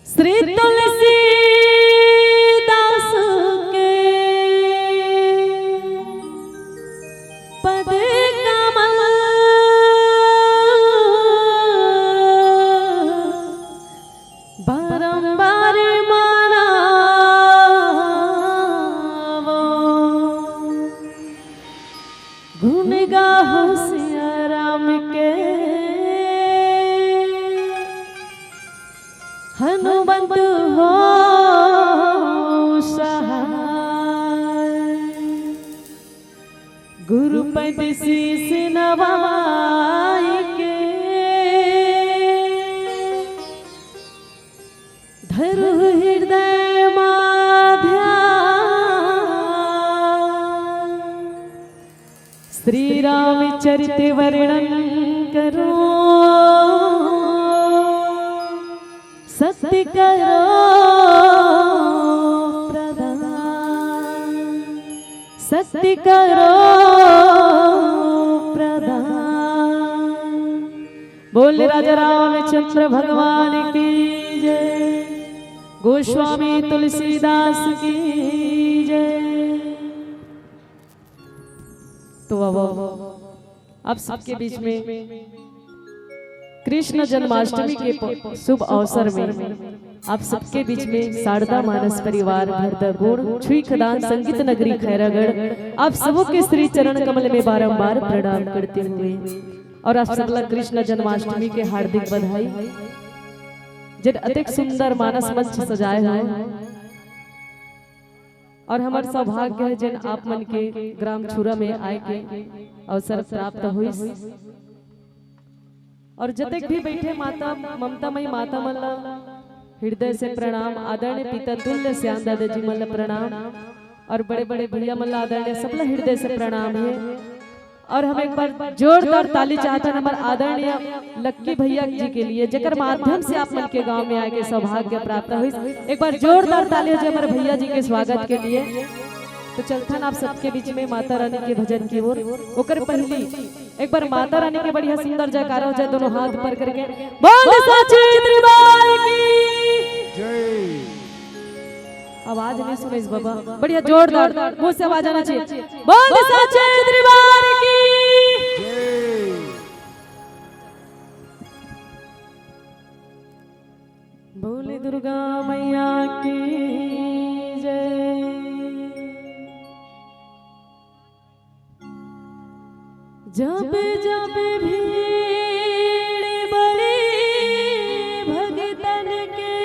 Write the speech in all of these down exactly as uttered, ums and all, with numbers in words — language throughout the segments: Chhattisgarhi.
श्री तुलसीदास के पद कमल बारंबार मनावो। गुण गाहु सिया राम के, हनुमंत हो सहाय। गुरु पद शीश नवाय के, धरु हृदय मा ध्यान। श्री रामचरित वर्णन करो, सत्य करो प्रधान, सत्य करो प्रधान। बोल राजा रामचंद्र भगवान की जय, गोस्वामी तुलसीदास की जय। तो अब आप सबके बीच में कृष्ण जन्माष्टमी के प-, शुभ अवसर में आप सबके बीच में शारदा मानस परिवार भरदा गोड़ छुई खदान संगीत नगरी खैरागढ़ आप सबों के श्री चरण कमल में बारंबार प्रणाम करते हुए और आप सबला कृष्ण जन्माष्टमी के हार्दिक बधाई। जेन अतेक सुंदर मानस मंच सजाए हो और हमर सौभाग्य है जेन आप मन के ग्राम छुरा में आए के अवसर प्राप्त होइस। और जतेक भी बैठे माता, ममता मई माता मन ला हृदय से प्रणाम, आदरणीय पिता तुल्य श्याम दादा जी मन ला प्रणाम, और बड़े-बड़े भैया मन ला आदरणीय सबला हृदय से प्रणाम है। और हम एक बार जोरदार ताली चाहत हन हमर आदरणीय लक्की भैया जी के लिए, जेकर माध्यम से आप मन के गांव में आए के सौभाग्य प्राप्त होइस। एक बार जोरदार ताली हो जाए हमर भैया जी के स्वागत के लिए। तो चलथन आप सबके बीच में माता रानी के भजन की ओर। ओकर पहली एक बार माता रानी के बढ़िया सुंदर जयकारा हो जाए, दोनों हाथ ऊपर करके। बोल साचे दरबार की। जय। आवाज नहीं सुनाइस बाबा, बढ़िया जोरदार मुंह से आवाज आना चाहिए। बोल साचे दरबार की। जय। बोल दुर्गा मैया की जय। जब जब भीड़ बड़ी भगतन के,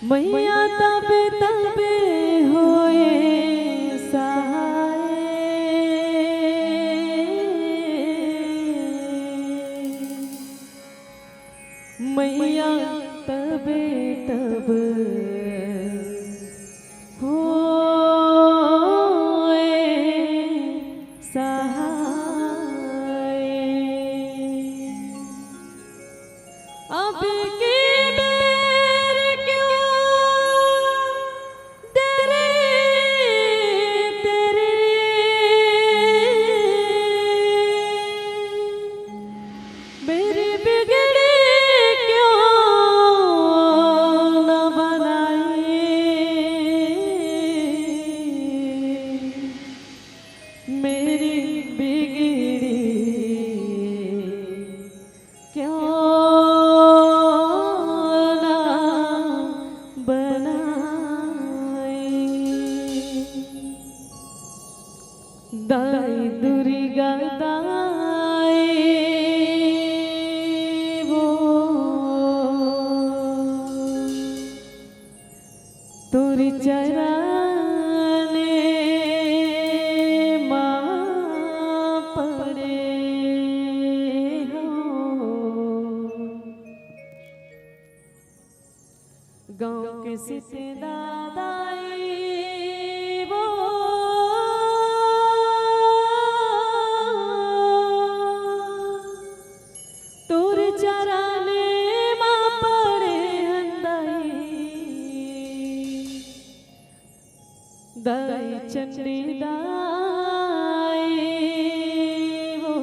मैया तब तब होए सहाय। मैया तब तब होए सहाय। अब की बेर क्यों डरे तेरे, मेरी बिगड़ी क्यों न बनाई, मेरी बिगड़ी क्यों ना बनाई। दाई दुर्गा दाई वो तोर चरने मा पड़े हो। गाँव के सितना दाई वो तोर चरने मा पड़े हन दाई, दाई चंडी दाई वो।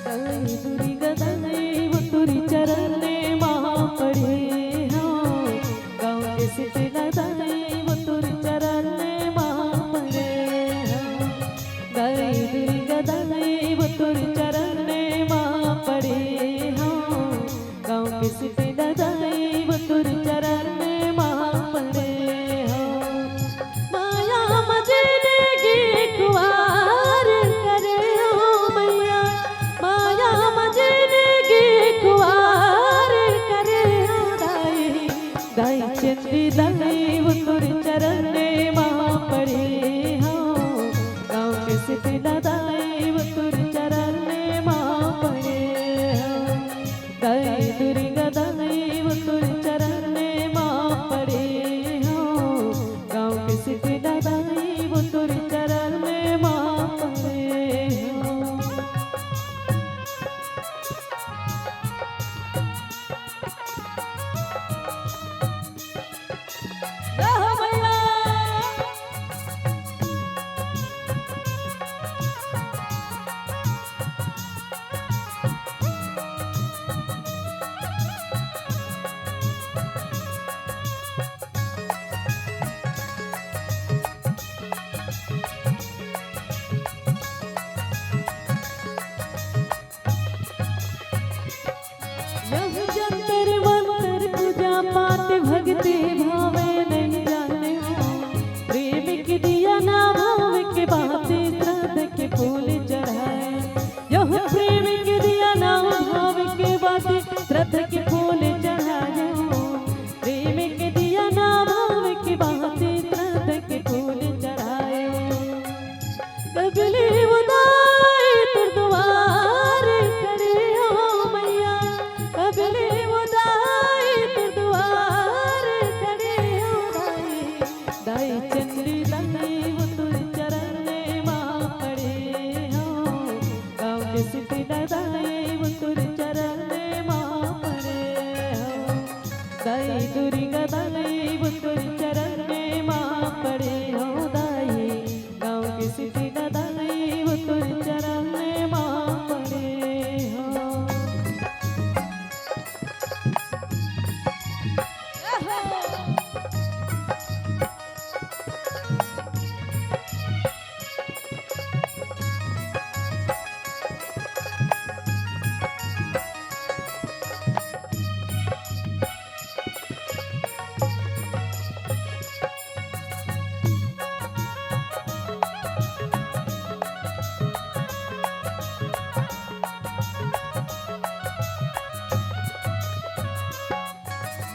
दाई दुर्गा दाई वो तोरी चरण मा पड़े हंव, गाँव के सिटी ला दाई वो तोरी चरण मा पड़े हंव। दाई दुर्गा दाई वो तोरी चरण मा पड़े हंव, गाँव के सिटी ला दाई वो तोरी चरण मा पड़े हंव। माया म जिनगी खुवार करे हंव मैया, माया म जिनगी खुवार करे हंव दाई। दाई चंडी दाई वो तोर चरण मा पड़े हंव, गाँव के सिटी ला दाई वो तोर चरण मा पड़े हंव। दाई दुर्गा दाई वो तोर चरण मा पड़े हंव, गाँव के सिटी ला दाई वो तोर चरण मा पड़े हंव। जय हो मैया। यहू जंतर मंतर पूजा पाठ भक्ति भावे नहीं जाने हो। प्रेम के दिया ना भाव के बाती श्रद्धा के फूल चढ़ाए। यहू प्रेम के दिया ना भाव के बाती श्रद्धा के फूल चढ़ाए। प्रेम के दिया ना भाव के बाती श्रद्धा के फूल चढ़ाए। कब ले वो दाई तोर दुवार खड़े हंव मैया, कब ले वो दाई तोर दुवार खड़े हंव दाई। दाई चंडी दाई वो तोर चरण मा पड़े हंव, गाँव के सिटी ला दाई वो तोर चरण मा पड़े हंव। दाई दुर्गा दाई वो तोर चरण मा पड़े हंव दाई, गाँव के सिटी ला दाई वो तोर चरण मा पड़े हंव।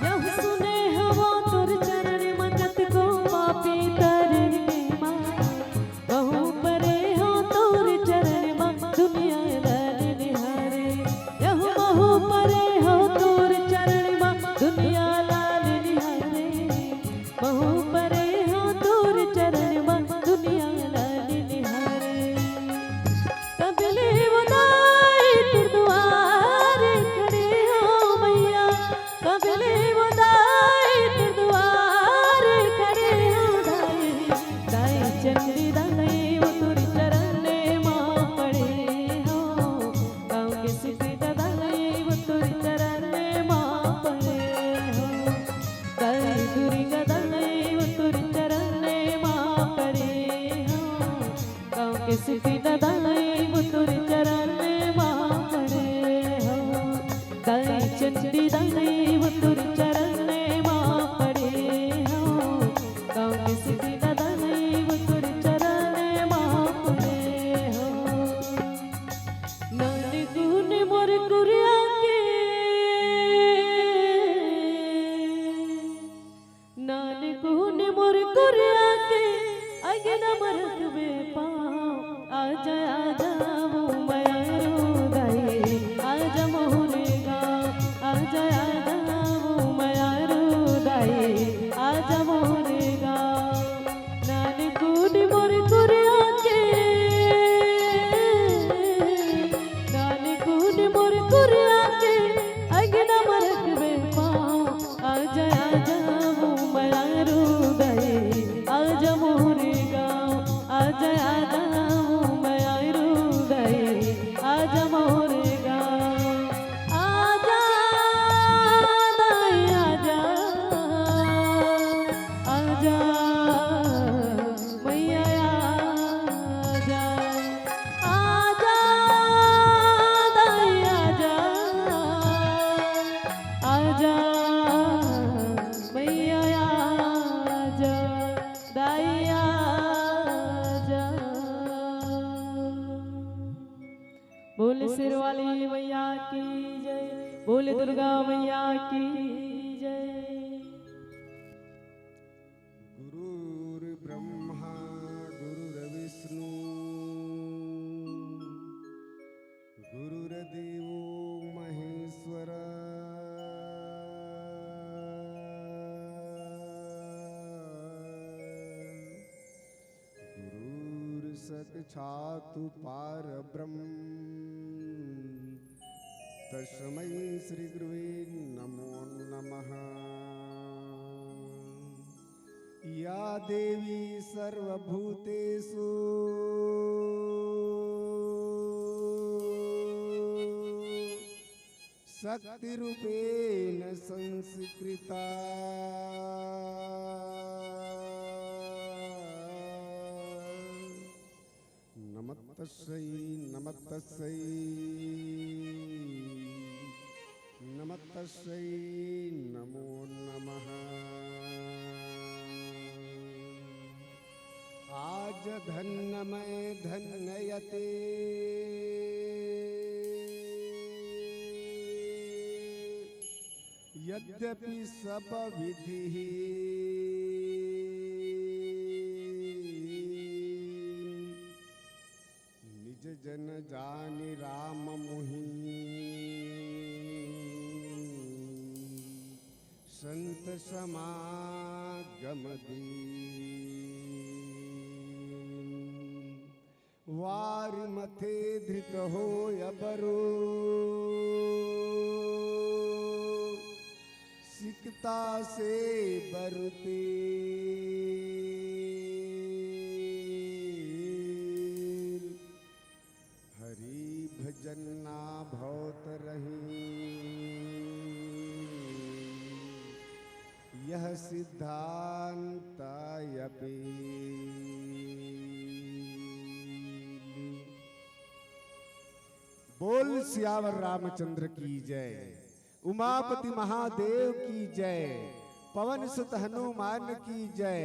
यहू सुने हवंव तोर चरण म कतको पापी तरन के मारे। महूं परे हंव तोर चरण म दुनिया ला निहारे। यहू महूं परे हंव तोर चरण म दुनिया ला निहारे। महूं परे हंव तोर चरण म दुनिया ला निहारे। कब ले वो दाई तोर दुवार खड़े हंव मैया, कब ले वो दाई तोर दुवार खड़े हंव दाई। दाई चंडी दाई वो तोर चरण मा पड़े हंव, गाँव के सिटी ला दाई वो तोर चरण मा पड़े हंव। दाई दुर्गा दाई वो तोर चरण मा पड़े हंव, गाँव के सिटी ला दाई वो तोर चरण मा पड़े हंव। दाई चंडी दाई वो तोर चरण मा पड़े हंव, गाँव के सिटी ला दाई वो तोर चरण मा पड़े हंव। नानकुन मोर कुरिया के, नानकुन मोर कुरिया के, अंगना म रखबे पाँव। आजा, आजा वो मयारू दाई, आजा मोरे गाँव। आजा, आजा वो मयारू दाई, आजा मोरे गाँव। आजा, मैया आजा, आजा, दाई आजा, आजा, मैया आजा, दाई आजा। बोल शेरवाली मैया की जय, बोल दुर्गा मैया की जय। गुरुर्ब्रह्मा गुरुर्विष्णु गुरुर्देवो महेश्वर। गुरुर्साक्षात् परब्रह्म तस्मै श्री गुरुवे नमो नमः। या देवी सर्वभूतेषु शक्तिरूपेण संस्कृता। नमस्तस्यै नमस्तस्यै नमस्तस्यै नमो नमः। आज धन्य मैं धन्य यते, यद्यपि सब विधि निज जन जानि राम मुहि संत समागम दीन। वारि मथे धृत होय बरु सिकता से बरु तेल। हरि भजन ना भवत रही यह सिद्धांत अपील। बोल सियावर रामचंद्र की जय, उमापति महादेव की जय, पवन सुत हनुमान की जय,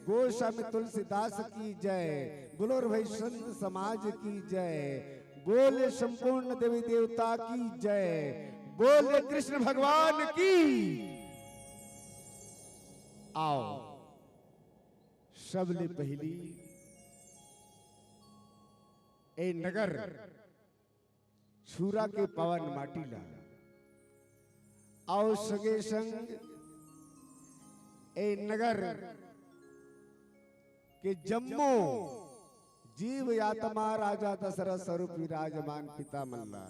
गोस्वामी तुलसीदास की जय, बोलो रे भाई संत समाज की जय, बोले संपूर्ण देवी देवता की जय, बोले कृष्ण भगवान की। आओ सबले पहली ए नगर छुरा के पावन माटी ला अउ संगे संग ए नगर के जम्मो जीव आत्मा राजा दशरथ स्वरूप विराजमान पिता मन ला,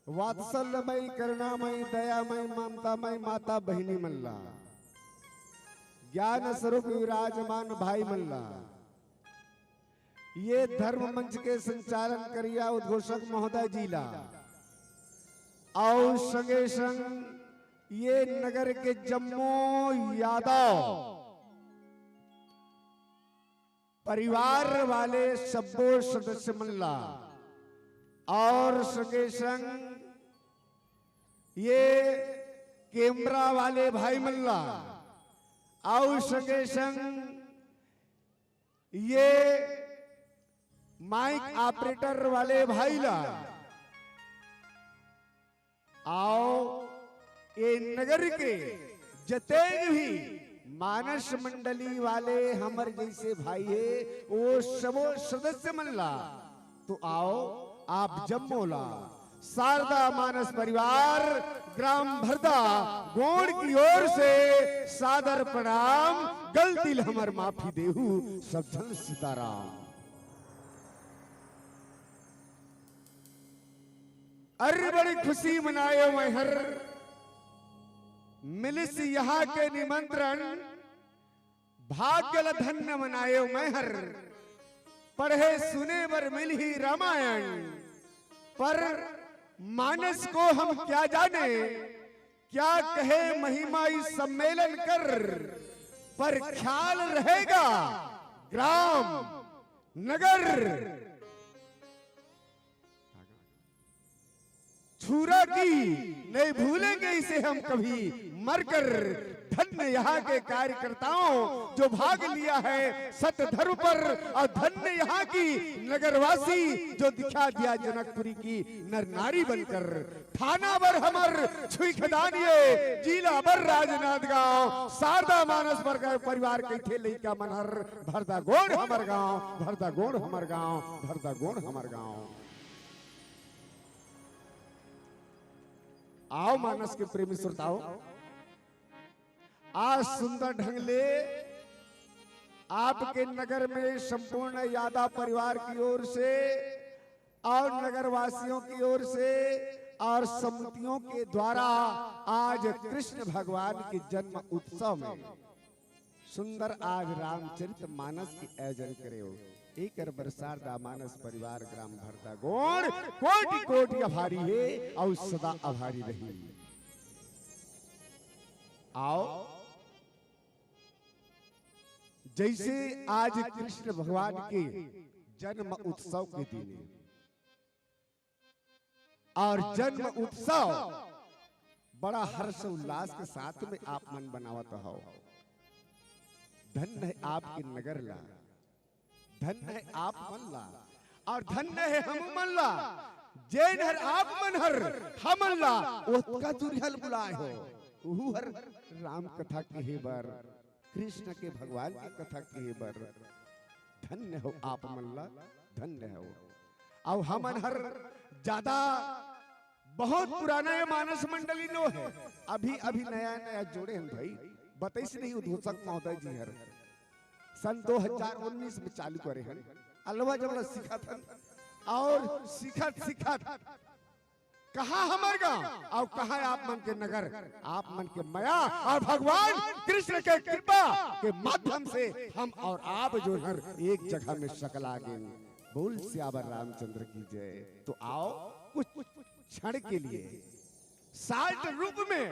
वात्सल्यमय, करुणामय, दयामय, ममतामय माता बहिनी मन ला, ज्ञान स्वरूप विराजमान भाई मन ला, ये धर्म मंच के संचालन करिया उद्घोषक महोदय जी ला, अउ संगे संग ये नगर के जम्मो यादव परिवार वाले सब्बो सदस्य मन ला, अउ संगे संग ये कैमरा वाले भाई मन ला, अउ संगे संग ये माइक ऑपरेटर वाले भाई ला, अउ ए नगर के जतेक भी मानस मंडली वाले हमर जइसे भाई हे, वो सबो सदस्य मन ला, तो आओ आप जम्मो ला शारदा मानस परिवार ग्राम भरदा गोंड की ओर से सादर प्रणाम। गलती ल हमर माफी देहू, सब झन सीताराम। अरे बड़ी खुशी मनायो मैं हर, मिलिस यहाँ के निमंत्रण, भाग्य ल धन्य मनायो मैं हर। पढ़े सुने बर मिलही रामायण, पर मानस को हम क्या जाने, क्या कहे महिमा इस सम्मेलन कर, पर ख्याल रहेगा ग्राम नगर। छुरा की नहीं भूलेंगे इसे हम कभी मरकर। धन्य यहाँ के कार्यकर्ताओं जो भाग लिया है सत धर्म पर, और धन्य यहाँ की नगरवासी जो दिखा दिया जनकपुरी की नर नारी बनकर। थाना बर हमर छुई खदान ये, जिला बर राजनांदगांव। शारदा मानस बर परिवार कहिथे लइका मन हर, भरदा गोड़ हमर गांव, भरदा गोड़ हमर गांव, भरदा गोड़ हमर गांव। आओ मानस के प्रेमी श्रोताओं, आज सुंदर ढंग ले आपके नगर में संपूर्ण यादव परिवार की ओर से और नगरवासियों की ओर से और समितियों के द्वारा आज कृष्ण भगवान के जन्म उत्सव में सुंदर आज रामचरित मानस के आयोजन करे हो। एकर बर शारदा मानस परिवार ग्राम भरतागोंड कोटि कोटि आभारी हे और सदा आभारी रही। आओ, जैसे आज कृष्ण भगवान के जन्म उत्सव के दिन हे और जन्म उत्सव बड़ा हर्ष उल्लास के साथ में आप मन मनावत हो। धन्य हे आपके नगर ला, धन्य हे आप मन ला, और धन्य हे हम मन ला, जेन हर आप मन हर हमन ला ओतका दूरिहा ले बुलाए हो, उहू हर राम कथा कहे बर, कृष्ण के भगवान के कथा कहे बर। धन्य हो आप मन ला, धन्य हो। अउ हमन हर ज्यादा बहुत पुराना ये मानस मंडली नो हे, अभी अभी नया नया जोड़े हन भाई, बतइस नहीं उद्घोषक महोदय जी हर सन दो हजार उन्नीस में चालू करे हन, अलवा जबड़ा सिखत हन और सिखत सिखत कहाँ हमर गांव और कहाँ आप मन के नगर, आप मन के मया और भगवान कृष्ण के कृपा के माध्यम से हम और आप जो हर एक जगह में सकला गेन। बोल सियावर रामचंद्र की जय। तो आओ कुछ क्षण के लिए शांत रूप में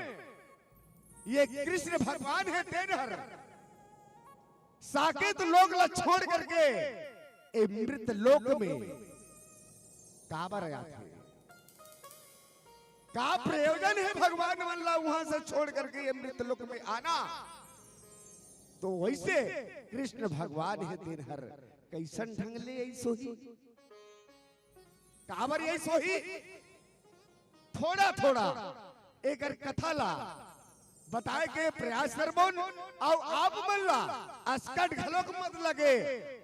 ये कृष्ण भगवान हे तेन हर साकेत लोक ला छोड़ करके ए मृत लोक में काबर आथे? का प्रयोजन हे भगवान मन ला वहां से छोड़ करके ये मृत लोक में आना? तो वैसे कृष्ण भगवान हे तेन हर कैसन ढंग ले अइस होही? काबर अइस होही? थोड़ा थोड़ा एकर कथा ला बताए के प्रयास करबोन, अउ आप मन ला असकट घलोक मत लगे,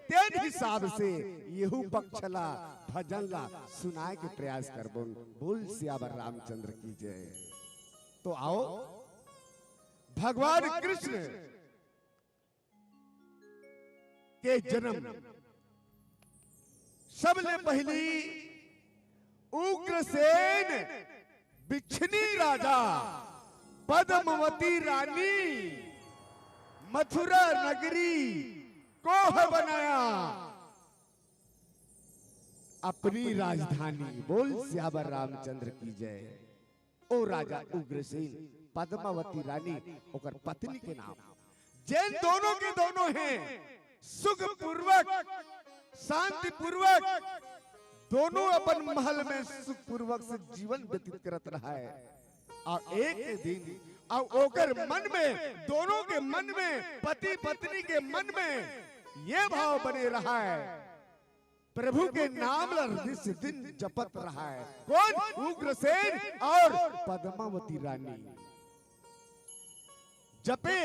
तेन हिसाब से एहू पक्ष ला, भजन ला सुनाए के प्रयास करबोन। बोल सियावर रामचंद्र की जय। तो आओ, भगवान कृष्ण के जन्म। सबले पहिली उग्रसेन बिछनी राजा, पद्मवती रानी, मथुरा नगरी कोह बनाया अपनी राजधानी। बोल सियावर रामचंद्र की जय। ओ राजा उग्रसेन, पद्मावती रानी ओकर पत्नी के नाम, जेन दोनों के दोनों हे सुखपूर्वक, शांतिपूर्वक, दोनों अपन महल में सुखपूर्वक से जीवन व्यतीत करत रहय। अउ एक दिन, अउ ओकर मन में, दोनों के मन में, पति पत्नी के मन में ये भाव बने रहय, प्रभु के नाम ला नित दिन जपत रहय। कोन? उग्रसेन अउ पद्मावती रानी जपे,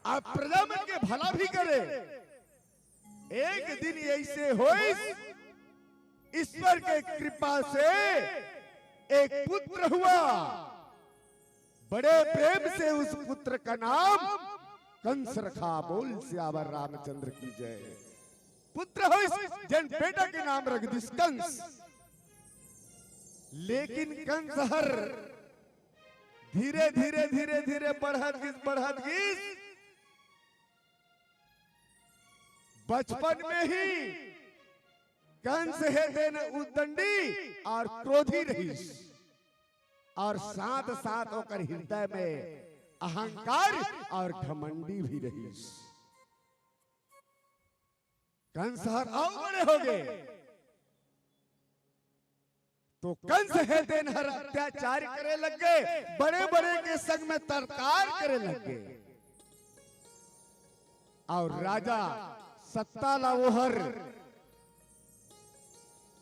अउ प्रजा मन के भला भी करे। एक दिन अइसे होइस, ईश्वर के कृपा से एक पुत्र हुआ। बड़े प्रेम से उस पुत्र का नाम कंस रखा। बोल सियावर रामचंद्र की जय। पुत्र होइस, जेन बेटा के नाम रख दिस कंस। लेकिन कंस हर धीरे धीरे धीरे धीरे बढ़त गिस, बढ़त गिस। बचपन में ही कंस हे तेन उद्दंडी अउ क्रोधी रहिस। और साथ साथ ओकर हृदय में अहंकार और घमंडी भी रहिस। कंस हर अउ बड़े हो गए, तो कंस हे तेन हर अत्याचार करे लग गए, बड़े बड़े के संग में तकरार करे लग गए। और राजा सत्ता ला ओहर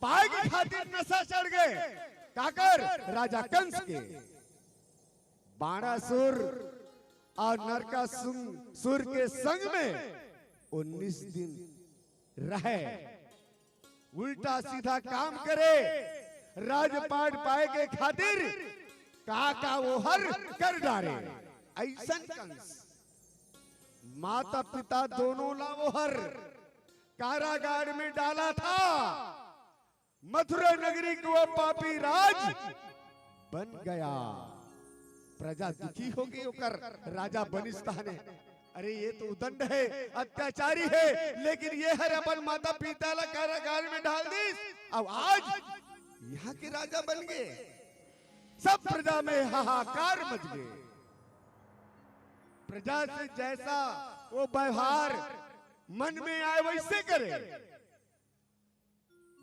पाए के खातिर नशा चढ़ गए। काकर? राजा कंस के। बाणासुर और नरकासुर के संग में उन्नीस दिन रहे, उल्टा सीधा काम करे, राजपाट पाए के खातिर का का ओहर कर डारे। ऐसन कंस, माता पिता दोनों ला ओहर कारागार में डाला था। मथुरा नगरी के वो पापी राज बन गया। प्रजा दुखी हो गई, ओकर राजा बनिस ताहने। अरे, ये तो उदंड है, अत्याचारी है, लेकिन ये हर अपन माता पिता ला कारागार में डाल दिस, अब आज यहाँ के राजा बन गए। सब प्रजा में हाहाकार मच गए। प्रजा से जैसा वो व्यवहार मन में आए, वैसे करे।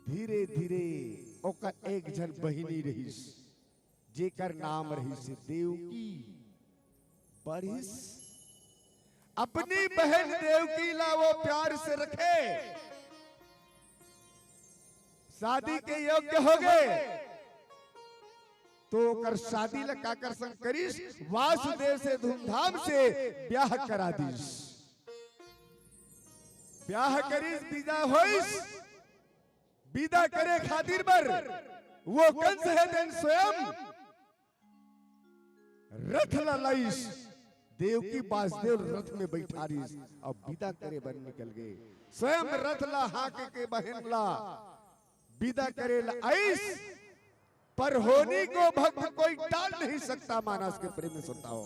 धीरे धीरे ओकर एक झन बहिनी रहिस, जेकर नाम रहिस देवकी। बढ़िस, अपनी बहन देवकी ला वो प्यार से रखे। शादी के योग्य हो गए, तो ओकर शादी ला काकर संग करिस? वासुदेव से धूमधाम से ब्याह करा दिस। ब्याह करिस, विदा होइस। विदा करे खातिर बर वो कंस हे तेन स्वयं रथ ला लाइस। देवकी वासुदेव रथ में बैठारिस, अब विदा करे बर निकल गए। स्वयं रथ ला हाँके के बहन ला विदा करे ला आइस। पर होनी को भक्त कोई टाल नहीं सकता, मानस के प्रेम में सुनता हो।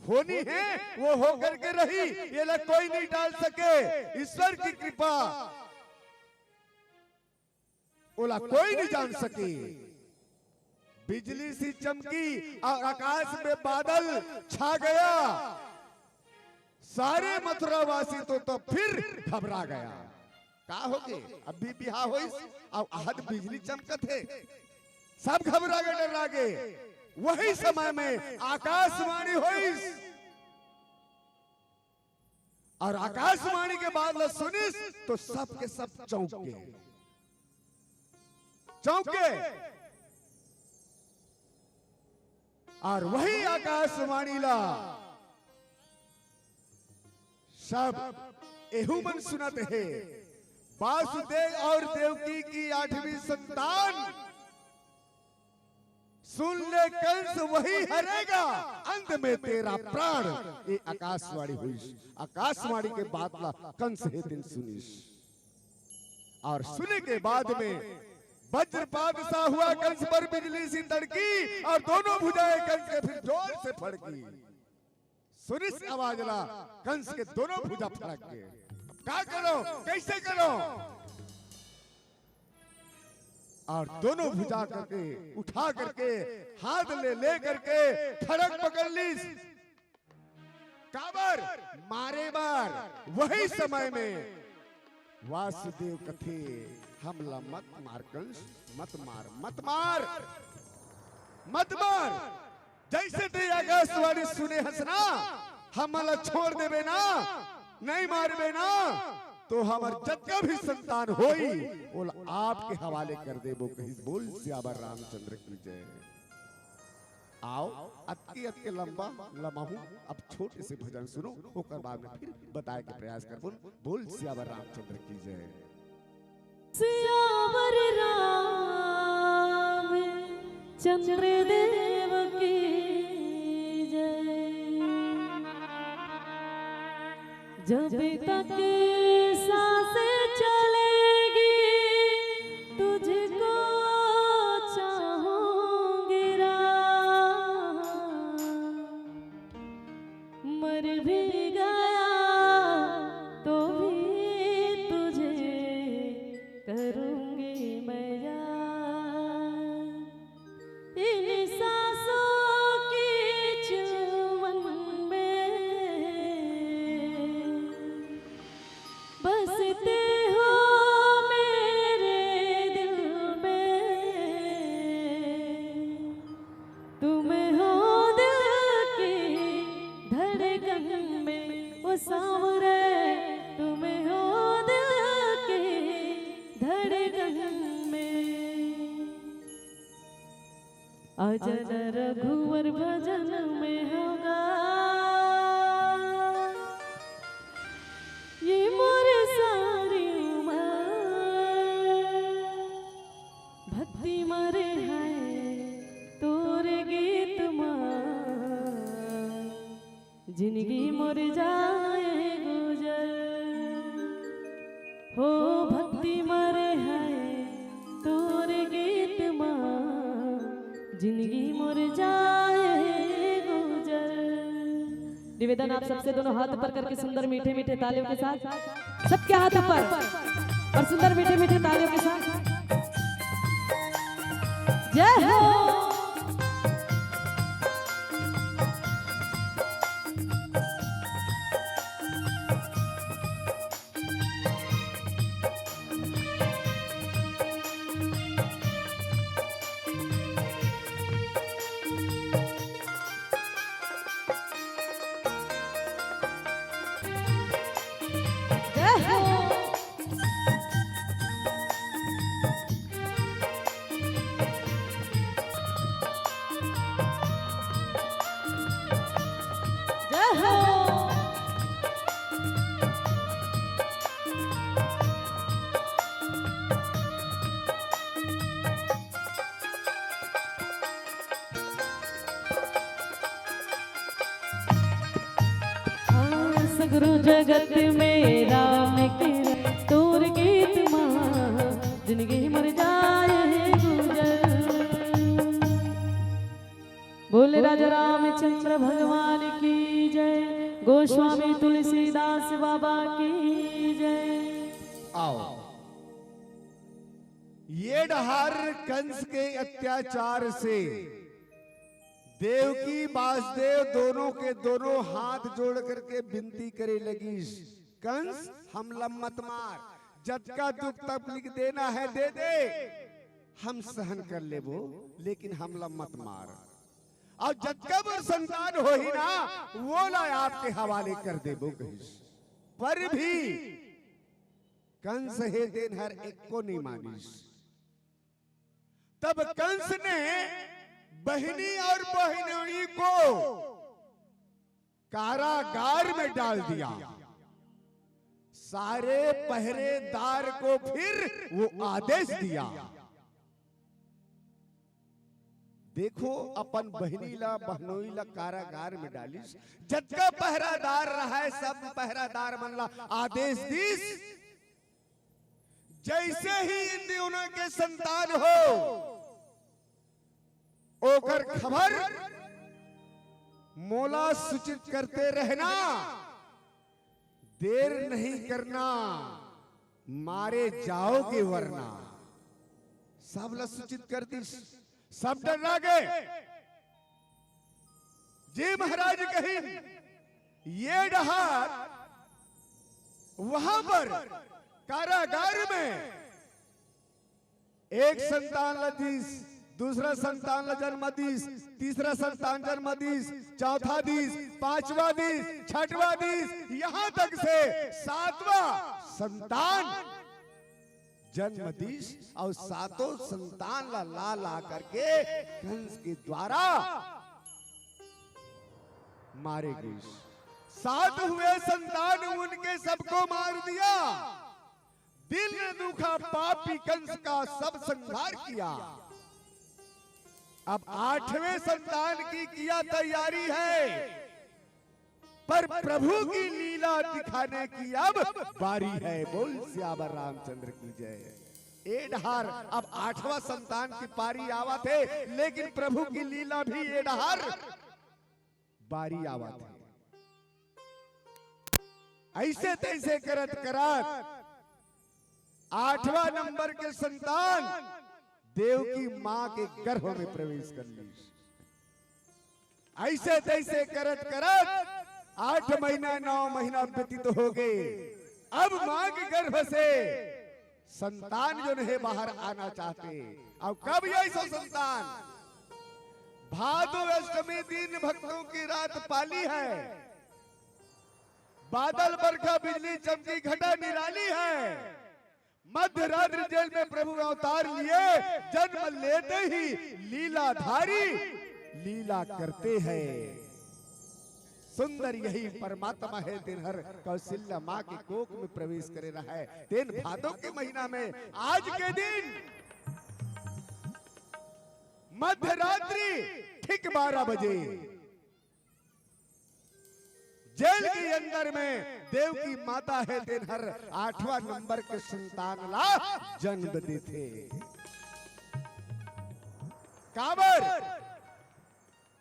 होनी है, वो होकर के रही, ये ला कोई नहीं टाल सके। ईश्वर की कृपा, ओला कोई नहीं जान सके। बिजली सी चमकी और आकाश में बादल छा गया। सारे मथुरावासी तो, तो फिर घबरा गया। का हो गए? अभी बिहाव होइस, अब आहत बिजली चमकत हे, सब घबरा गए, डर्रा गए। वही समय में आकाशवाणी होइस, और आकाशवाणी के बात ला सुनिस तो सब के सब चौंक गए, चौंक गए। और वही आकाशवाणी ला सब एहू मन सुनत हे। वासुदेव और देवकी की आठवीं संतान, सुन ले कंस वही हरेगा अंत में तेरा प्राण। ये आकाशवाणी हुई। आकाशवाणी के बात ला कंस हे तेन सुनिस, और सुने के बाद में वज्रपात सा हुआ कंस पर, बिजली सी तड़की और दोनों भुजाएं कंस के फिर जोर से फड़की। सुनिस आवाज ला, कंस के दोनों भुजा फड़क गए। अब का करो, कैसे करो? और दोनों भुजा करके उठा करके हाथ ले, ले करके खड़ग पकड़ लीस। काबर मारे बर। वही समय में वासुदेव कथे, "हमला मत मार कंस, मत मार, मत मार, मत मार।" जैसे ते आकाशवाणी सुने हस ना, हमला छोड़ देबे ना, नहीं मारबे ना, तो हमर जतका भी संतान होई, ओला आपके हवाले कर देबो कहिस। बोल सियावर रामचंद्र की जय। आओ, अतके अतके लंबा लमहू, अब छोटे से भजन सुनो, ओकर बाद में फिर बताए के प्रयास करबो। बोल सियावर रामचंद्र की जय। सियावर राम चंद्र देव की जय। जब तक सांसें चलेगी तुझको चाहूंगी राम। मर भी गया तो भी तुझे करूंगी मैं याद। इन सांसों में, ओ सांवरे, तुम हो दिल की धड़कन में। आजा ना रघुवर भजन में होगा ये मोर सारी उमर। भक्ति मारे है तोर गीत मा, जिंदगी मोर जाए गुजर। हो भक्ति मारे है तोर गीत मा, जिंदगी मोर जाए गुजर। निवेदन आप सबसे, दोनों हाथ ऊपर करके सुंदर मीठे मीठे तालियों के साथ, सबके हाथ ऊपर और सुंदर मीठे मीठे तालियों के साथ। जय हो। हाँ, सगरो जगत में राम के तोर गीत मा, जिंदगी मोर जाए गुजर। बोले राजा रामचंद्र भगवान की जय, गोस्वामी तुलसीदास बाबा की जय। आओ, ये डहार कंस के अत्याचार से देवकी वासुदेव दोनों के दोनों हाथ जोड़ करके विनती करे लगिस, कंस, हमला मत मार, जतका दुख तकलीफ देना है दे दे, हम सहन कर लेबो, लेकिन हमला मत मार। अउ जतका मोर संतान होही ना, वोला आपके हवाले कर देबो कहिस। पर भी कंस हे तेन हर एको नइ मानिस। तब कंस ने बहिनी और बहिनोई को कारागार में डाल दिया। सारे पहरेदार को फिर वो आदेश दिया। देखो, अपन बहिनी ला, बहनोई ला कारागार में डालिस, जतका पहरादार रहय, सब पहरादार मन ला आदेश दिस, जइसे ही इन दोनों के संतान हो, ओकर खबर मोला सूचित करते रहना, देर नहीं करना, मारे जाओगे वरना। सब ला सूचित कर दिस, सब डर्रा गे। जी महाराज कहिन, ये डहार वहां पर कारागार में एक संतान ला दिस, दूसरा संतान ला जन्म दिस, तीसरा संतान जन्म दिस, चौथा दिस, पांचवा दिस, छठवा दिस, यहां तक से सातवां संतान जन्म दिस अउ सातों संतान ला ला ला करके कंस के द्वारा मारे गइस। सात हुए संतान, उनके सबको मार दिया। दिल ने दुखा पापी कंस का सब संहार किया। अब आठवें संतान की किया तैयारी है, पर प्रभु की लीला दिखाने की अब बारी है। बोल सियावर रामचंद्र की जय। ए डहार अब आठवां संतान की पारी आवत हे, लेकिन प्रभु की लीला भी ए डहार बारी आवत हे। अइसे तइसे करत करत आठवां नंबर के संतान देवकी मां के गर्भ में प्रवेश कर लिस। अइसे तइसे करत करत आठ महीना, नौ महीना व्यतीत हो गे। अब मां के गर्भ से संतान जोन हे बाहर आना चाहथे। अउ कब ये सो संतान? भादो अष्टमी दिन भक्तों की रात पाली है। बादल बरखा बिजली चमकी घटा निराली है। मध्य रात्रि जेल में प्रभु अवतार लिए, जन्म लेते ही लीलाधारी लीला करते हैं। सुंदर यही परमात्मा है, तेन हर कौशल्या माँ के कोख में प्रवेश करे रहा है। तेन भादों के महीना में आज के दिन मध्य रात्रि ठीक बारह बजे जेल के अंदर में देव की माता है, तेन हर आठवां नंबर के संतान ला जन्म देथे। काबर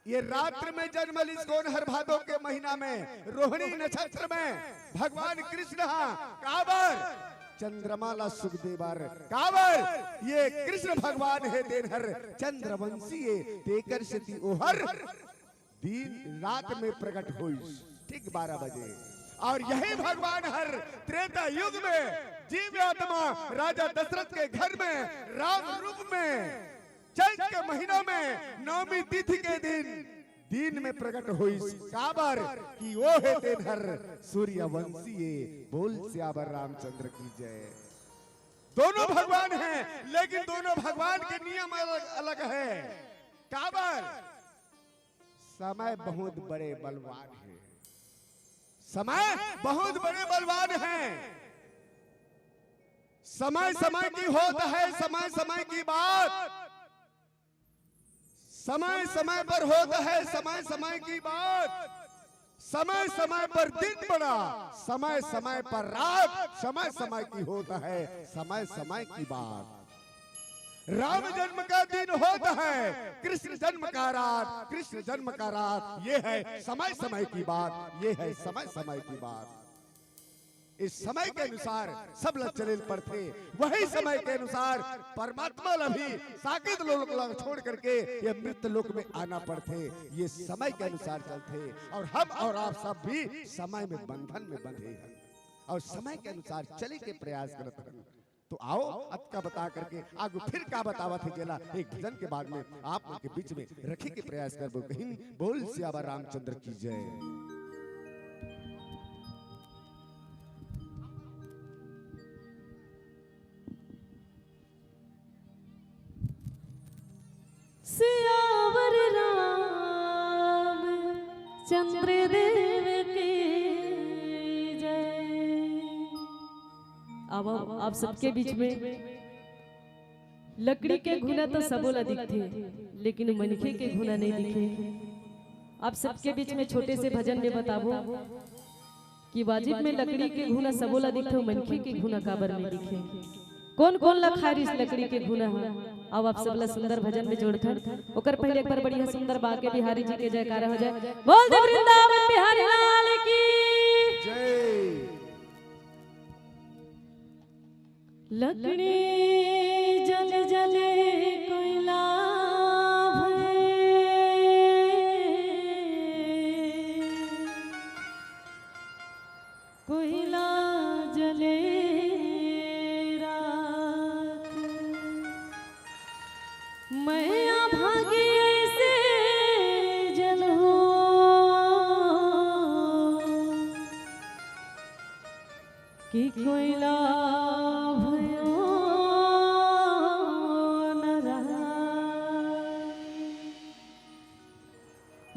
ये रात्र में जन्म लिस कोन हर भादों के महीना में रोहिणी नक्षत्र में भगवान कृष्ण हा। काबर चंद्रमा ला सुख दे बर। काबर ये कृष्ण भगवान है, तेन हर चंद्रवंशी है, तेकर सेती ओहर दिन रात में प्रकट होइस, ठीक बारह बजे। और यही भगवान हर त्रेता युग में जीव आत्मा राजा दशरथ के घर में राम रूप में चैत के महीना में नवमी तिथि के दिन दिन में प्रकट होइस। काबर कि वो है तेन हर सूर्यवंशी है। बोल सियावर रामचंद्र की जय। दोनों भगवान हैं, लेकिन दोनों भगवान के नियम अलग अलग है। काबर समय बहुत बड़े बलवान है, समय बहुत बड़े बलवान है। समय समय की होत है, समय समय की बात। समय समय पर होत है समय समय की बात। समय समय पर दिन बड़ा, समय समय पर रात, समय समय की होत है समय समय की बात। राम जन्म का दिन होत है, कृष्ण जन्म का रात, कृष्ण जन्म का रात, ये है समय समय की बात, ये है समय समय की बात। इस समय के अनुसार सब ला चले पड़थे, वही समय के अनुसार परमात्मा ला भी साकेत लोक ला छोड़ करके ये मृत लोक में आना पड़थे। ये समय के अनुसार चलथे और हम और आप सब भी समय में बंधन में बंधे हैं और समय के अनुसार चले के प्रयास करत हैं। तो आओ, अतका बता करके आगू फिर का बतावत है जेला एक भजन के बाद में आप मन के बीच में रखे के प्रयास करबो। कहीं बोल सियावर रामचंद्र की जय। सियावर रामचंद्र देव की जय। अब आप सबके बीच में लकड़ी के घुना तो सबो ला दिखथे, लेकिन मनखे के घुना नहीं दिखे। आप सबके बीच में छोटे से भजन में बताबो कि वाजिब में लकड़ी के घुना सबो ला दिखथे, मनखे के घुना काबर नहीं दिखे। कोन कोन ला खारिस लकड़ी के घुना हा? अब आप सब ला सुंदर भजन में जोड़थन। ओकर पहले एक बार बढ़िया सुंदर बांके बिहारी जी के जयकारा हो जाए। बोल दे वृंदावन बिहारी लाल की जय। लकड़ी जल जले कोयला भय, कोयला जले राख। मैं अभागी ऐसे जल हूँ कि कोयला भयो न रहा।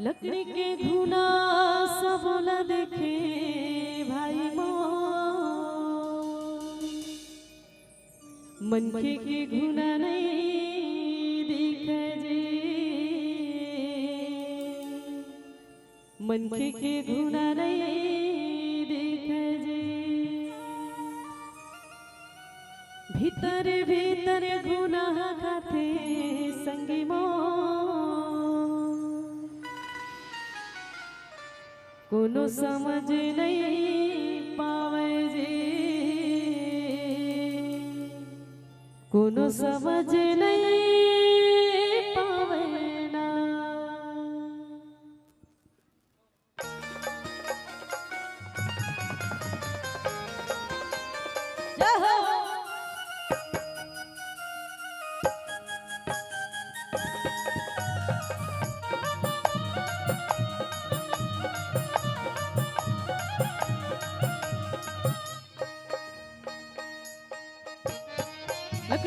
लकड़ी के घुना सबो ला देखे भाई मोर, मनखे के घुना नहीं दिखे जी, मनखे के घुना नहीं दिखे जी। भीतर भीतर घुना खाथे संगी मोर, कोनो समझ नहीं पावे जी, कोनो समझ नहीं पावे ना। जय हो।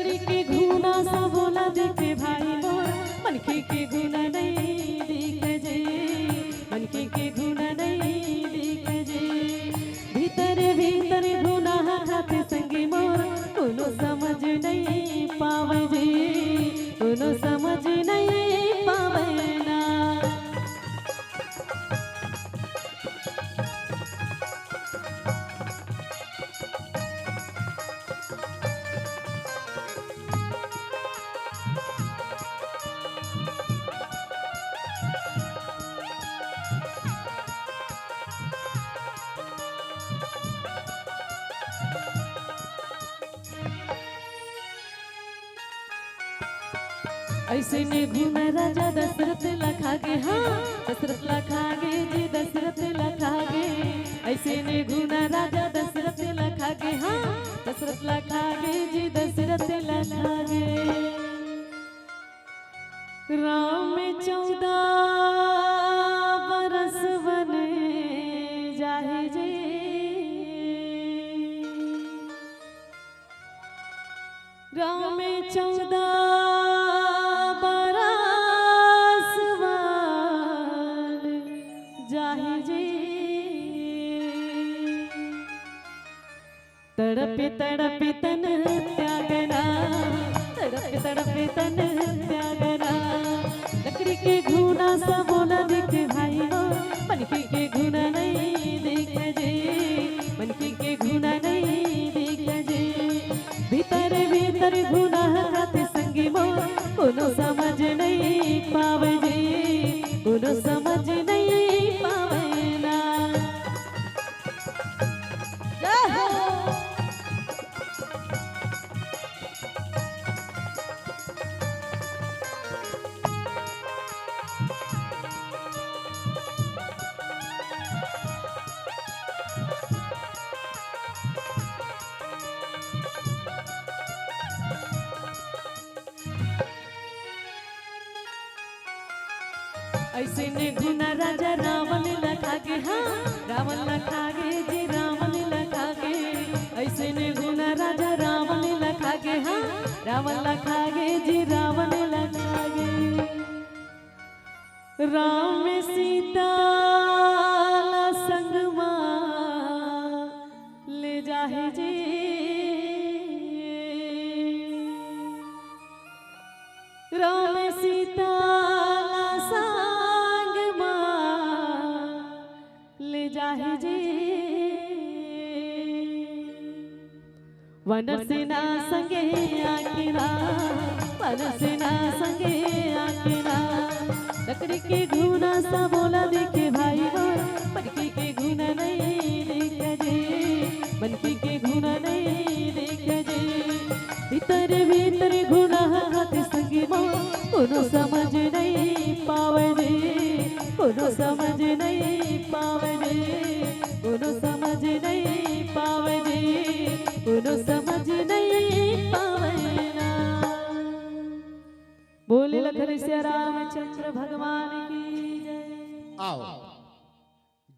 लकड़ी के घुना सबो ला देखे भाई मोर, मनखे के घुना नइ दिखे जे, मनखे के घुना नइ दिखे जे। भीतर भीतर घुना ह खाथे संगी मोर, कोनो समझ नइ पावे जे, कोनो समझ नइ पावे ना। अइसने घुना राजा दशरथ ला खागे, हाँ, दशरथ ला खागे जी, दशरथ ला खागे। अइसने घुना राजा दशरथ ला खागे, हाँ, दशरथ ला खागे जी, दशरथ ला खागे। राम चौदह बरस बन जाहे जी, राम चौदह बरस बन जाहे जी। तड़प तड़प तन त्यागना, तड़प तड़प तन त्यागना। लकड़ी के घुना सबो ला देखे भाई हो, मनखे के घुना नइ देखे जे, मनखे के घुना नइ देखे जे। भीतर भीतर घुना ह खाथे संगी मोर, कोनो समझ नइ पावे जे, कोनो समझ नइ पावे ना। जय हो। अइसने घुना राजा रावण ला खागे, हाँ, रावण ला खागे जी, रावण ला खागे। अइसने घुना राजा रावण ला खागे, हाँ, रावण ला खागे जी, रावण ला खागे। राम सीता ला संग मा ले जाहे जी, राम सीता ला संग मा ले जाहे जी। वानर सेना संगे आके ना, वानर सेना संगे आके ना। लकड़ी के घुना सबो ला देखे भाई मोर, मनखे के घुना नइ देखे जे, मनखे के घुना नइ देखे जे। भीतर भीतर घुना ह खाथे संगी मोर, कोनो समझ नइ पावे जे, कोनो समझ नइ पावे जे, कोनो समझ नइ पावे जे, कोनो समझ नइ पावे ना। बोले लखन सिया रामचंद्र भगवान की जय। आओ,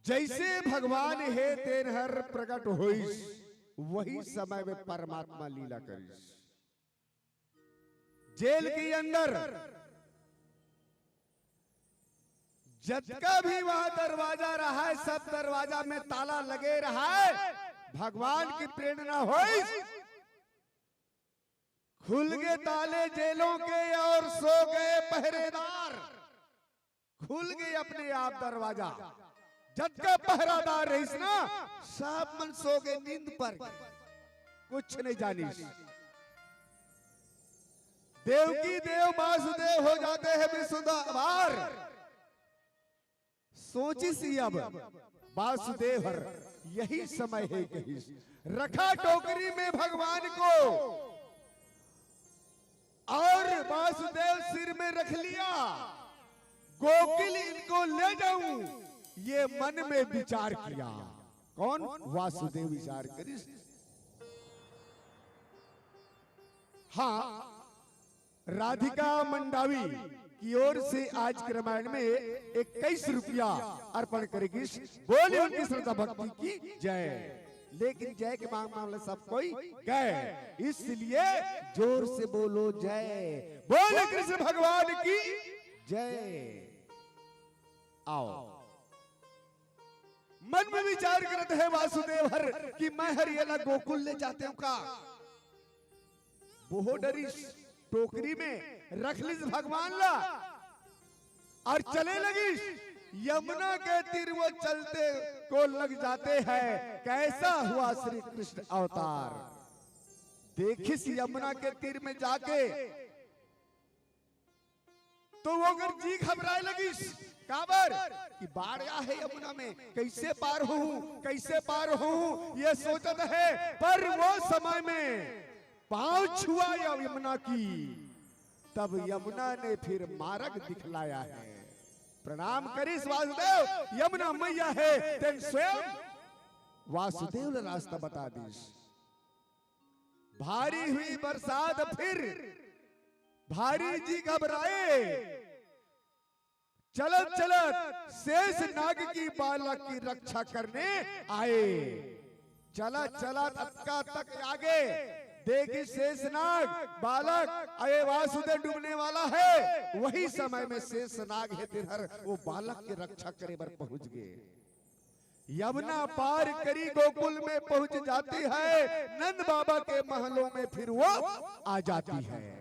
जइसे भगवान हे तेन हर प्रकट होइस, वही समय में परमात्मा लीला करिस। जेल के अंदर जतका भी वहां दरवाजा रहाय, सब दरवाजा में ताला लगे रहाय। भगवान की प्रेरणा होइस, खुल गे ताले जेलों के और सो गए पहरेदार। खुल गे अपने आप दरवाजा। जतका पहरादार रहिस ना, सब मन सो गे, नींद पर, कुछ नहीं जानिस। देवकी देव वासुदेव हो जाते हैं विश्व का आभार। सोचिस ही अब वासुदेव हर यही समय हे कहिस, रखा टोकरी में भगवान को, और वासुदेव सिर में रख लिया, गोकुल इनको ले जाऊं, ये मन में विचार किया। कौन? वासुदेव विचार करिस। हाँ, राधिका मंडावी की ओर से आज के रामायण में इक्कीस रुपया अर्पण करेगी। बोले उनकी श्रद्धा भक्ति की जय। लेकिन जय के मांग मांग ले सब कोई गए। इसलिए जोर से बोलो जय, बोल कृष्ण भगवान की जय। आओ, मन में विचार करत हे वासुदेव हर कि मैं हर ये ला गोकुल ले जाते हूं का। बोहो डरिस, टोकरी में रख लिस भगवान ला और चले लगिस। यमुना के तीर वो चलते को लग जाते हैं। कैसा हुआ श्री कृष्ण अवतार। देखिस यमुना के तीर में जाके तो वो अगर जी घबराए लगिस, काबर कि बाढ़ आ है यमुना में, कैसे पार होहूं, कैसे पार होहूं, ये सोचत है। पर वो समय में पांव छुआ या यमुना की, तब यमुना ने फिर मार्ग दिखलाया है। प्रणाम करिस वासुदेव, यमुना मैया हे तेन स्वयं वासुदेव ला रास्ता बता दिस। भारी हुई बरसात, फिर भारी जी घबराए। चलत चलत शेष नाग की बालक की रक्षा करने आए। चलत चलत अतका तक आगे देखिस शेष नाग बालक, अरे वासुदेव डूबने वाला है। वही समय में शेष नाग हे तेन हर वो बालक की रक्षा करे बर पहुंच गे। यमुना पार करी गोकुल में पहुंच जाती है, नंद बाबा के महलों में फिर वो आ जाती है।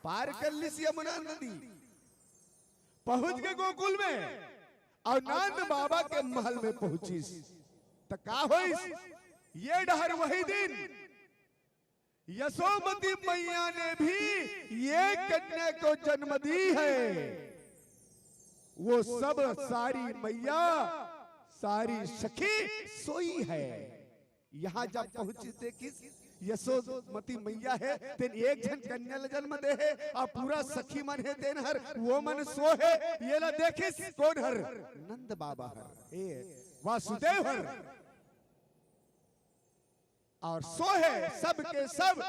पार कर लिस यमुना नदी, पहुंच गे गोकुल में और नंद बाबा के महल में पहुंचिस। त का होइस? ये डहर वही दिन यशोमती मैया ने भी ये कन्या को जन्म दी है। वो सब सारी मैया, सारी सखी सोई है। यहां जब पहुंची देखिस यशोमती मैया हे, तेन एक झन कन्या ल जन्म दे हे, अउ पूरा सखी मन हे तेन हर वो मन सो हे। ये ला देखिस कोन हर? नंद बाबा हर, हे वासुदेव हर। अउ सो हे सबके सब।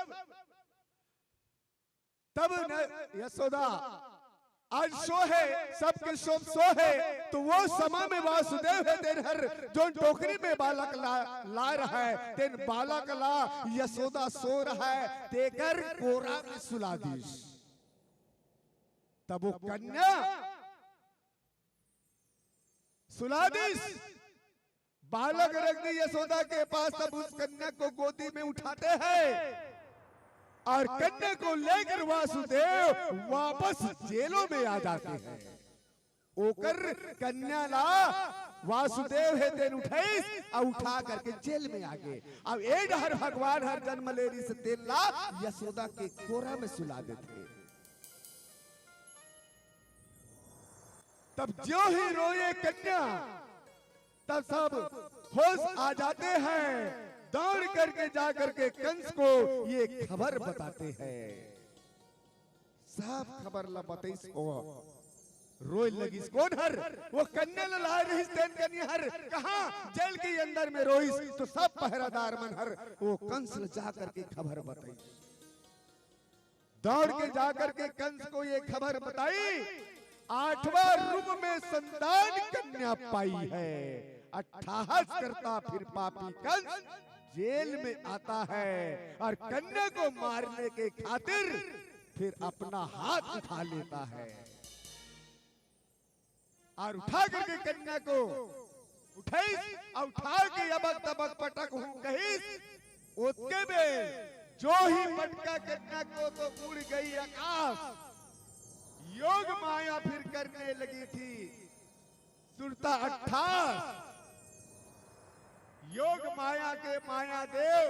तब न यशोदा आज सो हे, सबके सब सो हे, तो वो समय में वासुदेव हे तेन हर जोन टोकरी में बालक ला, ला रहा है, तेन बालक ला यशोदा सो रहा है, तेकर कोरा में सुला दिस। तब वो कन्या सुला दिस। बालक रख दी यशोदा के पास, तब उस कन्या को गोदी में उठाते हैं और कन्या को लेकर वासुदेव वापस जेलों में आ जाते हैं। ओकर कन्या ला वासुदेव हे तेन उठाइस अउ उठा करके जेल में आ गे। अब ए डहर भगवान हर जन्म ले रिस तेन ला यशोदा के कोरा में सुला देथे। तब जो ही रोए कन्या, तब सब होश आ जाते हैं, दौड़ करके जा करके कंस को ये खबर बताते हैं। सब खबर ला बताइस, ओ रोए लगिस। कोन हर? वो कन्या ला लाए रहिस तेन कन्या हर। कहां? जेल के अंदर में रोइस, तो सब पहरादार मन हर वो कंस ला जा करके खबर बताइस। दौड़ के जाकर के कंस को ये खबर बताई, आठवां रूप में संतान कन्या पाई है। अट्ठाहस करता फिर पापी कंस जेल में आता है और कन्या को मारने के खातिर फिर अपना हाथ उठा लेता है। और उठा करके कन्या को उठाइस, और उठा के अबक तबक पटक हूं कहिस। ओतके में जो ही पटका कन्या को तो उड़ गई आकाश। योग माया फिर करने लगी थी सुरता अट्ठास। योग माया के माया देव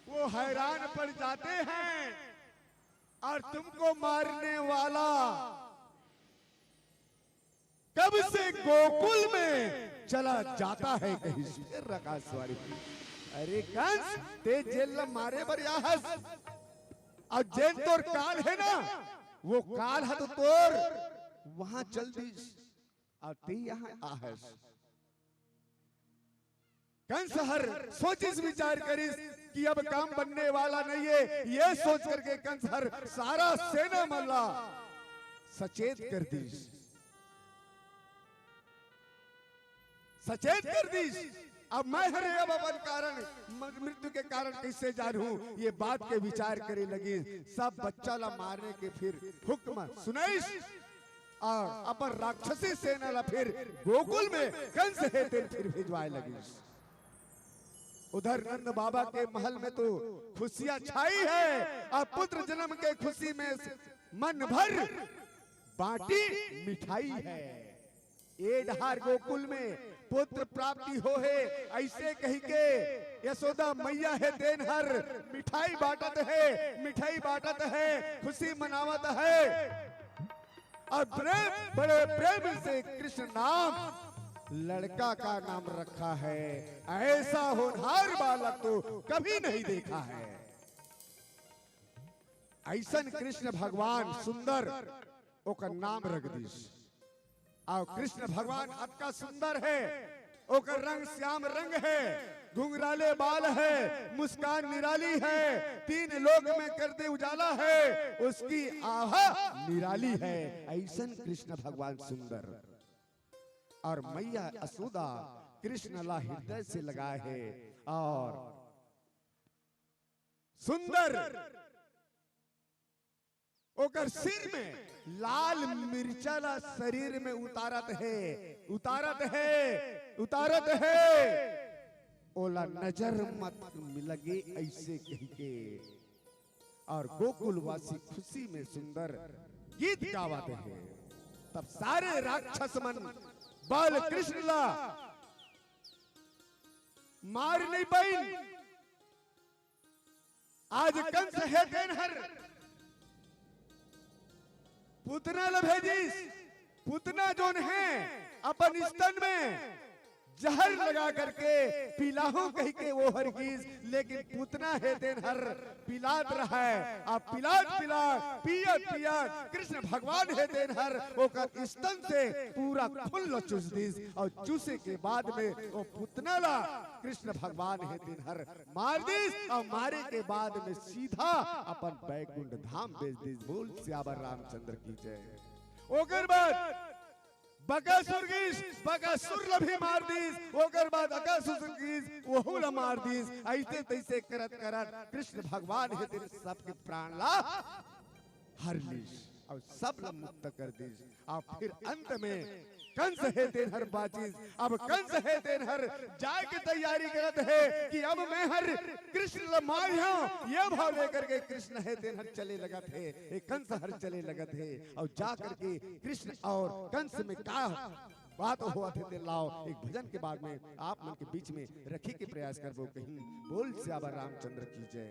वो हैरान पड़ जाते हैं और तुमको मारने वाला कब से गोकुल में चला जाता है कहिस। फिर रखा सवारी। अरे कंस, ते जेल ला मारे बर आहस, अउ जेन तोर काल हे ना, वो काल ह तो तोर वहां चल दिस, अउ ते यहां आहस। कंस हर सोचिस विचार करिस कि अब काम बनने वाला नहीं है। ये सोच करके कंस हर सारा सेना मन ला सचेत कर दिस, सचेत कर दिस। अब मैं हर अब अपन कारण, म-, मृत्यु के कारण कइसे जानहूं, ये बात के विचार करे लगिस। सब बच्चा ला मारने के फिर हुक्म सुनाइस अउ अपन राक्षसी सेना ला फिर गोकुल में कंस हे तेन फिर भिजवाए लगिस। उधर नंद बाबा के महल में तो खुशियां छाई है, अब पुत्र जन्म के खुशी में मन भर बांटी मिठाई है। ए डहार गोकुल में पुत्र प्राप्ति होहे, अइसे कहिके यशोदा मैया हे तेन हर मिठाई बांटत हे, मिठाई बांटत हे, खुशी मनावत हे। अउ प्रेम, बड़े प्रेम से कृष्ण नाम लड़का का नाम रखा है। ऐसा होनहार बालक तो कभी नहीं देखा है। अइसन कृष्ण भगवान सुंदर ओकर नाम रख दिस। अउ कृष्ण भगवान अतका सुंदर हे, ओकर रंग श्याम रंग हे, घुंघराले बाल हे, मुस्कान निराली हे, तीन लोक में कर दे उजाला हे, उसकी आभा निराली हे। अइसन कृष्ण भगवान सुंदर अउ मैया यशोदा कृष्ण ला हृदय से लगाए हे अउ सुंदर ओकर सिर में लाल मिर्चा ला शरीर में उतारत हे, उतारत हे, उतारत हे। ओला नजर मत लगे अइसे कहिके। अउ गोकुलवासी खुशी में सुंदर गीत गावत हे। तब सारे राक्षस मन बाल कृष्ण ला मार नहीं पाइन। आज कंस हे तेन हर पुतना ल भेजिस, पुतना जोन हे अपन स्तन में जहर लगा करके पिलाहूं कहिके वो हर गीस, लेकिन पुतना हे तेन हर पिलात रहय। अब पिलात पिलात, पियत पियत कृष्ण भगवान हे तेन हर ओकर स्तन से पूरा खून ल चूस दिस अउ चूसे के बाद में वो पुतना ला कृष्ण भगवान हे तेन हर मार दिस अउ मारे के बाद में सीधा अपन बैकुंठ धाम भेज दिस। बोल सियावर रामचंद्र की जय। ओकर बाद बकासुर गीस, बकासुर ल भी मार दिस। ओकर बाद अकासुर गीस, ओहू ल मार दिस। अइसे तइसे करत करत कृष्ण भगवान हे तेन सबके प्राण ला हर लिस अउ सब ल मुक्त कर दिस। अउ फिर अंत में कंस हे तेन हर बाचिस। अब कंस हे तेन हर जाए के तैयारी करत हे कि अब मैं हर कृष्ण ल मारिहूं, ये भाव लेकर के कृष्ण हे तेन हर चले लगत हे, ए कंस हर चले लगत हे। अउ जा करके कृष्ण अउ कंस में का बात होवत हे, ते लाओ एक भजन के बाद में आप मन के बीच में रखे के प्रयास करबो। कहीं बोल सियावर रामचंद्र की जय।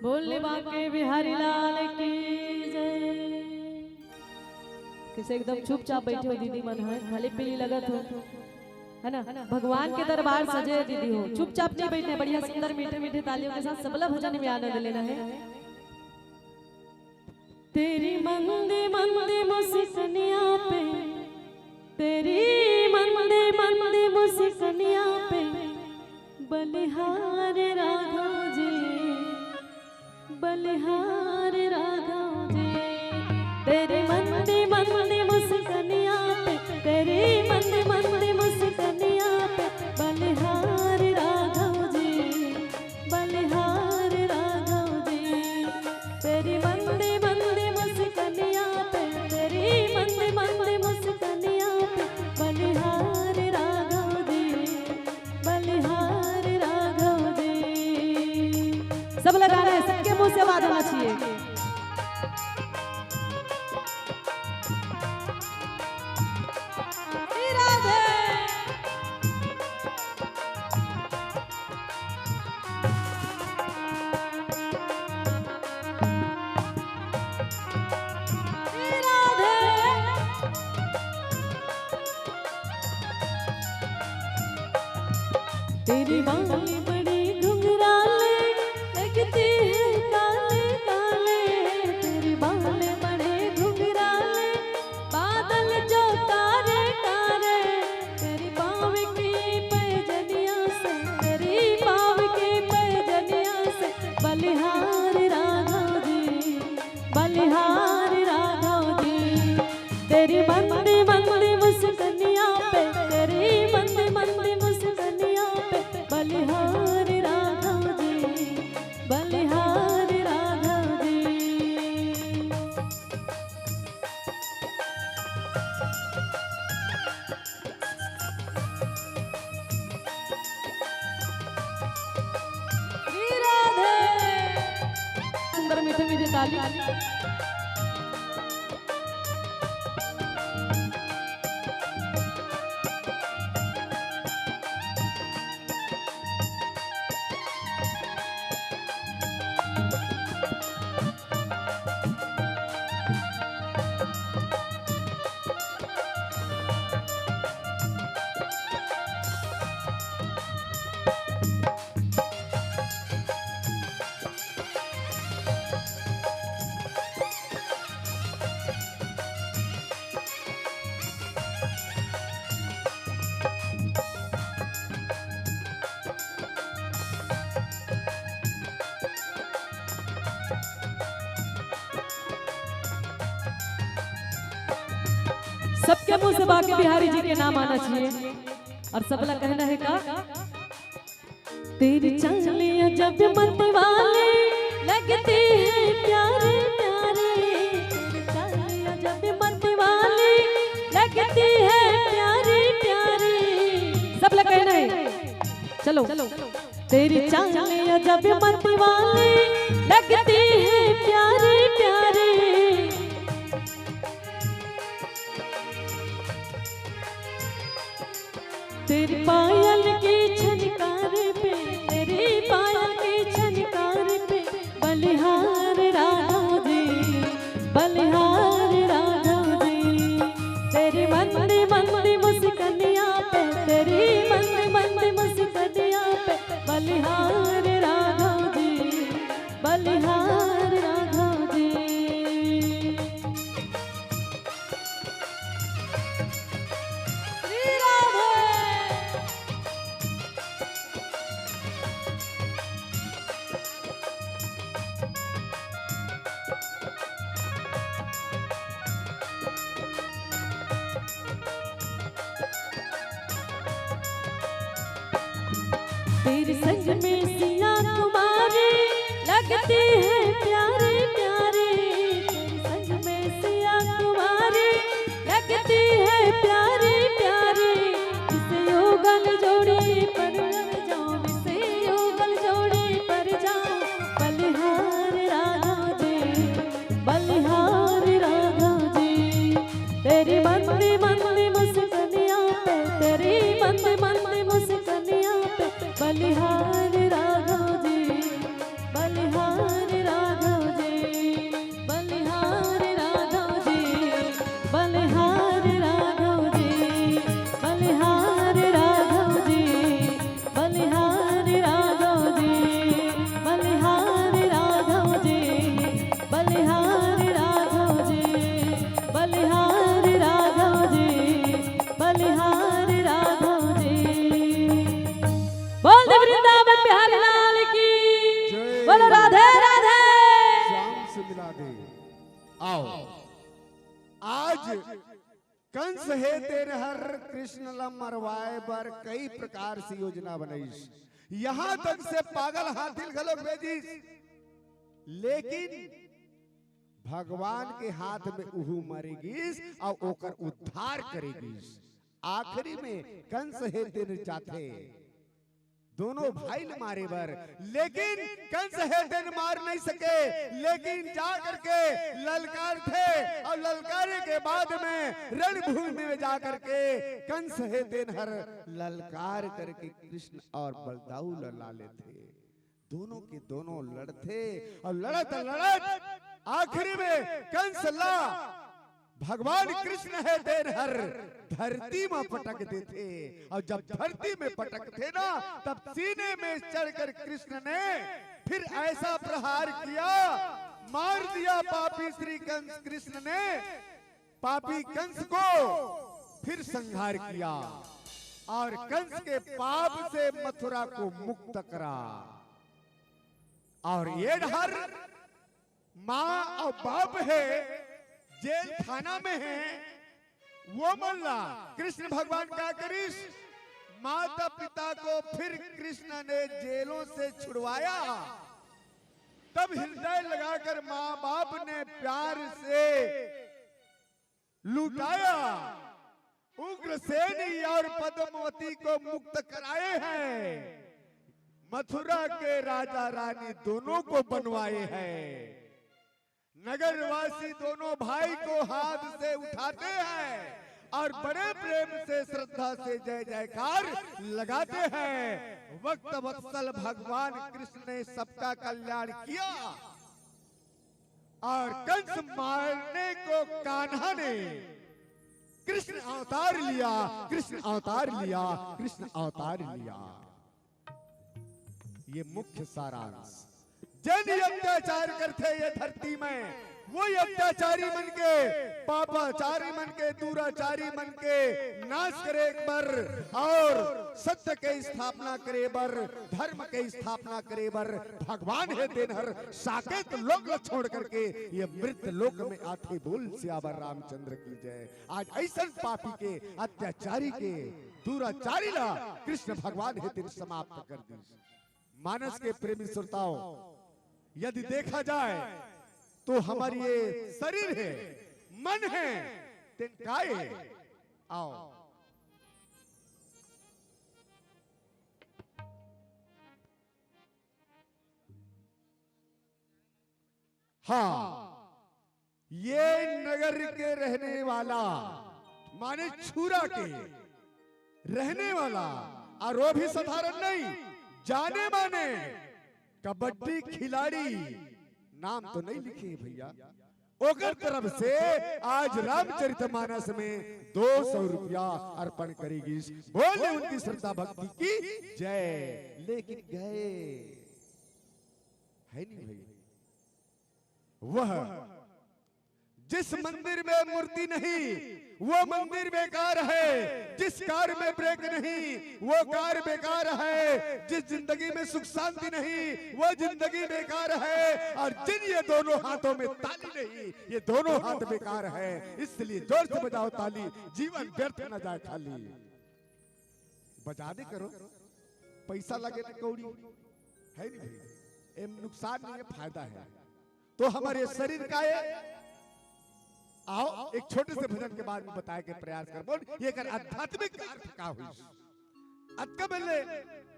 बोल बांके बिहारी लाल की जय। कइसे एकदम चुपचाप बइठे हो दीदी मन, हे खाली पीली लगत हो, हे ना? भगवान के दरबार सजे हे दीदी हो, चुपचाप नहीं बइठे, बढ़िया सुंदर मीठे मीठे तालियों के साथ सबला भजन में आनंद लेना हे। तेरी मंदी मंदी मुस्कनिया पे, तेरी मंदी मंदी मुस्कनिया पे, बलिहार राघव जी, बलिहार राघव जी। तेरी मंदी मंदी मुस्कनिया पे, तेरी मंदी मंदी मुस्कनिया पे, बलिहार राघव जी, बलिहार राघव जी। तेरी मंदी मंदी मुस्कनिया पे, तेरी मंदी मंदी मुस्कनिया पे, बलिहार राघव जी, बलिहार राघव जी। सब लगाना है, सबके मुंह से आवाज आना चाहिए। राधे। तेरी बाल बड़ी घुंघराले, लगती है काले काले। तेरी बाल बड़े घुंघराले, बादल जो कारे कारे। तेरी पाँव की पैजनिया से, तेरी पाँव की पैजनिया से, बलिहार राघव जी, बलिहार राघव जी। तेरी मंदी मंदी मुस्कनिया पे, तेरी सबके मुंह से बांके बिहारी जी के नाम आना चाहिए। और सबला कहना है का? तेरी चाल अजब मत वाली लगती है प्यारी प्यारी, तेरी चाल अजब मत वाली लगती है प्यारी प्यारी। सबला कहना है, चलो। तेरी चाल अजब मत वाली लगती है प्यारी प्यारी। तेरी पायल की झनकार पे, तेरी पायल की झनकार पे बलिहार राघव जी, बलिहार राघव जी। तेरी मंद मंद मुस्कनिया पे, तेरी मंद मंद मुस्कनिया पे बलिहार राघव जी, बलिहार राघव जी। श्री राधे। तेरे संग में सिया कुमारी लगती है प्यारी प्यारी, तेरे संग में सिया कुमारी लगती है प्यारी प्यारी। इसे युगल जोड़ी पर जाऊं, इसे युगल जोड़ी पर जाऊं, बलिहार राघव जी, बलिहार राघव जी। तेरी मंद मंद मुस्कनिया पे, तेरी मंद मंद मुस्कनिया पे बलिहार राघव जी, बलिहार राघव जी, बलिहार राघव जी, बलिहार राघव जी, बलिहार राघव जी, बलिहार राघव जी, बलिहार राघव जी, बलिहार राघव जी, बलिहार राघव जी, बलिहार राघव जी। बोल दे वृंदावन बिहारी लाल की। जय। बोलो राधे राधे। श्याम से मिला दे। आओ, आज कंस हे तेन हर कृष्ण ल मरवाए बर कई प्रकार से योजना बनाइस, यहां तक से पागल हाथी ल घलोक भेजिस, लेकिन भगवान के हाथ में उहू मरे गिस अउ ओकर उद्धार करे गिस। आखिरी में कंस हे तेन जाथे, दोनों भाई ल मारे बर, लेकिन कंस हे तेन मार नहीं सके, लेकिन जा करके ललकारथे अउ ललकारे के बाद में रणभूमि में जा करके कंस हे तेन हर ललकार करके कृष्ण अउ बलदाऊ ल ला लेथे। दोनों के दोनों लड़थे अउ लड़त लड़त आखिरी में कंस ला भगवान कृष्ण हे तेन हर धरती म पटक देथे, अउ जब धरती में पटकथे ना, तब सीने में चढ़कर कृष्ण ने फिर ऐसा प्रहार किया, मार दिया पापी श्री कंस कृष्ण ने पापी कंस को, फिर संहार किया और कंस के पाप से मथुरा को मुक्त करा। और ये डहर माँ अउ बाप हे, जेल खाना में हे, वो मन ला कृष्ण भगवान का करिस, माता पिता को फिर कृष्ण ने जेलों से छुड़वाया। तब हृदय लगाकर माँ बाप ने प्यार से लुटाया। उग्रसेन और पद्मवती को मुक्त कराए हैं, मथुरा के राजा रानी दोनों को बनवाए हैं। नगरवासी दोनों भाई को हाथ से उठाते हैं और बड़े प्रेम से, श्रद्धा से जय जयकार लगाते हैं। भक्त वत्सल भगवान कृष्ण ने सबका कल्याण किया और कंस मारने को कान्हा ने कृष्ण अवतार लिया, कृष्ण अवतार लिया, कृष्ण अवतार लिया। ये मुख्य सारांश। जन ही अत्याचार करथे ये धरती में, वही अत्याचारी मन के, पापाचारी मन के, दुराचारी मन के नाश करे बर और सत्य के स्थापना करे बर, धर्म के स्थापना करे बर भगवान हे तेन हर साकेत लोक ल छोड़ करके ये मृत लोक में आथे। बोल सियावर रामचंद्र की जय। आज ऐसन पापी के, अत्याचारी के, दुराचारी ला कृष्ण भगवान हे तेन समाप्त कर दीस। मानस के प्रेमी श्रोताओं, यदि देखा जाए तो हमारी ये शरीर है, मन है, तेन काय है? आओ। हाँ, ये नगर के रहने वाला, माने छुरा के रहने वाला, और वो भी साधारण नहीं, जाने माने कबड्डी खिलाड़ी, नाम तो नहीं लिखे भैया, ओकर तरफ से आज रामचरितमानस में दो सौ रुपया अर्पण करे गिस। बोले उनकी श्रद्धा भक्ति की जय। लेकिन गए है नहीं भाई, वह जिस मंदिर में मूर्ति नहीं, वो मंदिर बेकार है। जिस कार में ब्रेक नहीं, वो कार बेकार है। जिस जिंदगी में सुख शांति नहीं, वो जिंदगी बेकार है। और जिन ये दोनों हाथों में ताली नहीं, ये दोनों हाथ बेकार है। इसलिए जोर से बजाओ ताली, जीवन व्यर्थ न जाए खाली। बजा दे करो, पैसा लगे न कौड़ी, है नहीं भाई, एम नुकसान नहीं है, फायदा है। तो हमारे शरीर का ये, आओ, एक छोटे से भजन के बाद में बताए के प्रयास करबो, एकर आध्यात्मिक अर्थ का हुई। अतका पहले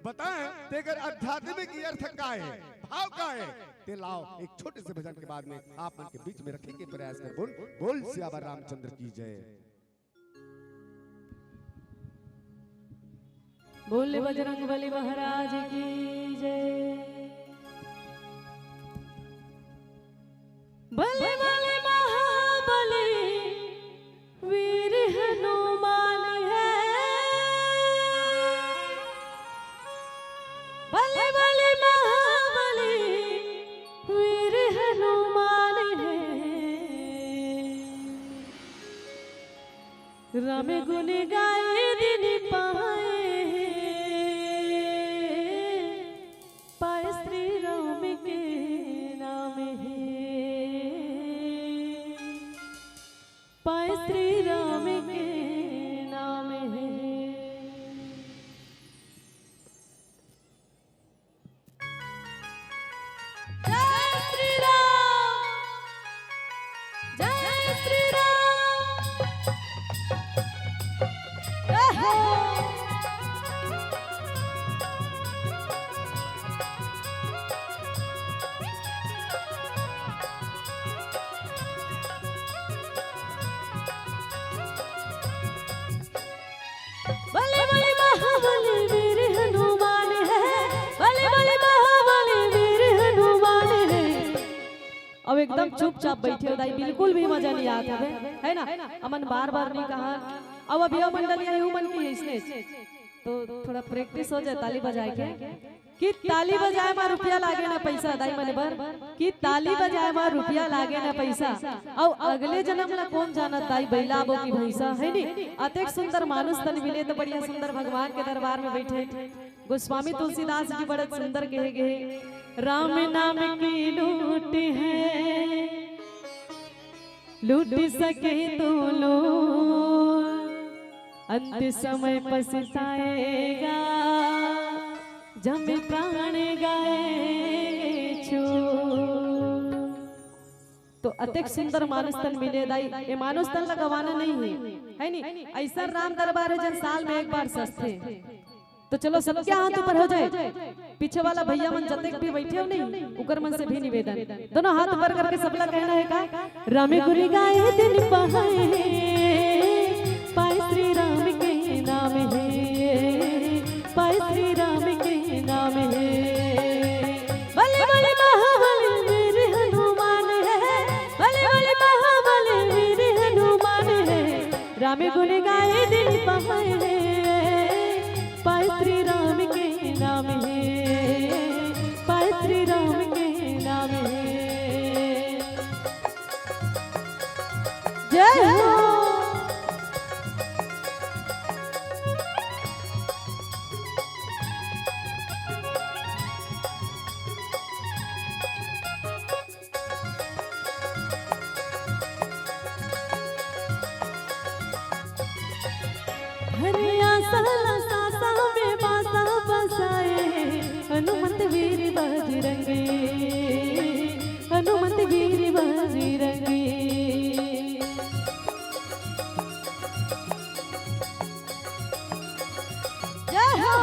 बताए, तो एकर आध्यात्मिक अर्थ का है, भाव का है, ते लाओ, एक छोटे से भजन के बाद में आप मन के बीच में रखे के प्रयास करबो। बोल सियावर रामचंद्र की जय। बोल बजरंग बली महाराज की जय। बली बली महाबली वीर हनुमान है। बली बली महाबली वीर हनुमान है। राम गुण गाए दिन पाए, पाए श्री राम के नाम है, पाए श्री राम के नाम है। जय श्री राम, जय श्री राम। जय हो। बली बली महाबली वीर हनुमान है, बली बली महाबली वीर हनुमान है। अब एकदम चुपचाप बैठे हो दाई, बिल्कुल भी मजा नहीं आत हवे, है ना? अमन बार बार नहीं कहा। अब अभी मंडलिया यू मन की इसने तो थोड़ा प्रैक्टिस हो जाए ताली बजाए के। कि ताली बजाए मा रुपया लागे ना पैसा, दाई मने बर, कि ताली बजाए मा रुपया लागे ना पैसा। अउ अगले जन्म ला कोन जानत दाई, बइला बो की भैंसा, है नी? अतेक सुंदर मानुष तन मिले तो बढ़िया सुंदर भगवान के दरबार में बैठे। गोस्वामी तुलसीदास जी बड़ा सुंदर कहे गए, राम नाम की लूट है, लूट सके तो लो, अंत समय पछताएगा, जब प्राण गए छो। तो अतेक सुंदर मानुष तन मिले दाई, ये मानुष तन ला गवाना नहीं है, है नी? ऐसा राम दरबार है जन साल में एक बार सस्ते। तो चलो सबके हाथ ऊपर हो जाए। पीछे वाला भैया मन जतेक भी बैठे हो नहीं, उकर मन से भी निवेदन, दोनों हाथ ऊपर करके सबला कहना है का, राम गुण गाए दिन पहाए, पाए श्री राम के नाम है, पाए श्री राम के नाम है। बले बले महाबल वीर हनुमान है, बले बले महाबल वीर हनुमान है, राम गुण गाए दिन पहाए, पाए श्री राम के नाम है, पाए श्री राम के नाम है। जय हो। हरे आसा ला सासा में बासा बसाए, हनुमंत वीर बजरंगी, हनुमंत वीर बजरंगी। जय हो।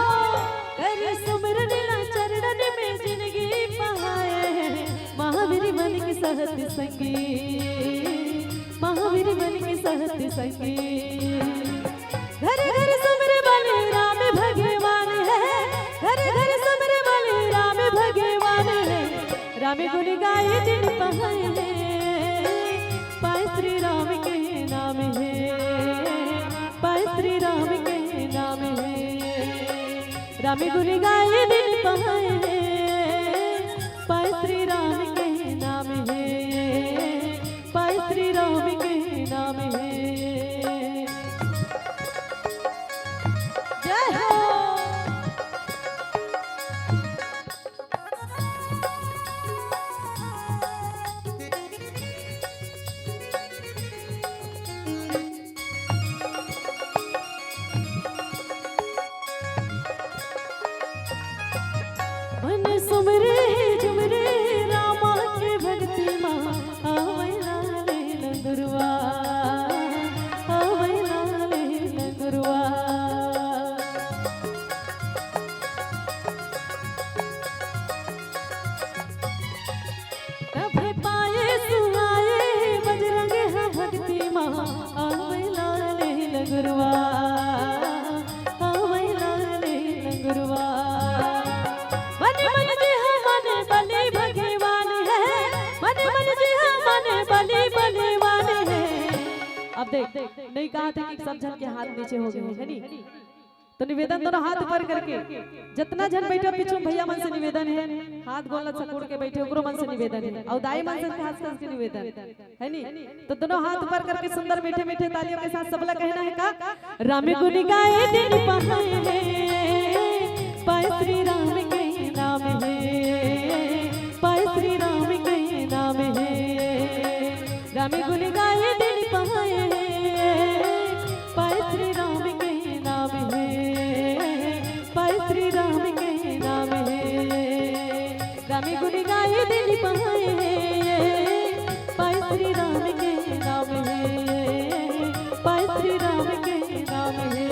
कर सुमरन ला चरणन में जिनगी पहाए, महावीर बन के सहत संगी, महावीर बन के सहत संगी। घर घर सुमर बले राम भगवान है, घर घर सुमर बले राम भगवान है, राम गुण गाए दिन पहाए, पाए श्री राम के नाम है, पाए श्री राम के नाम है। राम गुण गाए दिन पहाए, पाए श्री राम के नाम है, पाए श्री राम के नाम है। जय हो। मन सुमरे जुमरे रामा के भक्ति मा, आवै लाले नंदुरवा, आवै लाले नंदुरवा। तभे पाए सुहाए बजरंग ह भक्ति मा, आवै लाले नंदुरवा, आवै लाले नंदुरवा। मन मन जी हा मन बली भगवान है, मन मन जी हा मन बली बलवान है। अब देख, नहीं कहा था कि सब झन के हाथ नीचे हो गए, है नी? तो निवेदन दोनों हाथ ऊपर करके, जितना झन बैठे पीछू भैया मन से निवेदन है, हाथ गोल सकुड़ के बैठे ओकरो मन से निवेदन है, और दाई मन से खास करके निवेदन है नी। तो दोनों हाथ ऊपर करके सुंदर मीठे मीठे तालियों के साथ सबला कहना है का, राम गुण गाए दिन पहाए, पाए श्री राम के नाम है, पाए श्री राम के नाम है। राम गुण गाए दिन पहाए, पाए श्री राम के नाम है, पाए श्री राम के नाम है। राम गुण गाए दिन पहाए, पाए श्री राम के नाम है, पाए श्री राम के नाम है,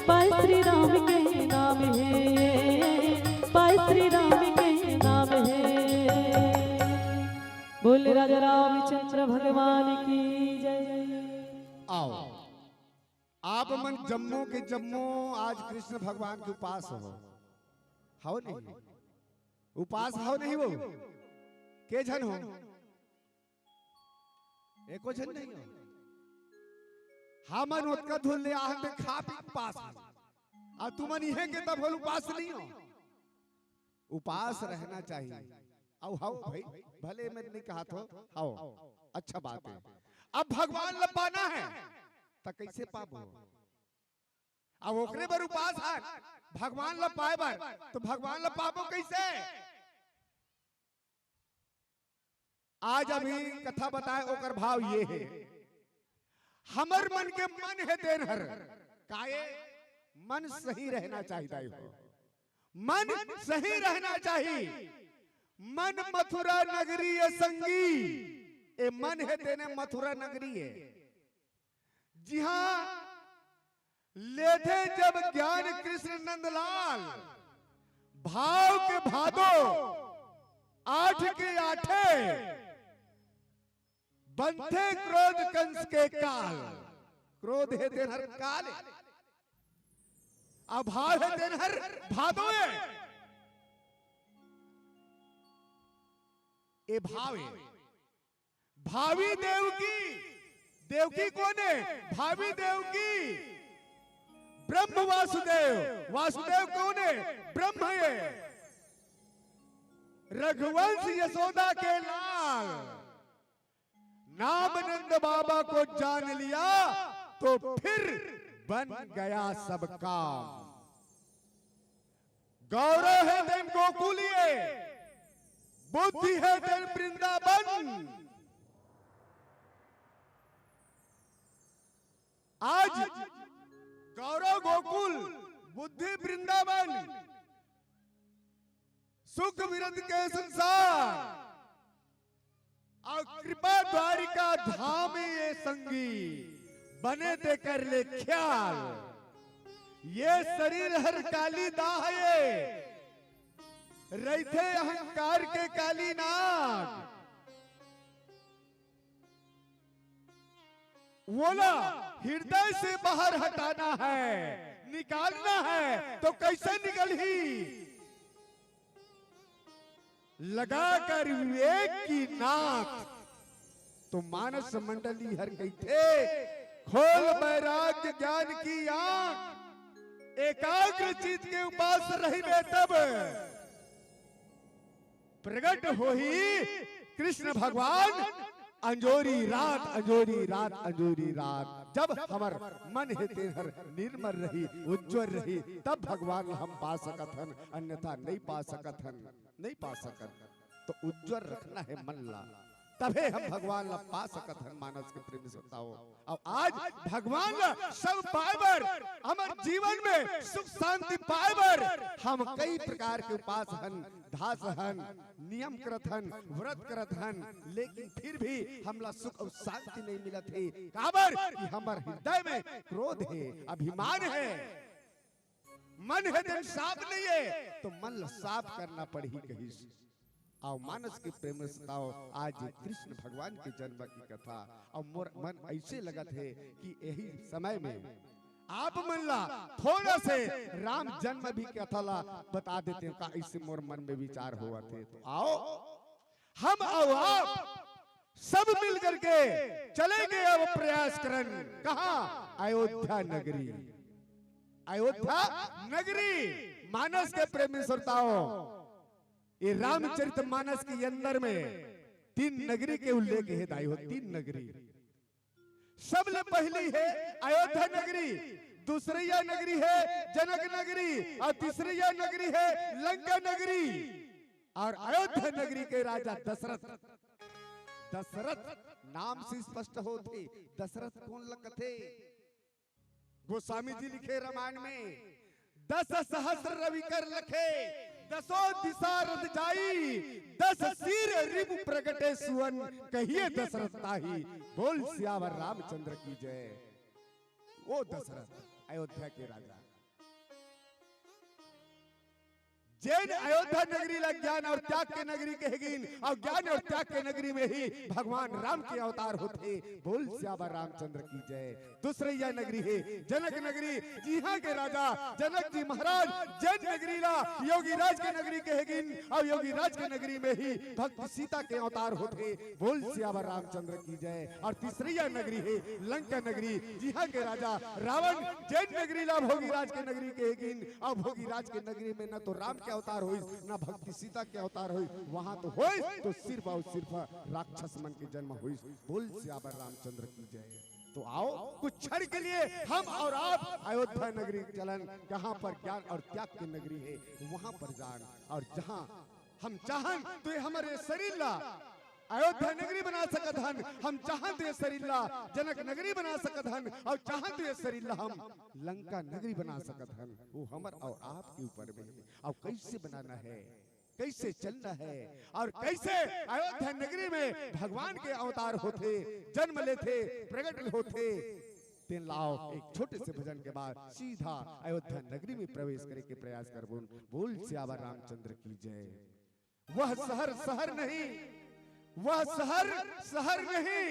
पाए श्री राम के नाम है, पाए श्री राम के नाम है। बोल राजा रामचंद्र भगवान की जय। आओ, आप मन जम्मो के जम्मो आज कृष्ण भगवान के उपास हो, हव नहीं? उपास हव नहीं वो? के झन हो? एको झन नहीं हो। हमन ओतका धुन ले आहन ते खा पी के पास हो। अउ तुमन इहे के तब होल उपास नहीं हो। उपास रहना चाहिए। अउ हव भाई, भले मैं नहीं कहा थो, हव, अच्छा बात है। अब भगवान ला पाना है, त कैसे पाबो? अब ओकरे बर उपास है, भगवान ला पाए बर, तो भगवान ला पाबो कैसे? आज अभी कथा बताए, ओकर भाव ये है, हमर मन के मन हे तेन हर, काये मन सही रहना चाहिए हो, मन सही रहना चाहिए। मन मथुरा नगरी ये संगी, ए मन हे तेने मथुरा नगरी है, जिहां लेथे जब ज्ञान कृष्ण नंदलाल, भाव के भादो, आठ के आठे, बनथे क्रोध कंस के काल। क्रोध हे तेन हर काल ए, अभाव हे तेन हर भादो ए। ए भाव ए। भावी देवकी, देवकी कोन ए? भावी देवकी ब्रह्म वासुदेव। वासुदेव कोन ए? ब्रह्म ए। रघुवंश यशोदा के लाल। नाम नंद बाबा को जान लिया तो फिर बन गया सब काम। गौरव हे तेन गोकुल ए, बुद्धि हे तेन वृंदावन। आज गौरव गोकुल, बुद्धि वृंदावन, सुख विरत के संसार अउ कृपा द्वारिका धाम ए संगी, बने ते कर ले ख्याल। ए शरीर हर काली दाह ए, रहिथे अहंकार के काली नाग। ओला हृदय से बाहर हटाना है, निकालना है, तो कैसे निकलही? लगाकर विवेक की नाक। तो मानस मंडली हर कहिथे, खोल वैराग्य ज्ञान की आंख, एकाग्र चित के उपास रहिबे तब प्रगट होही कृष्ण भगवान। अंजोरी रात, अंजोरी रात, अंजोरी रात, जब हमर मन हे तेहर निर्मल रही, उज्जवल रही, तब भगवान ला हम पा सकत हन, अन्यथा नहीं पा सकत हन, नहीं पा सकत। तो उज्जवल रखना हे मन ला, तभे हम भगवान ला पा सकत हन। मानस के प्रेमी श्रोताओं, अउ आज भगवान ला सब पाए बर, हमर जीवन में सुख शांति पाए बर हम कई प्रकार के उपास हन, धास हन, नियम करत हन, व्रत करत हन, लेकिन फिर भी हमला सुख अउ शांति नहीं मिलत हे। काबर कि हमर हृदय में क्रोध हे, अभिमान हे, मन हे तेन साफ नहीं हे, तो मन ला साफ करना पड़ही कहिस। अउ मानस के प्रेमी श्रोताओं, आज कृष्ण भगवान के जन्म की कथा, अउ मोर मन ऐसे लगत हे कि यही समय में आप मन ला थोड़ा से राम जन्म भी कथा ला बता देते हो, का ऐसे मोर मन में विचार होवत हे। तो आओ, हम अउ आप सब मिल करके चलेंगे अब प्रयास करन। कहाँ? अयोध्या नगरी। अयोध्या नगरी। मानस के प्रेमी श्रोताओं, ये रामचरित मानस के अंदर में तीन नगरी के उल्लेख हे दाई हो, तीन नगरी। सबले पहली हे अयोध्या नगरी, दूसरैया नगरी हे जनक नगरी, अउ तीसरैया नगरी हे लंका नगरी। अउ अयोध्या नगरी के राजा दशरथ, दशरथ नाम से स्पष्ट होथे, दशरथ कोन ल कथे? गोस्वामी जी लिखे रामायण में, "दस सहस्र रवि कर लखे, दसों दिशा रथ जाई, दस सिर रिपु प्रगटे सुवन, कहिए दशरथ ताही, बोल सियावर रामचंद्र की जय।" वो दशरथ, अयोध्या के राजा, जेन अयोध्या नगरी ला ज्ञान अउ त्याग के नगरी कहे गिन, अउ ज्ञान अउ त्याग के नगरी में ही भगवान राम के अवतार होथे। बोल सियावर रामचंद्र की जय। दूसरैया नगरी हे जनक नगरी, जिहाँ के राजा जनक जी महाराज जेन नगरी ला योगी राज के नगरी कहे गिन, अउ योगी राज के नगरी में ही भक्त सीता के अवतार होथे। बोल सियावर रामचंद्र की जय। अउ तीसरैया नगरी हे लंका नगरी, जिहाँ के राजा रावण जेन नगरी ला भोगीराज के नगरी कहे गिन, अउ भोगीराज के नगरी में न तो राम के अवतार होइस, न भक्ति सीता के अवतार होइस, वहां तो होइस तो सिर्फ अउ सिर्फ राक्षस मन के जन्म होइस। बोल सियावर रामचंद्र की जय। तो आओ, कुछ क्षण के लिए हम अउ आप अयोध्या नगरी चलन, जहां पर ज्ञान अउ त्याग की नगरी हे, वहां पर जान, अउ जहां हम चाहन तो ये हमर ये शरीर ला अयोध्या नगरी बना सकत हन, हम चाहन तो ये शरीर ला जनक नगरी बना सकत हन, अउ चाहन तो ये शरीर ला हम लंका नगरी बना सकत हन। वो हमर अउ आपके ऊपर में हे। अउ कैसे बनाना हे, कैसे चलना हे, अउ कैसे अयोध्या नगरी में भगवान के अवतार होथे, जन्म लेथे, प्रगट होथे, तेन लाओ, एक छोटे से भजन के बाद सीधा अयोध्या नगरी में प्रवेश करे के प्रयास करबो। बोल सियावर रामचंद्र की जय। वह शहर शहर नहीं, वह शहर शहर नहीं,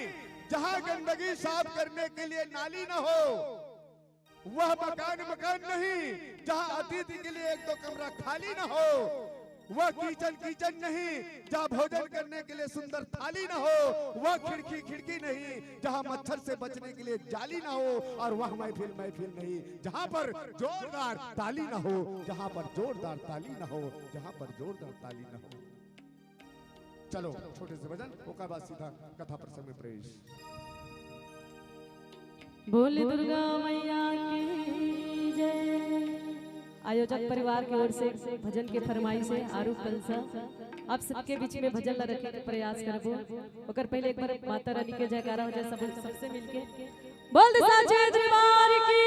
जहां गंदगी साफ करने के लिए नाली न हो। वह मकान मकान नहीं, जहां अतिथि के लिए एक दो कमरा खाली न हो। वह किचन किचन नहीं, जहां भोजन करने के लिए सुंदर थाली न हो। वह खिड़की खिड़की नहीं, जहां मच्छर से बचने के लिए जाली न हो। और वह महफिल महफिल नहीं, जहां पर जोरदार ताली न हो, जहां पर जोरदार ताली न हो, जहां पर जोरदार ताली न हो। चलो, छोटे से भजन, ओकर बाद सीधा कथा प्रसंग में प्रवेश। बोल दुर्गा मैया की जय। आयोजक परिवार की ओर से भजन के फरमाइश है, आरूप कलसा। आप सबके बीच में भजन ला रखे के प्रयास करबो। ओकर पहले एक बार माता रानी के जयकारा हो जाए सब, सबसे मिलके। बोल दे साचे दरबार की।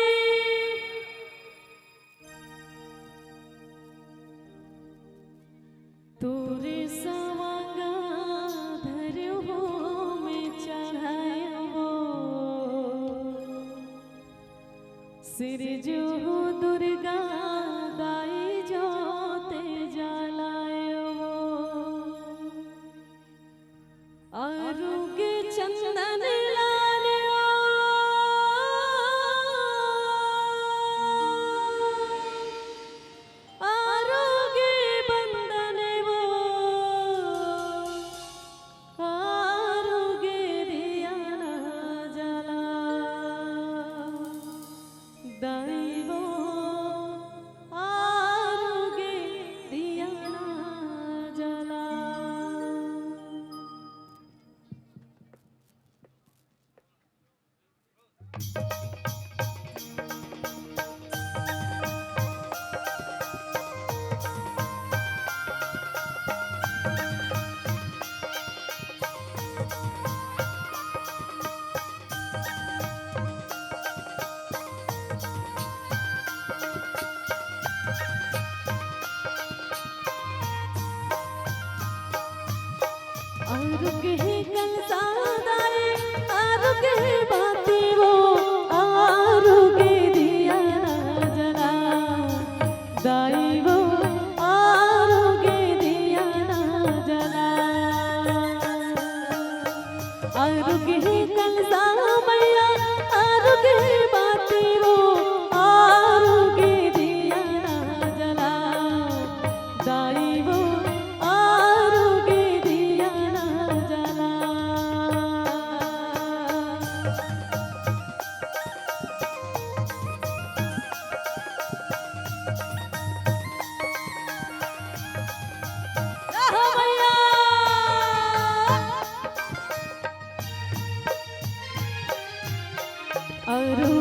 तोरे सवांगा धरवो में चढ़ायवो, सिरजो दुर्गा दाई जोते जलायवो। आरुगे चंदन लालियो, आरुगे बंदन वो, आरुगे दिया ना जला। दैवो आरुगे दिया ना जला। आरुगे कलसा दाई, आरुगे बाती वो, आरुगे दिया ना जला। दाई वो, आरुगे दिया ना जला। आरुगे कलसा मैया, आरुगे बाती वो, आरुगे दिया ना जला। दाई वो, आरुगे दिया ना जला। आहो मैया। आरु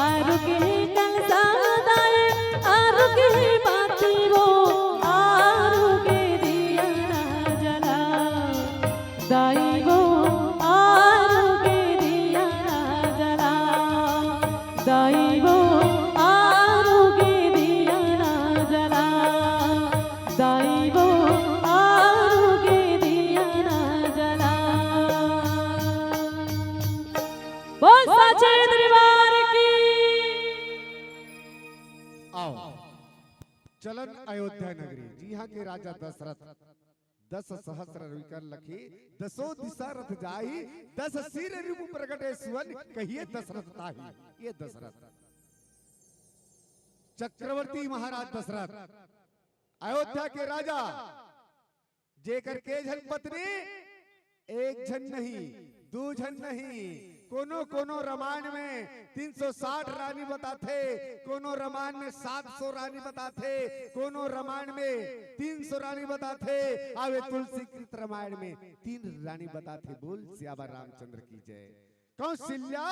आरुगे कलसा दाई, आरुगे बाती वो, आरुगे दिया ना जला। दाई वो, आरुगे दिया ना जला। दाई वो, आरुगे दिया ना जला। दाई वो, आरुगे दिया ना जला। बोल साचे दरबार की। आओ, चलन अयोध्या नगरी, जिहाँ के राजा दशरथ दस सहस्र रविकर लखी, दसों दिशा रथ जाही, दस सिर रूप प्रगटे सुवन, कहिए दशरथ ताही। ये दशरथ, चक्रवर्ती महाराज दशरथ, अयोध्या के राजा, जेकर के झन पत्नी, एक झन नहीं, दू झन नहीं, कोनो कोनो रामायण में तीन सौ साठ रानी बताथे, कोनो रामायण में सात सौ रानी बताथे, कोनो रामायण में तीन सौ रानी बताथे, अउ ए तुलसीकृत रामायण में तीन रानी बताथे। बोल सियावर रामचंद्र की जय। कौशल्या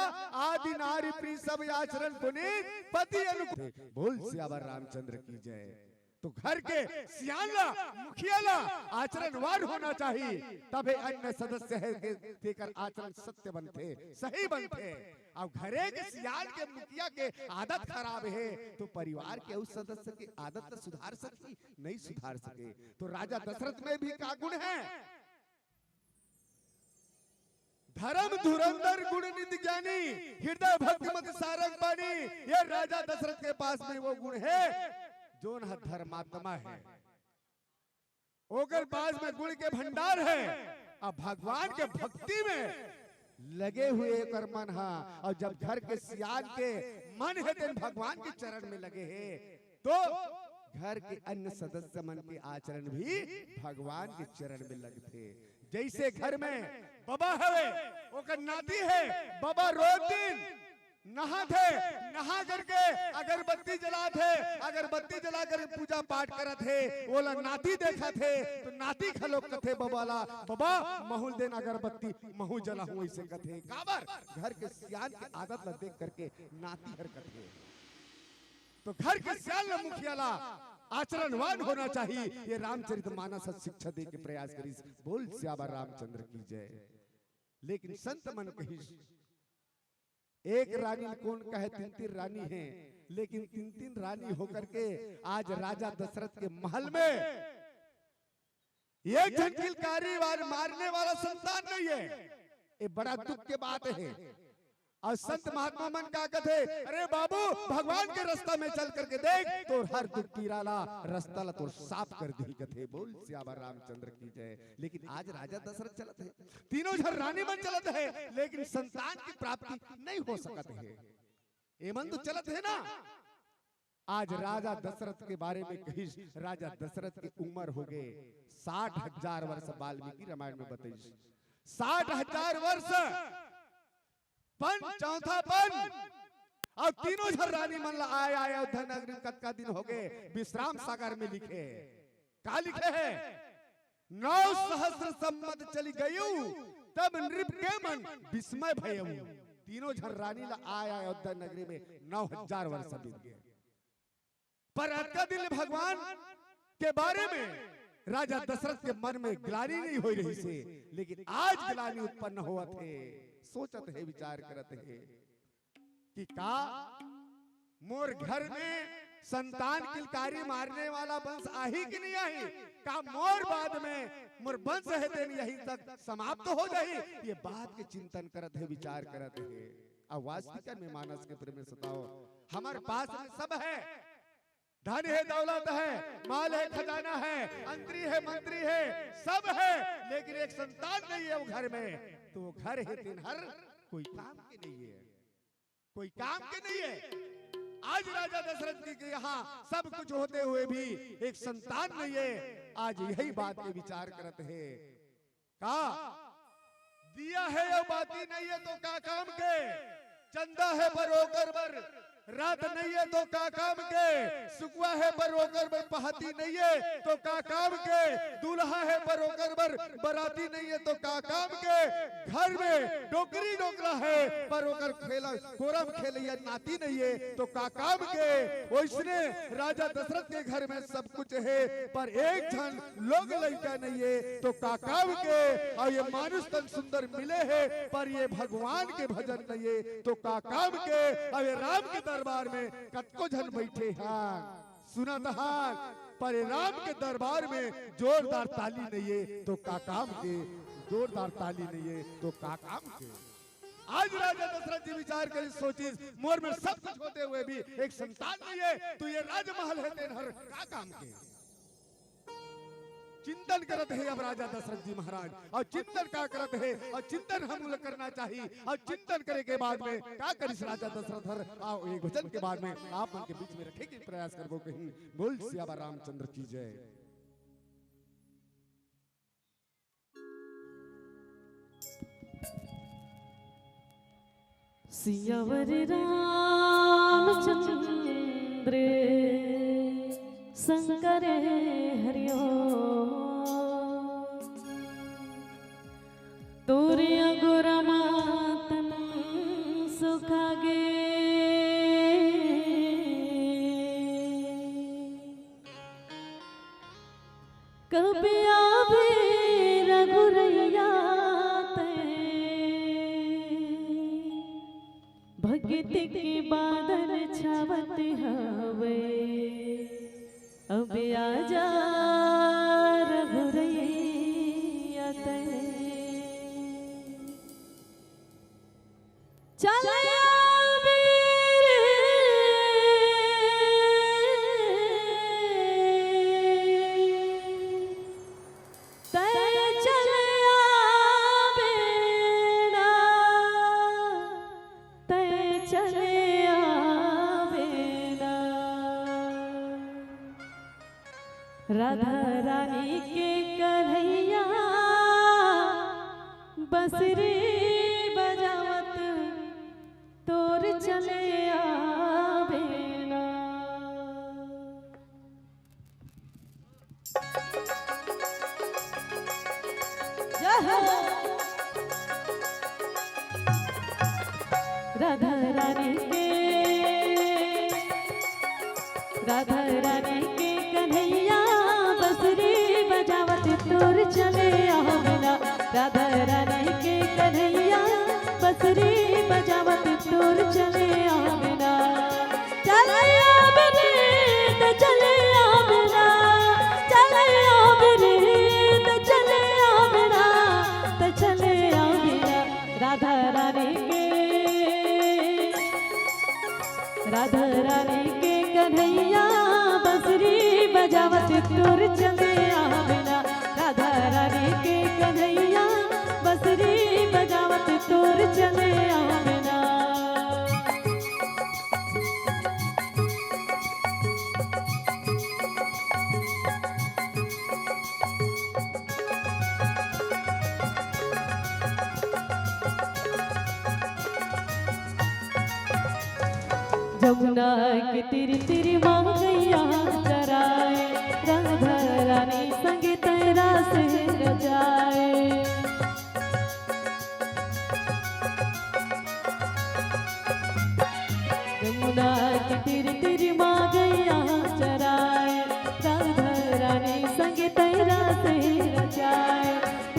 आदि नारी प्रिय सब आचरण पुनीत पति अनुकूल। बोल सियावर रामचंद्र की जय। तो घर के सियान ला, मुखिया ला आचरणवान होना चाहिए, तभे अन्य सदस्य हे के, तेकर आचरण सत्य बनथे, सही बनथे। अब घरे के सियान के मुखिया के आदत खराब हे, तो परिवार के उस सदस्य के आदत ला सुधार सकही? नहीं सुधार सके। तो राजा दशरथ में भी का गुण है? धर्म धुरंधर गुण निधि ज्ञानी, हृदय भक्ति मति सारंग पानी। ये राजा दशरथ के पास में वो गुण है, जोन ह धर्मात्मा है। ओकर पास में गुण के भंडार है। अब भगवान के भक्ति में लगे हुए एकर मन ह, अउ जब घर के सियान के मन हे, तेन भगवान के चरण में लगे हे, तो घर के अन्य सदस्य मन के आचरण भी भगवान के चरण में लगथे। जैसे घर में बबा हवे, ओकर नाती हे, बबा रोज दिन नहाथे, नहा करके अगरबत्ती जलाथे, अगरबत्ती जला करके पूजा पाठ करत हे, ओला नाती देखत हे, तो नाती घलोक कथे बबा ला, "बबा, महूं ल देन अगरबत्ती, महूं जलाहूं," ऐसे कथे। काबर? घर के सियान के आदत ला देख करके नाती हर कथे। तो घर के सियान ला, मुखिया ला आचरणवान होना चाहिए। ये रामचरित मानस ह शिक्षा दे के प्रयास करिस। बोल सियावर रामचंद्र की जय। लेकिन संत मन कहिस, एक रानी ल कोन कहे, तीन तीन रानी हे, लेकिन तीन तीन रानी होकर के आज राजा दशरथ के महल में एक झन किलकारी वार मारने वाला संतान नहीं है। ये बड़ा दुख के बात है। अउ संत महात्मा मन का कथे, "अरे बाबू, भगवान के रास्ता में चल करके देख, तोर हर दुख पीरा ला, रास्ता ला तोर साफ कर दिही," कथे। बोल सियावर रामचंद्र की जय। लेकिन आज राजा दशरथ चलत हे, तीनों झन रानी मन चलत हे, लेकिन संतान की प्राप्ति नहीं हो सकत हे। एमन तो चलत हे ना। आज राजा दशरथ के बारे में कहिस, राजा दशरथ के उम्र हो गए साठ हजार वर्ष, वाल्मीकि रामायण में बताइस, साठ हजार वर्ष, पन, चौथा पन, अउ तीनों झन रानी मन ला आय, आय अयोध्या नगरी में कतका दिन हो गए, विश्राम सागर में लिखे, का लिखे हे? "नौ सहस्र संवत चली गयु, तब नृप के मन विस्मय भयउ।" तीनों झन रानी ला आय, आय अयोध्या नगरी में नौ हजार वर्ष बीत गए। पर अतका दिन ले भगवान के बारे में राजा दशरथ के मन में ग्लानि नहीं होई रहिसे, लेकिन आज ग्लानि उत्पन्न होवत हे, सोचत हे, विचार करत हे कि का मोर घर में संतान किलकारी मारने वाला वंश आही कि नहीं आही? का मोर बाद में मोर वंश हे तेन यहीं तक समाप्त हो जाही? ये बात के चिंतन करत हे, विचार करत हे। अब वास्तविकता में मानस के प्रेम में सताओ, हमर पास में सब है, धन है, दौलत है, माल है, खजाना है, अंत्री है, मंत्री है, सब है, लेकिन एक संतान नहीं है वो घर में, तो वो घर हे तेन हर कोई काम के नहीं है, कोई काम के नहीं है। आज राजा दशरथ जी के यहाँ सब कुछ होते हुए भी एक संतान नहीं है। आज यही बात के विचार करत हे। का दिया है अउ बाती नहीं है तो का काम के? चंदा है पर ओकर बर रात नइये तो का काम के, सुकवा हे पर ओकर बर पहाती नइये तो का काम के, दूल्हा हे पर ओकर बर बराती नइये तो का काम के, घर में डोकरी डोकरा हे पर ओकर खेला कोरम खेलइया नाती नइये तो का काम के। ओइसने राजा दशरथ के घर में सब कुछ हे, पर एक झन लोग लइका नइये तो का काम के। अउ ये मानुष तन सुंदर मिले हे, पर ये भगवान के भजन नइये तो का काम के। अउ ये राम के दरबार में कतको झन बइठे हन, सुनत हन, पर ये राम के दरबार में जोरदार ताली नइये तो का काम के, जोरदार ताली नइये तो का काम के। आज राजा दशरथ जी विचार करिस, सोचिस, मोर में सब कुछ होते हुए भी एक संतान नइये, तो ये राजमहल हे तेन हर का काम के। चिंतन करत हे अब राजा दशरथ जी महाराज, अउ चिंतन का करत हे, अउ चिंतन हमन ल करना चाही, अउ चिंतन करे के बाद में का करिस राजा दशरथ हर, अउ एक वचन के बाद में आप मन के बीच में रखे के प्रयास करबो कहिन। बोल सियावर रामचंद्र की जय। सियावर रामचंद्र शंकर हरिओ, तोर अगोरा मा तन सुखागे। कब आबे रघुरैया तैं, भक्ति के बादल छावत हवे। अब आजा रघुरैया तैं। चल आबे रे, तैं चल आबे ना, तैं चल आबे ना। राधा रानी के कन्हैया बंसरी बजावत तोर चले आबे ना। जय हो। राधा रानी के, राधा रानी के कन्हैया बंसरी बजावत तोर चले आबे ना। राधा रानी के कन्हैया बंसरी बजावत तोर चले आबे ना। चले आबे रे, त चले आबे ना। चले आबे रे, त चले आबे ना। त चले आबे ना। राधा रानी के, राधा रानी के कन्हैया बंसरी बजावत तोर चले आबे ना। राधा रानी के कन्हैया बंसरी बजावत तोर चले आबे ना। जमुना के तीर तीर मा गैया चराए, राधा रानी संग तैं रास रचाए। जमुना के तीर तीर मा गैया चराए, राधा रानी संग तैं रास रचाए।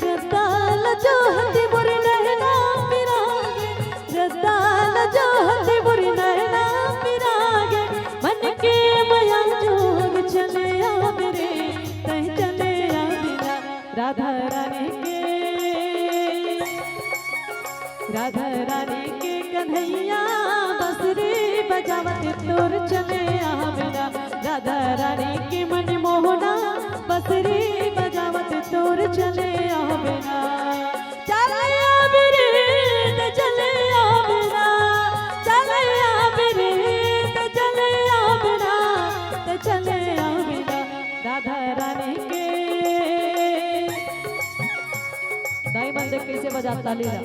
रद्दा ल जोहत मोर नैना पिरागे, रद्दा ल जोहत मोर नैना पिरागे, मन के मया जोर चले आबे रे, तैं चले आबे ना। राधा रानी के, राधा रानी के कन्हैया बंसरी बजावत तोर चले आबे ना। राधा रानी के मनमोहना बंसरी बजावत तोर चले आबे ना। चले आबे रे, त चले आबे ना। चले आबे रे, त चले आबे ना। त चले आबे ना। राधा रानी के। दाई मन देख कैसे बजात ताली ला।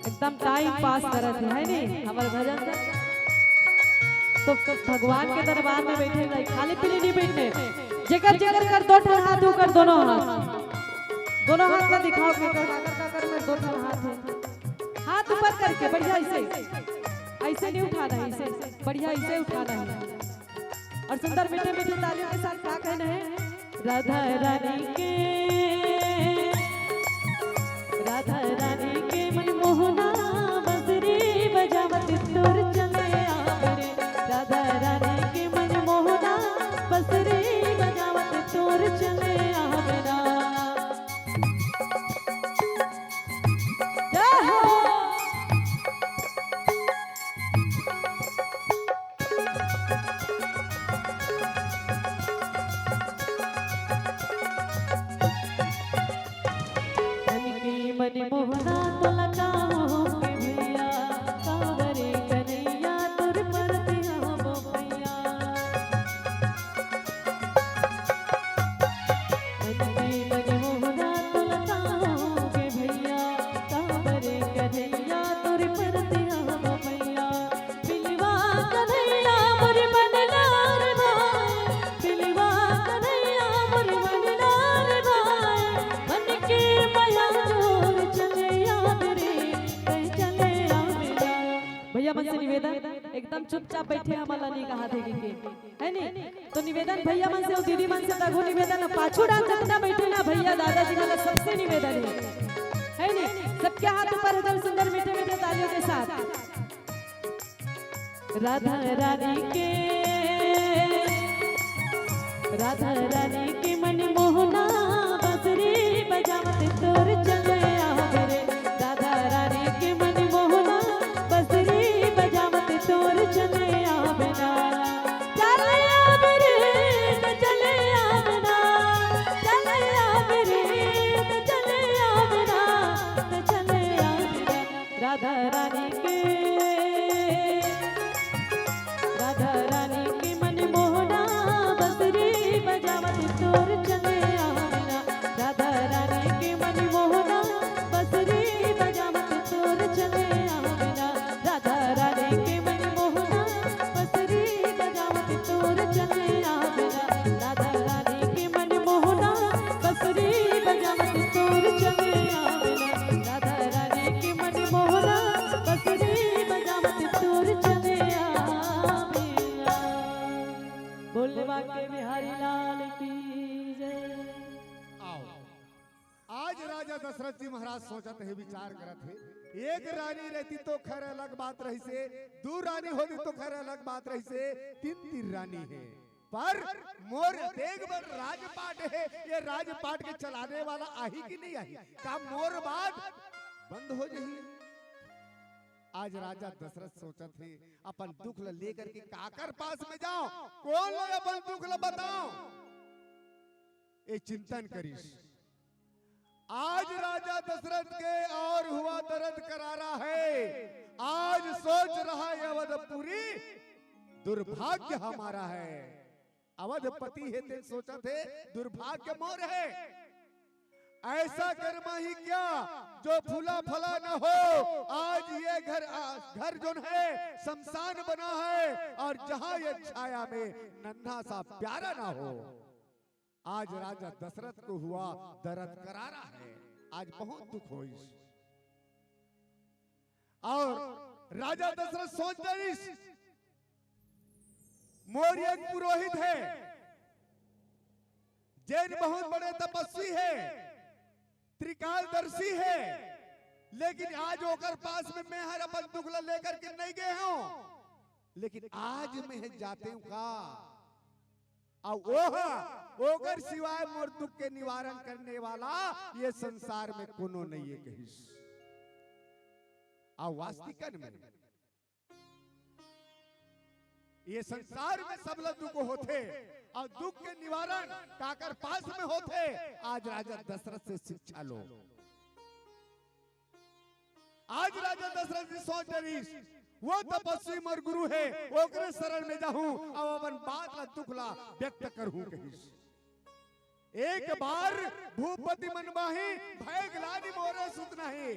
एकदम टाइम पास करत हे, है नी? हमर भजन से। तो भगवान के दरबार में बैठे रहे, खाली पीली नहीं बैठे। जेकर जेकर कर दो ठन हाथ, ओकर दोनों हाथ, दोनों हाथ ला दिखाओ, केकर काकर काकर में दो ठन हाथ है। हाथ ऊपर करके बढ़िया ऐसे, ऐसे नहीं उठाना है, ऐसे बढ़िया ऐसे उठाना है। और सुंदर मीठे मीठे तालियों के साथ क्या कहना है? राधा रानी के, राधा रानी के मनमोहना, बंसुरी बजावत तोर चले आवे रे। राधा रानी के मनमोहना, बंसुरी बजावत तोर चले आवे रे। जय हो। मन के मनमोहना तोला का हो के भैया, कावरे कन्हैया तोर परत हवो भैया। मन के मनमोहना तोला का हो के भैया, कावरे कन्हैया तोर परत हवो भैया। बिलवा कन्हैया मोर मन लार भाई, बिलवा कन्हैया मोर मन लार भाई, मन के मया जोर चले आवे रे, कहीं चले आवे रे। भैया मन से निवेदन, एकदम चुपचाप बैठे, हमला नहीं कहा थे कि, है नी? तो निवेदन भैया मन से अउ दीदी मन से तको निवेदन, पाछू डाल जितना बैठे ना भैया दादाजी मन ला, सबसे निवेदन है, है नी? सबके हाथ ऊपर एकदम सुंदर मीठे मीठे तालियों के साथ। राधा रानी के, राधा रानी के मनमोहना, बंसुरी बजावत तोर चले आवे रे। राधा रानी के मनमोहना, बंसुरी बजावत तोर चले आवे ना। चले आवे रे, त चले आवे ना। चले आवे रे, त चले आवे ना। त चले आवे ना। राधा रानी के, राधा रानी के मनमोहना, बंसुरी बजावत तोर चले आवे ना। राधा रानी के मनमोहना, बंसुरी बजावत तोर चले आवे ना। राधा रानी के मनमोहना, बंसुरी बजावत तोर चले आवे ना। राधा रानी के मनमोहना, बंसुरी बजावत तोर चले आवे ना। राधा रानी के मनमोहना, बंसुरी बजावत तोर चले आवे ना। बोल बांके बिहारी लाल की जय। आओ, आज राजा दशरथ जी महाराज सोचत हे, विचार करत हे, एक रानी रहती तो खैर अलग बात रहिसे, दू रानी होती तो खैर अलग बात रहिसे, तीन तीन रानी हे, पर मोर देख बर राजपाट हे, ये राजपाट के चलाने वाला आही कि नहीं आही? का मोर बात बंद हो जाही? आज राजा दशरथ सोचत हे, अपन दुख ल लेकर के काकर पास में जाओ, कोन ल अपन दुख ल बताओ? ये चिंतन करिस। आज राजा दशरथ के और हुआ दर्द करारा है। आज सोच रहा है अवधपुरी, दुर्भाग्य हमारा है। अवधपति हे तेन सोचत हे, दुर्भाग्य मोर है। ऐसा कर्म ही क्या जो फूला फला न हो। आज ये घर, आ, घर जोन है, शमशान बना है, और जहां ये छाया में नन्हा सा प्यारा ना हो। आज राजा दशरथ को हुआ दर्द करारा है, आज बहुत दुख होइस। और राजा दशरथ सोच डरिस, मोर एक पुरोहित है, जेन बहुत बड़े तपस्वी है, त्रिकालदर्शी है, लेकिन आज ओकर पास में मैं हर अपन दुख ला लेकर के नहीं गए हूं, लेकिन आज मैं जाते हूं का? अउ ओह, ओकर सिवाय मोर दुख के निवारण करने वाला ये संसार में कोनो नहीं है कहिस। अउ वास्तविकन में ये संसार में सब ला दुख होथे, अउ दुख के निवारण काकर पास में होथे। आज राजा दशरथ से शिक्षा लो। आज राजा दशरथ जी सोच डरिस, वो तपस्वी मोर गुरु है, ओकरे शरण में जाहूं, अउ अपन बात ला, दुख ला व्यक्त करहूं कहिस। एक बार भूपति मन माही, भय ग्लानि मोरे सुत नाहीं।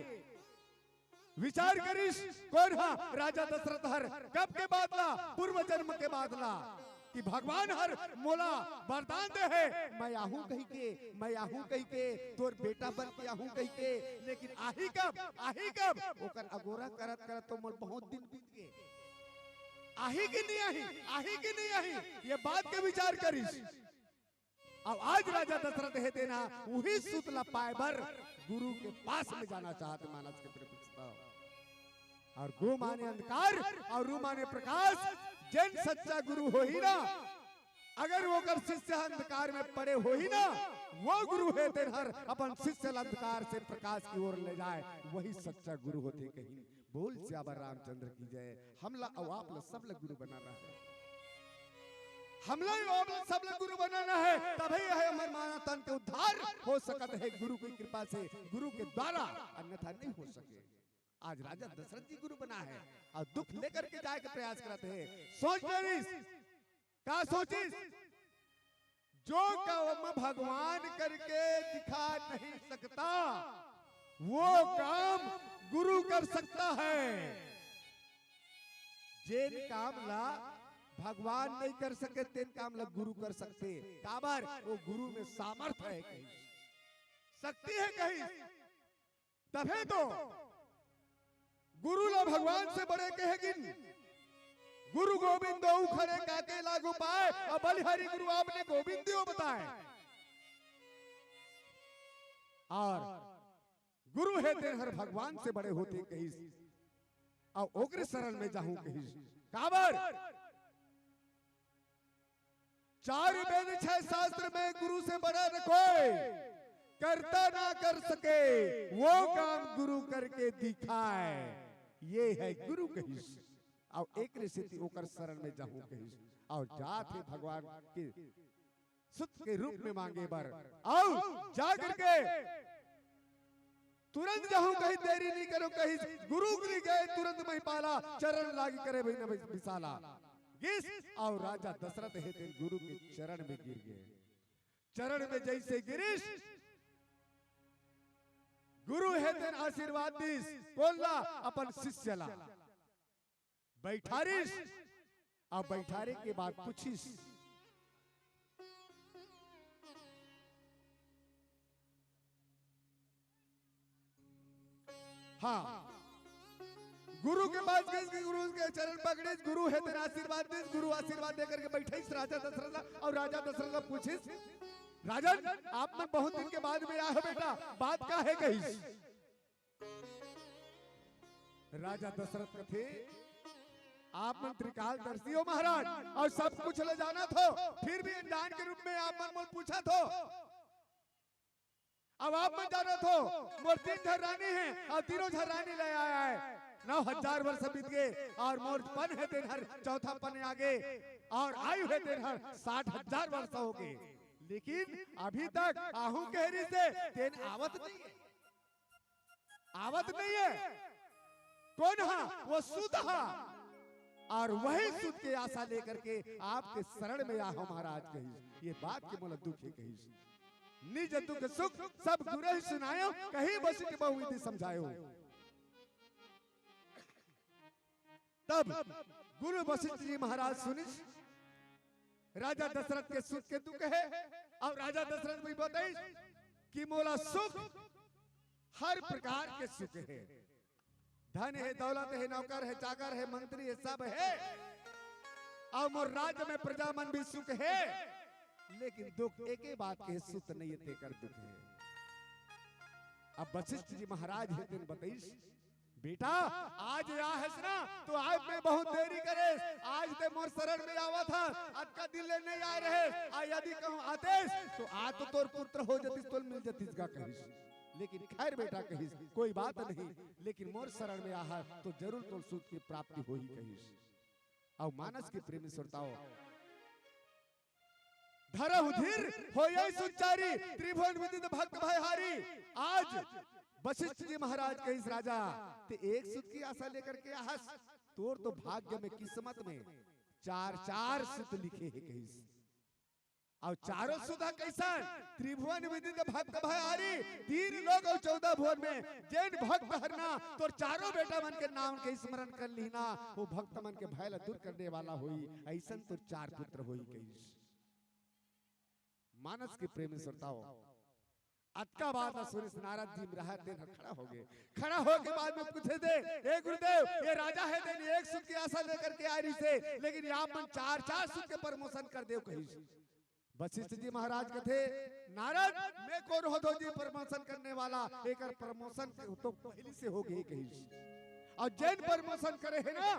विचार करिस, कोन हा राजा दशरथ हर कब के बात ला, पूर्व जन्म के बात ला, कि भगवान हर मोला वरदान दे हे, मैं आहूं कहि के, मैं आहूं कहि के, तोर बेटा बन के आहूं कहि के, लेकिन आही कब, आही कब? ओकर अगोरा करत करत तो मोर बहुत दिन बीत गे। आही कि नहीं आही, आही कि नहीं आही, ये बात के विचार करिस। अब आज राजा दशरथ हे तेन हा उही सुत ला पाए बर गुरु के पास में जाना चाहत हे, मानस के प्रेम संत। और गु माने अंधकार और रु माने प्रकाश। जेन सच्चा गुरु होही ना, अगर ओकर शिष्य अंधकार में पड़े होही ना, वो गुरु हे तेन हर अपन शिष्य ला अंधकार से प्रकाश की ओर ले जाए, वही सच्चा गुरु होथे कहिन। बोल सियावर रामचंद्र की जय। हमला अउ आप ला सब ला गुरु बनाना हे। हमला अउ आप ला सब ला गुरु बनाना हे, तभे हे हमर मानव तन के उद्धार हो सकत हे गुरु की कृपा से, गुरु के द्वारा, अन्यथा नहीं हो सके। आज राजा दशरथ जी गुरु बना हे और दुख लेकर के जाए के प्रयास करत हे। सोच डरिस, का सोचिस? जो काम भगवान करके दिखा नहीं सकता, वो काम गुरु कर सकता है। जेन काम ला भगवान नहीं कर सके, तेन काम ला गुरु कर सकथे। काबर? वो गुरु में सामर्थ हे कहिस, शक्ति हे कहिस। तभे तो गुरु ला भगवान से बड़े कहे गिन। गुरु गोविंद दोऊ खड़े, काके लागू पाए, और बलिहारी गुरु आपने गोविंद दियो बताए। और गुरु हे तेन हर भगवान से बड़े होथे कहिस, और ओकरे शरण में जाहूं कहिस। काबर? चार वेद छह शास्त्र में गुरु से बड़ा न कोई, करता ना कर सके, वो काम गुरु करके दिखाए, ये हे गुरु कहिस। और एकरे सेती ओकर शरण में जाहूं कहिस, और जात हे भगवान के सुत के रूप में मांगे बर, और जा करके तुरंत जाहूं कहिस, देरी नहीं करो कहिस। गुरु गिर गए तुरंत महिपाला, चरण लागी करे बिन बिसाला। गिस और राजा दशरथ हे तेन गुरु के चरण में गिर गए। चरण में जैसे गिरिस, गुरु हे तेन आशीर्वाद दिस। कोन ला? अपन शिष्य ला। बैठारिस, अब बैठारे के बाद पूछिस। हाँ, गुरु के पास गिस कि गुरु के चरण पकड़िस, गुरु हे तेन आशीर्वाद दिस। गुरु आशीर्वाद देकर के बैठाइस राजा दशरथ ला, और राजा दशरथ ला पूछिस, राजन, आप मन बहुत दिन के बाद में आए हो बेटा, बात का हे कहिस। राजा दशरथ कथे, आप मन त्रिकालदर्शी हो महाराज, और सब कुछ ले जानत हो, फिर भी अनजान के रूप में आप मन मोर पूछत हो। अब आप मन जानत हो, मोर तीन झन रानी हे, और तीनों झन रानी ले आया हे। नौ हजार वर्ष बीत गए, और मोर पन हे तेन हर चौथा पन आगे, और आयु हे तेन हर साठ हजार वर्ष हो गए, लेकिन अभी तक आहूं कहि रिहिसे तेन आवत नहीं हे। आवत नहीं हे। कोन हा? वो सुत हा। और वही सुत के आशा लेकर के आपके शरण में आए हो महाराज कहिस। ये बात के मोला दुख हे कहिस। निज दुख सुख सब गुरहि सुनायो, कहि वशिष्ठ बहु विधि समझायो। तब गुरु वशिष्ठ जी महाराज सुनिस राजा दशरथ के सुख के दुख हे, और राजा दशरथ भी बताइस कि मोला सुख हर प्रकार के सुख हे, धन हे, दौलत हे, नौकर हे, चाकर हे, मंत्री हे, सब हे, और मोर राज्य में प्रजा मन भी सुख हे, लेकिन दुख एके बात के हे, सुत नहीं हे, तेकर दुख हे। अब वशिष्ठ जी महाराज हे तेन बताइस, बेटा, आज आए हस ना, तो आज मैं बहुत देरी करेस। आज ते मोर शरण में आवत हस, अतका दिन ले नहीं आए रहेस। आ यदि कहूं आतेस, तो आज तो तोर पुत्र हो जतिस, तोल मिल जतिस गा कहिस। लेकिन खैर बेटा कहिस, कोई बात नहीं, लेकिन मोर शरण में आहा, तो जरूर तोर सुख की प्राप्ति होही कहिस। अउ मानस के प्रेमी श्रोताओं, धरहु धीर होय सुचारी, त्रिभुवन विदित भक्त भयहारी। आज वशिष्ठ जी महाराज कहिस, राजा, ते एक सुत की आशा लेकर के आहस, तोर तो भाग्य में, किस्मत में चार चार सुत लिखे हे कहिस। अउ चारों सुत ह कइसन? त्रिभुवन विदित भक्त भय हारी, तीन लोक अउ चौदह भुवन में जेन भक्त हर ना तोर चारों बेटा मन के नाम के स्मरण कर लिही ना, वो भक्त मन के भय ला दूर करने वाला होही, अइसन तोर चार पुत्र होही कहिस। मानस के प्रेमी श्रोताओ, अतका बात ला सुनिस नारद जी महाराज तेन ह खड़ा होगे। खड़ा होके बाद में पूछे दे, "ए गुरुदेव, ये राजा हे तेन एक सुत के आशा लेकर के आ रहिसे, लेकिन ये आप मन चार चार सुत के promotion कर देव," कहिस। वशिष्ठ जी महाराज कथे, "नारद, मैं कोन होथों जी promotion करने वाला? एकर promotion के तो पहिली से होगे," कहिस। अउ जेन promotion करे हे ना,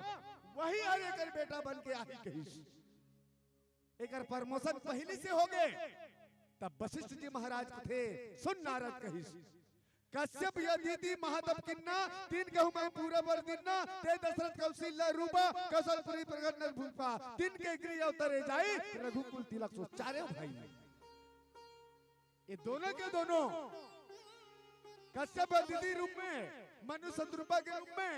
वही हर एकर बेटा बन के आही कहिस। एकर promotion पहिली से होगे। तब वशिष्ठ जी महाराज कथे, "सुन नारद," कहिस, "कश्यप यदिति महातप कीन्हा, तिन कहूँ महीं पूरा बर दीन्हा, ते दशरथ कौसिल्या रूपा, कौशलपुरी प्रगट नर भूपा, तिनके गृह अवतरे जाई, रघुकुल तिलक सोई चारों भाई।" ये दोनों के दोनों कश्यप यदिति रूप में, मनु शतरूपा के रूप में,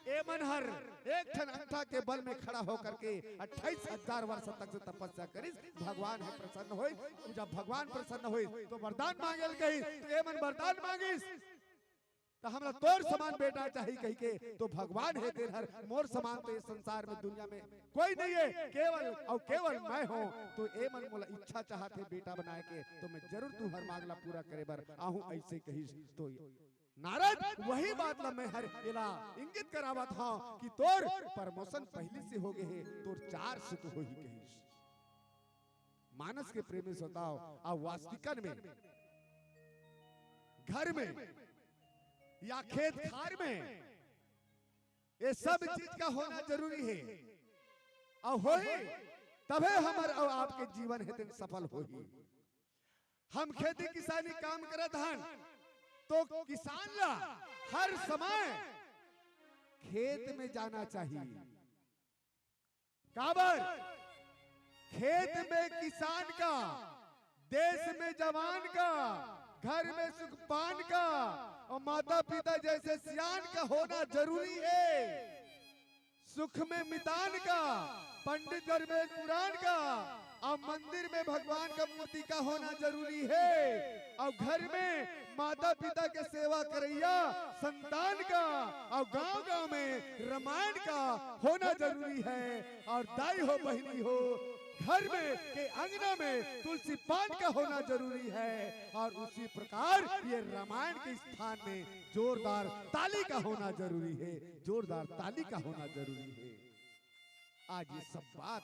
ए मन हर एक ठन अंगठा के बल में खड़ा होकर के अट्ठाईस हजार वर्ष तक से तपस्या करिस। भगवान ह प्रसन्न होइस, जब भगवान प्रसन्न होइस तो वरदान मांगे ल कहिस, तो ए मन वरदान मांगिस, "त हमला तोर समान बेटा चाही," कहिके, तो भगवान हे तेन हर, "मोर समान तो ये संसार में, दुनिया में कोई नहीं है, केवल अउ केवल मैं हों।" तो ए मन मोला इच्छा चाहत हे बेटा बनाए के, तो मैं जरूर तुम्हर मांग ला पूरा करे बर आहूं, अइसे कहिस। तो नारद, वही बात ला मैं हर एला इंगित करावत हंव कि तोर promotion पहिली से होगे हे, तोर चार सुत होही कहिस। मानस के प्रेमी श्रोताओ, अउ वास्तविकन में, घर में या खेत खार में ये सब चीज का होना जरूरी हे, अउ होही तभे हमर अउ आपके जीवन हे तेन सफल होही। हम खेती किसानी काम करत हन, तो किसान ला हर समय खेत में जाना चाहिए। काबर? खेत में किसान का, देश में जवान का, घर में सुखपान का अउ माता पिता जइसे सियान का होना जरूरी हे। सुख में मितान का, पंडित धर्मेश पुराण का, अउ मंदिर में भगवान का मूर्ति का होना जरूरी हे, अउ घर में माता पिता के सेवा करइया संतान का, अउ गांव गांव में रामायण का होना जरूरी हे, अउ दाई हो, बहिनी हो, घर में के अंगना में तुलसी पान का होना जरूरी हे, अउ उसी प्रकार ये रामायण के स्थान में जोरदार ताली का होना जरूरी हे, जोरदार ताली का होना जरूरी हे। आज ये सब बात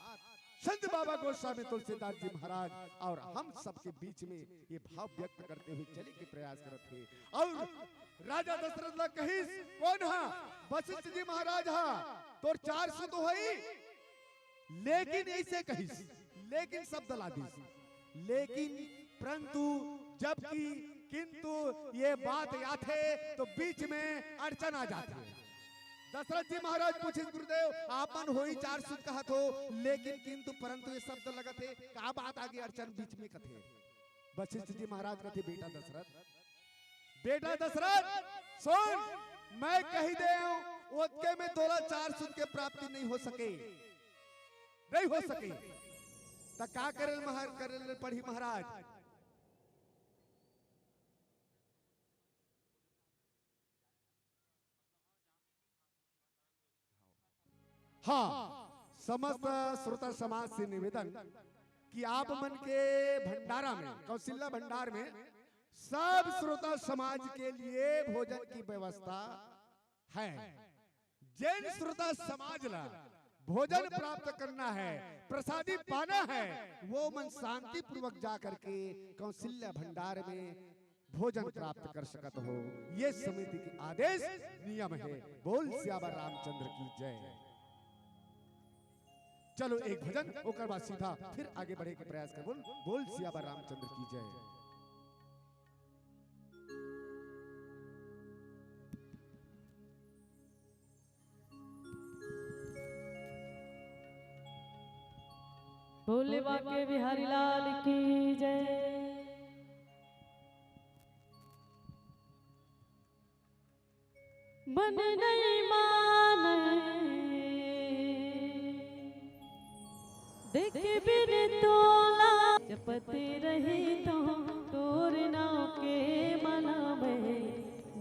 संत बाबा गोस्वामी तुलसीदास जी महाराज अउ हम सबके बीच में ये भाव व्यक्त करते हुए चले के प्रयास करत हे। अउ राजा दशरथ ला कहिस, "कोन हा?" "वशिष्ठ जी महाराज हा, तोर चार सुत होही।" लेकिन अइसे कहिस, लेकिन शब्द ला दिस, लेकिन, परंतु, जबकि, किंतु ये बात आथे तो बीच में अड़चन आ जाथे। दशरथ जी महाराज पूछिस, "गुरुदेव, आप मन होही चार सुत कहत हो, लेकिन, किंतु, परंतु ये शब्द लगत हे, का बात आगे अड़चन बीच में कथे?" वशिष्ठ जी महाराज कथे, "बेटा दशरथ, बेटा दशरथ, सुन, मैं कहि दे हंव, ओतके में तोला चार सुत के प्राप्ति नहीं हो सके, नहीं हो सके।" त का करे ल महार-, करे ल पड़ही महाराज? हाँ, समस्त श्रोता समाज से निवेदन कि आप मन के भंडारा में, कौशल्या भंडार में सब श्रोता समाज के लिए भोजन की व्यवस्था है। जेन श्रोता समाज ला भोजन प्राप्त करना है, प्रसादी पाना है, वो मन शांतिपूर्वक जा करके कौशल्या भंडार में भोजन प्राप्त कर सकत हो। ये समिति के आदेश नियम हे। बोल सियावर रामचंद्र की जय। चलो एक भजन, ओकर बाद सीधा फिर आगे बढ़े के प्रयास करबो। बोल सियावर रामचंद्र की जय। बोले बांके बिहारी लाल की जय। मन नहीं माने देख बिन तोला। जपते रहिथों तोर नाव के माला मैं,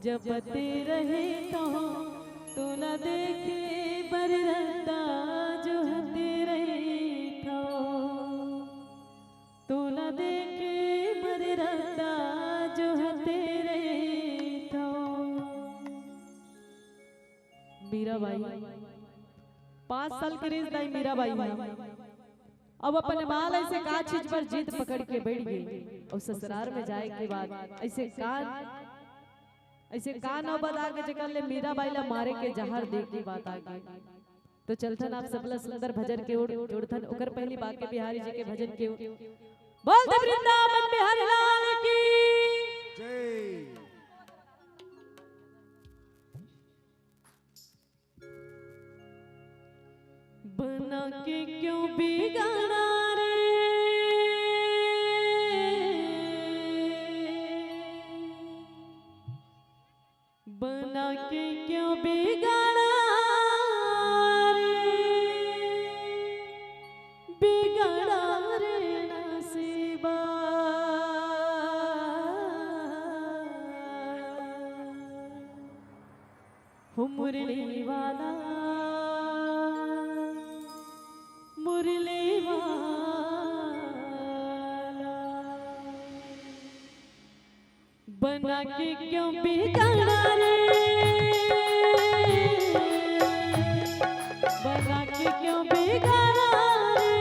जपते रहिथों तोला देखे बर रद्दा जोहते रहिथों, तोला देखे बर रद्दा जोहते रहिथों। मीराबाई, पाँच साल के रिहिस दाई मीराबाई ह। अब अपन माँ ला अइसे का चीज बर जिद पकड़ के बइठ गे, अउ ससुरार में जाए के बाद अइसे का, अइसे का नौबत आ गे, जेकर ले मीराबाई ला मारे के जहर दे के बात आ गे। तो चलथन आप सबला सुंदर भजन के ओर जोड़थन, ओकर पहिली बांके बिहारी जी के भजन के ओर। बोल दे वृंदावन बिहारी लाल की। जय। बना के क्यों बिगाड़ा रे, बना के क्यों बिगाड़ा रे, बिगाड़ा रे नसीबा। हो मुरली वाला, मुरली वाला, बना के क्यों बिगाड़ा रे, बना के क्यों बिगाड़ा रे,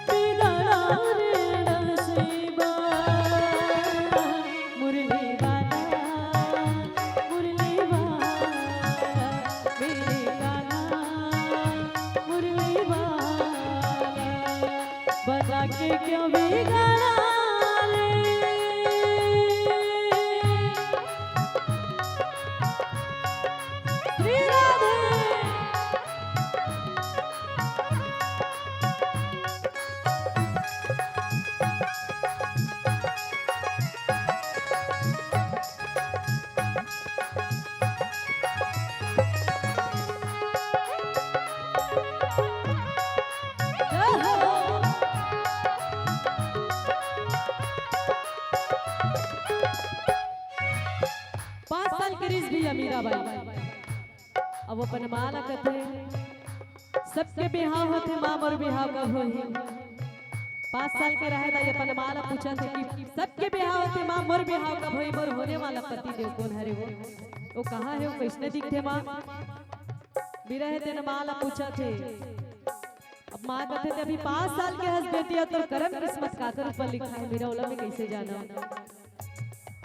बिगाड़ा रे नसीबा। मुरली वाला, मुरली वाला, मेरे कान्हा, मुरली वाला, बना के क्यों बिगाड़ा रे। श्री राधे। पाँच साल के रिहिस भैया मीराबाई। अब अपन माँ ला कथे, "सबके बिहाव होथे माँ, मोर बिहाव कब होही?" पाँच साल के रहे दाई अपन माँ ला पूछत हे कि, "सबके बिहाव होथे माँ, मोर बिहाव कब होही? मोर होने वाला पति देव कोन हरे वो? वो कहाँ हे? वो कइसने दिखथे माँ?" मीरा हे तेन माँ ला पूछत हे। अब माँ कथे, "ते अभी पाँच साल के हस बेटी, अउ तोर करम किस्मत काकर ऊपर लिखा हे मीरा, ओला मैं कइसे जानव?"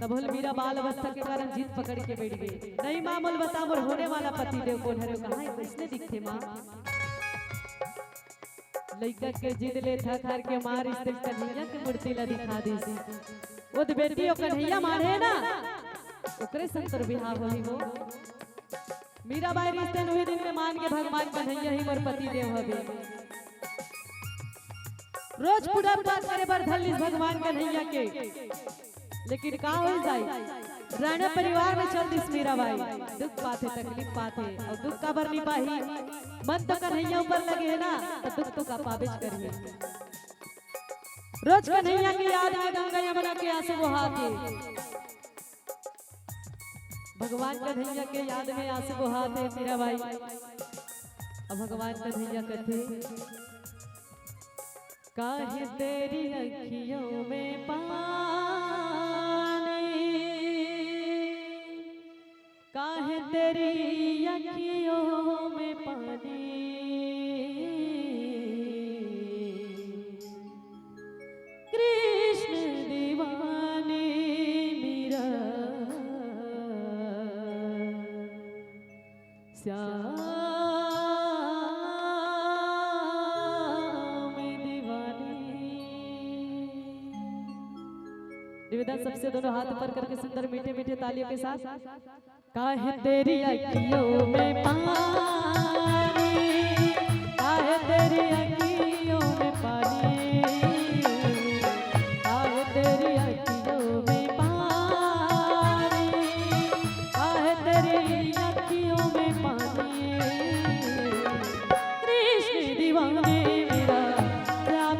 तब होले मीरा बाल अवस्था के कारण जिद पकड़ के बइठ गे। "नहीं माँ, मोला बता, मोर होने वाला पति देव कोन हरे, कहाँ हे, कइसने दिखथे माँ?" लइका के जिद ले थक हार के माँ रिहिस तेन कन्हैया के मूर्ति ला दिखा दिस। "ओ दे बेटी, ओ कन्हैया माढ़े ना, ओकरे संग तोर बिहाव होही वो।" मीराबाई रिहिस तेन उही दिन में मान के भगवान कन्हैया ही मोर पति देव हवे। रोज पूजा पाठ करे बर धर लिस भगवान कन्हैया के। लेकिन का होइस दाई, राणा परिवार में चल दिस मीराबाई। दुख पाथे, तकलीफ पाथे, अउ दुख काबर नी पाही? मन तो कन्हैया ऊपर लगे हे ना, त दुख तो का पाबेच करही। रोज कन्हैया के याद में गंगा यमुना के आंसू बोहाथे। भगवान कन्हैया के याद में आंसू बोहाथे मीराबाई। अब भगवान कन्हैया कथे, "काहे तेरी अँखियों में पानी, काहे तेरी अँखियों में पानी, कृष्ण दीवानी मीरा, श्याम दीवानी।" निवेदन सबसे, दोनों हाथ ऊपर करके सुंदर मीठे मीठे तालियों के साथ। काहे तेरी अँखियों में पानी, काहे तेरी अँखियों में पानी, काहे तेरी अँखियों में पानी, काहे तेरी अँखियों में पानी। कृष्ण दीवाने मेरा, श्याम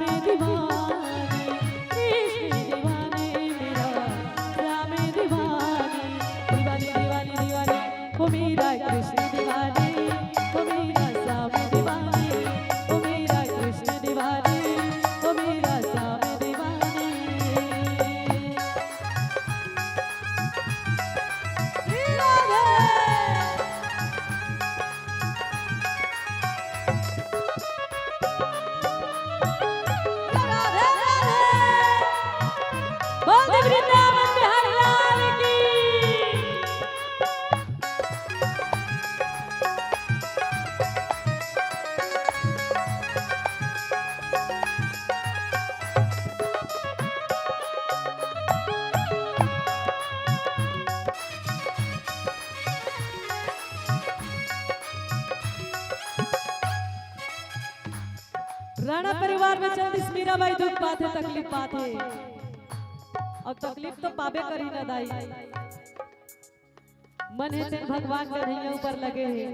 राणा परिवार में चल दिस मीराबाई दुख पाथे, तकलीफ पाथे। अउ तकलीफ तो पाबे करही ना दाई। मन हे तेन भगवान कन्हैया ऊपर लगे हे।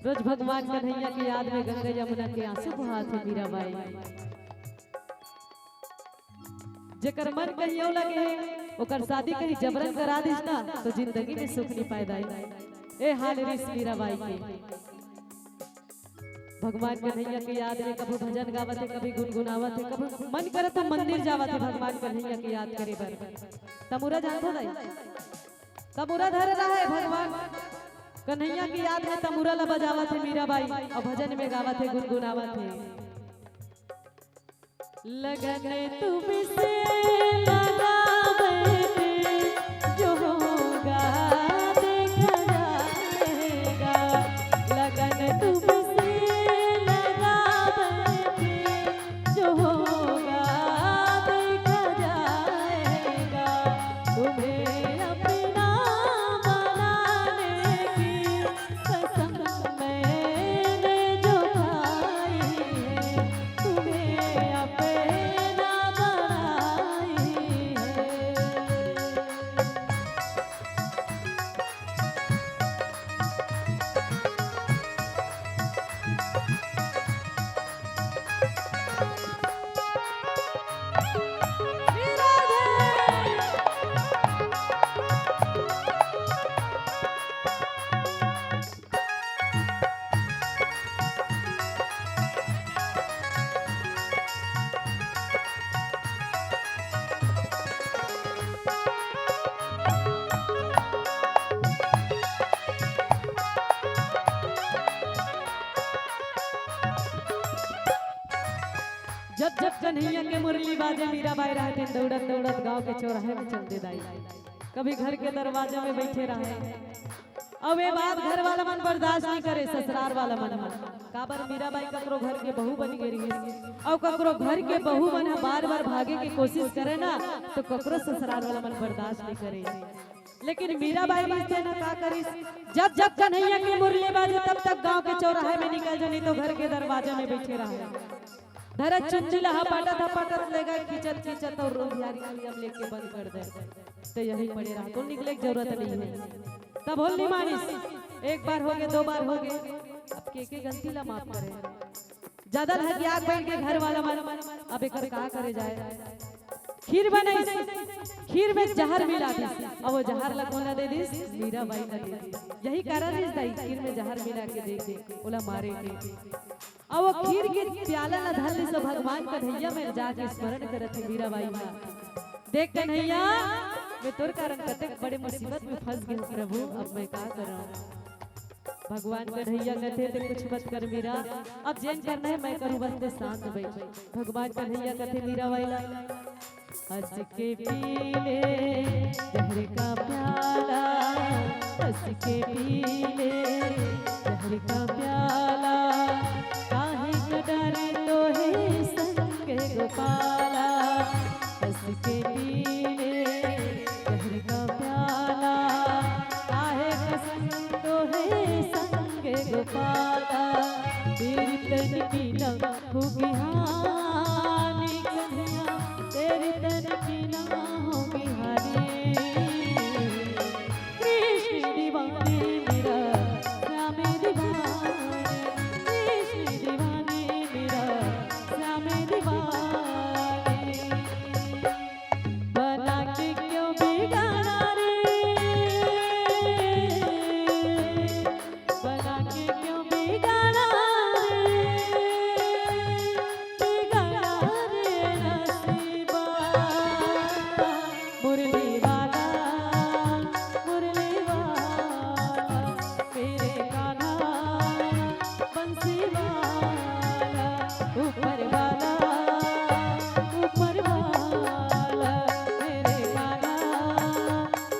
रोज भगवान कन्हैया के याद में गंगा जमुना के आंसू बहाथे मीराबाई। जेकर मन कहीं अउ लगे हे, ओकर शादी कहीं जबरन करा दिस ना, तो जिंदगी में सुख नहीं पाए दाई। ए हाल रिस मीराबाई के। भगवान कन्हैया के याद में कभू भजन गावत हे, कभी गुनगुनावत हे, कभू मन करे तो मंदिर जावत हे भगवान कन्हैया के याद करे बर। तमुरा जानथो दाई? तमुरा धरे रहे भगवान कन्हैया के याद में तमुरा ला बजावत हे मीराबाई, अउ भजन में गावत हे, गुनगुनावत हे। लगन तुमसे लगा बैठे, जो होगा देखा जाएगा। लगन तुमसे लगा बैठे, जो होगा देखा जाएगा। तुम्हें अपना बनाने की कसम मैंने जो खाई है, तुम्हें अपना बनाई है। जब जब कन्हैया के मुरली बाजे, मीराबाई रहते दौड़त दौड़त गांव के चौराहे में चल दे दाई। कभी घर के दरवाजे में बैठे रहे। अब ये बात घर वाला मन बर्दाश्त नहीं करे, ससुरार वाला मन ह। काबर मीराबाई ककरो घर के बहू बन गे रहिस, अउ ककरो घर के बहू मन ह बार बार भागे के कोशिश करे ना, तो ककरो ससुरार वाला मन बर्दाश्त नहीं करे। लेकिन मीराबाई रिस तेन का करिस, जब जब कन्हैया के मुरली बाजे, तब तक गांव के चौराहे में निकल जाए, नहीं तो घर के दरवाजे में बैठे रहे। धरत चुन्नी ला हपाटत हपाटत ले गए, खींचत खींचत अउ रोज यारी नियम लेके बंद कर दे। तो यही पड़े रहा, तो निकले के जरूरत नहीं है। तब होल नहीं मानिस, एक बार हो गए, दो बार हो गए, अब के के गलती ला माफ करे। ज्यादा लहकिया बैठ के घर वाला मन, अब एकर का करे जाए। खीर बनाइस, खीर में जहर मिला दिस, अब वो जहर ला कोन ला दे दिस? मीराबाई ला दे दिस। यही कारण रिस दाई, खीर में जहर मिला के दे के ओला मारे के। अब वो खीर के प्याला ला धर लिस, भगवान कन्हैया में जाके स्मरण करत हे मीराबाई हा। देख कन्हैया, मैं तोर कारण कतेक बड़े मुसीबत में फंस गए हूँ प्रभु, अब मैं का करंव? भगवान कन्हैया कथे, "ते कुछ मत कर मीरा, अब जेन करना है मैं करूँ, बस ते शांत बैठ।" भगवान कन्हैया कथे मीराबाई ला, "हंस के पी ले जहर का प्याला, हंस के पी ले जहर का प्याला, काहे का डर तोहे संग गोपाला, हंस के पी ले जहर का प्याला, काहे का संग तोहे संग गोपाला, तेरी तन की ना होगी हानि कन्हैया, तेरी तन की ना होगी हानि।" कृष्ण दीवाने मीरा, श्याम दीवाने, कृष्ण दीवाने मीरा, श्याम दीवाने। बना के क्यों बिगाड़ा रे, बना के क्यों बिगाड़ा रे, बिगाड़ा रे नसीबा। मुरली वाला, मुरली वाला, मेरे कान्हा बंसी वाला, ऊपर वाला, ऊपर वाला, मेरे कान्हा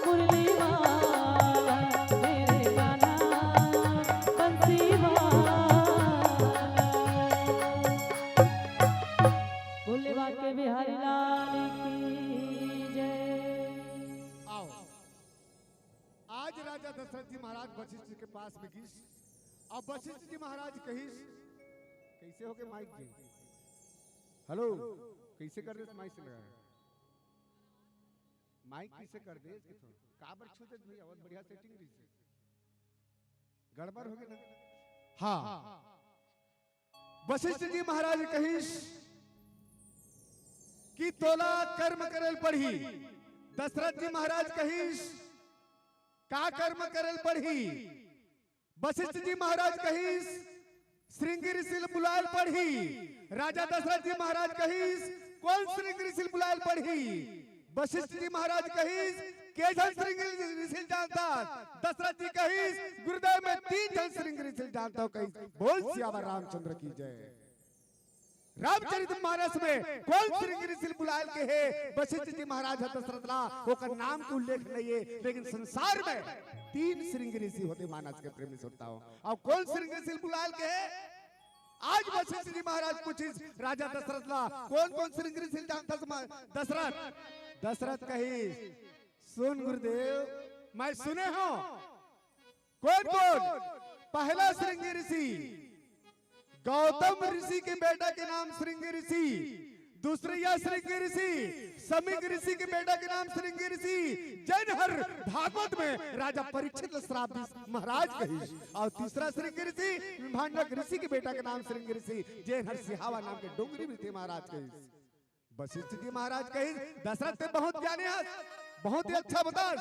मुरली वाला, मेरे कान्हा बंसी वाला। बोले बांके बिहारी लाल की जय। आओ, आज राजा दशरथ जी महाराज वशिष्ठ जी के पास में गिस, अब वशिष्ठ जी महाराज कहिस, कइसे होगे माइक जी? हेलो, कइसे कर देस माइक से लगा? माइक कइसे कर देस कि थोड़ा काबर छू देस भैया, बहुत बढ़िया सेटिंग रहिस। गड़बड़ होगे ना? हाँ। वशिष्ठ जी महाराज कहिस कि तोला कर्म करे ल पड़ही। दशरथ जी महाराज कहिस, का कर्म करे ल पड़ही? वशिष्ठ जी महाराज कहिस, श्रृंगी ऋषि ल बुलाय ल पड़ही। राजा दशरथ जी महाराज कहिस, कोन श्रृंगी ऋषि ल बुलाय ल पड़ही? वशिष्ठ जी महाराज कहिस, के झन श्रृंगी ऋषि ल जानथस? दशरथ जी कहिस, गुरुदेव, मैं तीन झन श्रृंगी ऋषि ल जानथंव कहिस। बोल सियावर रामचंद्र की जय। रामचरित मानस में कोन श्रृंगी ऋषि ल बुलाय ल कहे? वशिष्ठ जी महाराज ह दशरथ ला, ओकर नाम के उल्लेख नइ हे, लेकिन संसार में तीन श्रृंगी ऋषि होथे मानस के प्रेमी श्रोताओं। अउ कोन श्रृंगी ऋषि ल बुलाय ल कहे? आज वशिष्ठ जी महाराज पूछिस राजा दशरथ ला, कोन कोन श्रृंगी ऋषि ल जानथस म-, दशरथ? दशरथ कहिस, सुन गुरुदेव, मैं सुने हंव। कोन कोन? पहला श्रृंगी ऋषि, गौतम ऋषि के बेटा के नाम श्रृंगी ऋषि, दूसरइया श्रृंगी ऋषि, समीक ऋषि के बेटा के नाम श्रृंगी ऋषि, जेन हर भागवत में राजा परीक्षित ल श्राप दिस महाराज कहिस। अउ तीसरा श्रृंगी ऋषि, विभांडक ऋषि के बेटा के नाम श्रृंगी ऋषि, जेन हर सिहावा नाम के डोंगरी में रथे महाराज कहिस। वशिष्ठ जी महाराज कहिस, दशरथ तें बहुत ज्ञानी हस, बहुत ही अच्छा बतास।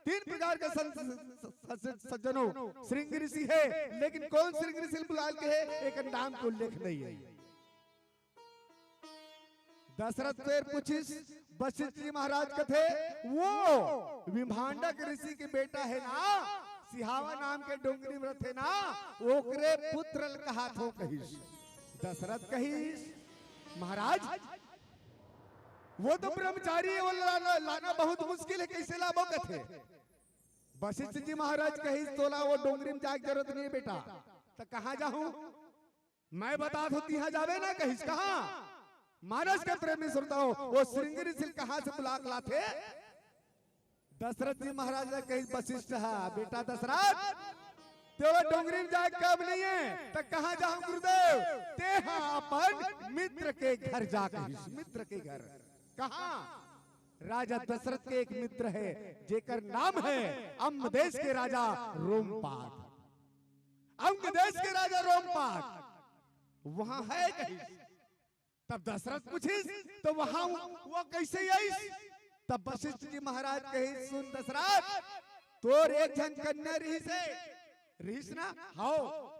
तीन प्रकार के सं-, स-, स-, स-, सज्जनों, श्रृंगी ऋषि हे, लेकिन कोन श्रृंगी ऋषि ल बुलाय ल कहे, एकर नाम के उल्लेख नइ हे। दशरथ फेर पूछिस, वशिष्ठ जी महाराज कथे, वो विभांडक ऋषि के बेटा हे ना, सिहावा नाम के डोंगरी में रथे ना, ओकरे पुत्र ल कहत हंव कहिस। दशरथ कहिस, महाराज, वो तो ब्रह्मचारी हे, वो लाना, लाना बहुत मुश्किल हे, कइसे लाबो कथे। वशिष्ठ जी महाराज कहिस, तोला वो डोंगरी में जाय के जरूरत नइ हे बेटा, त कहाँ जाहूं? मैं बतात हंव, तिहां जाबे ना कहिस। कहाँ? मानस के प्रेमी श्रोताओं, वो श्रृंगी ऋषि ल कहाँ से बुला के लाथे? दशरथ जी महाराज ला कहिस वशिष्ठ ह, बेटा दशरथ, तेला डोंगरी में जाय के काम नइ हे, त कहाँ जाहूं गुरुदेव? तेहा अपन मित्र के घर जा कहिस, मित्र के घर। कहाँ? राजा दशरथ के एक मित्र हे, जेकर नाम हे अंग देश के राजा रोमपाद। अंग देश के राजा रोमपाद वहां हे कहिस। तब दशरथ पूछिस, त वहां वो कइसे आइस? तब वशिष्ठ जी महाराज कहिस, सुन दशरथ, तोर एक झन कन्या रहिस हे, रहिस ना? हव।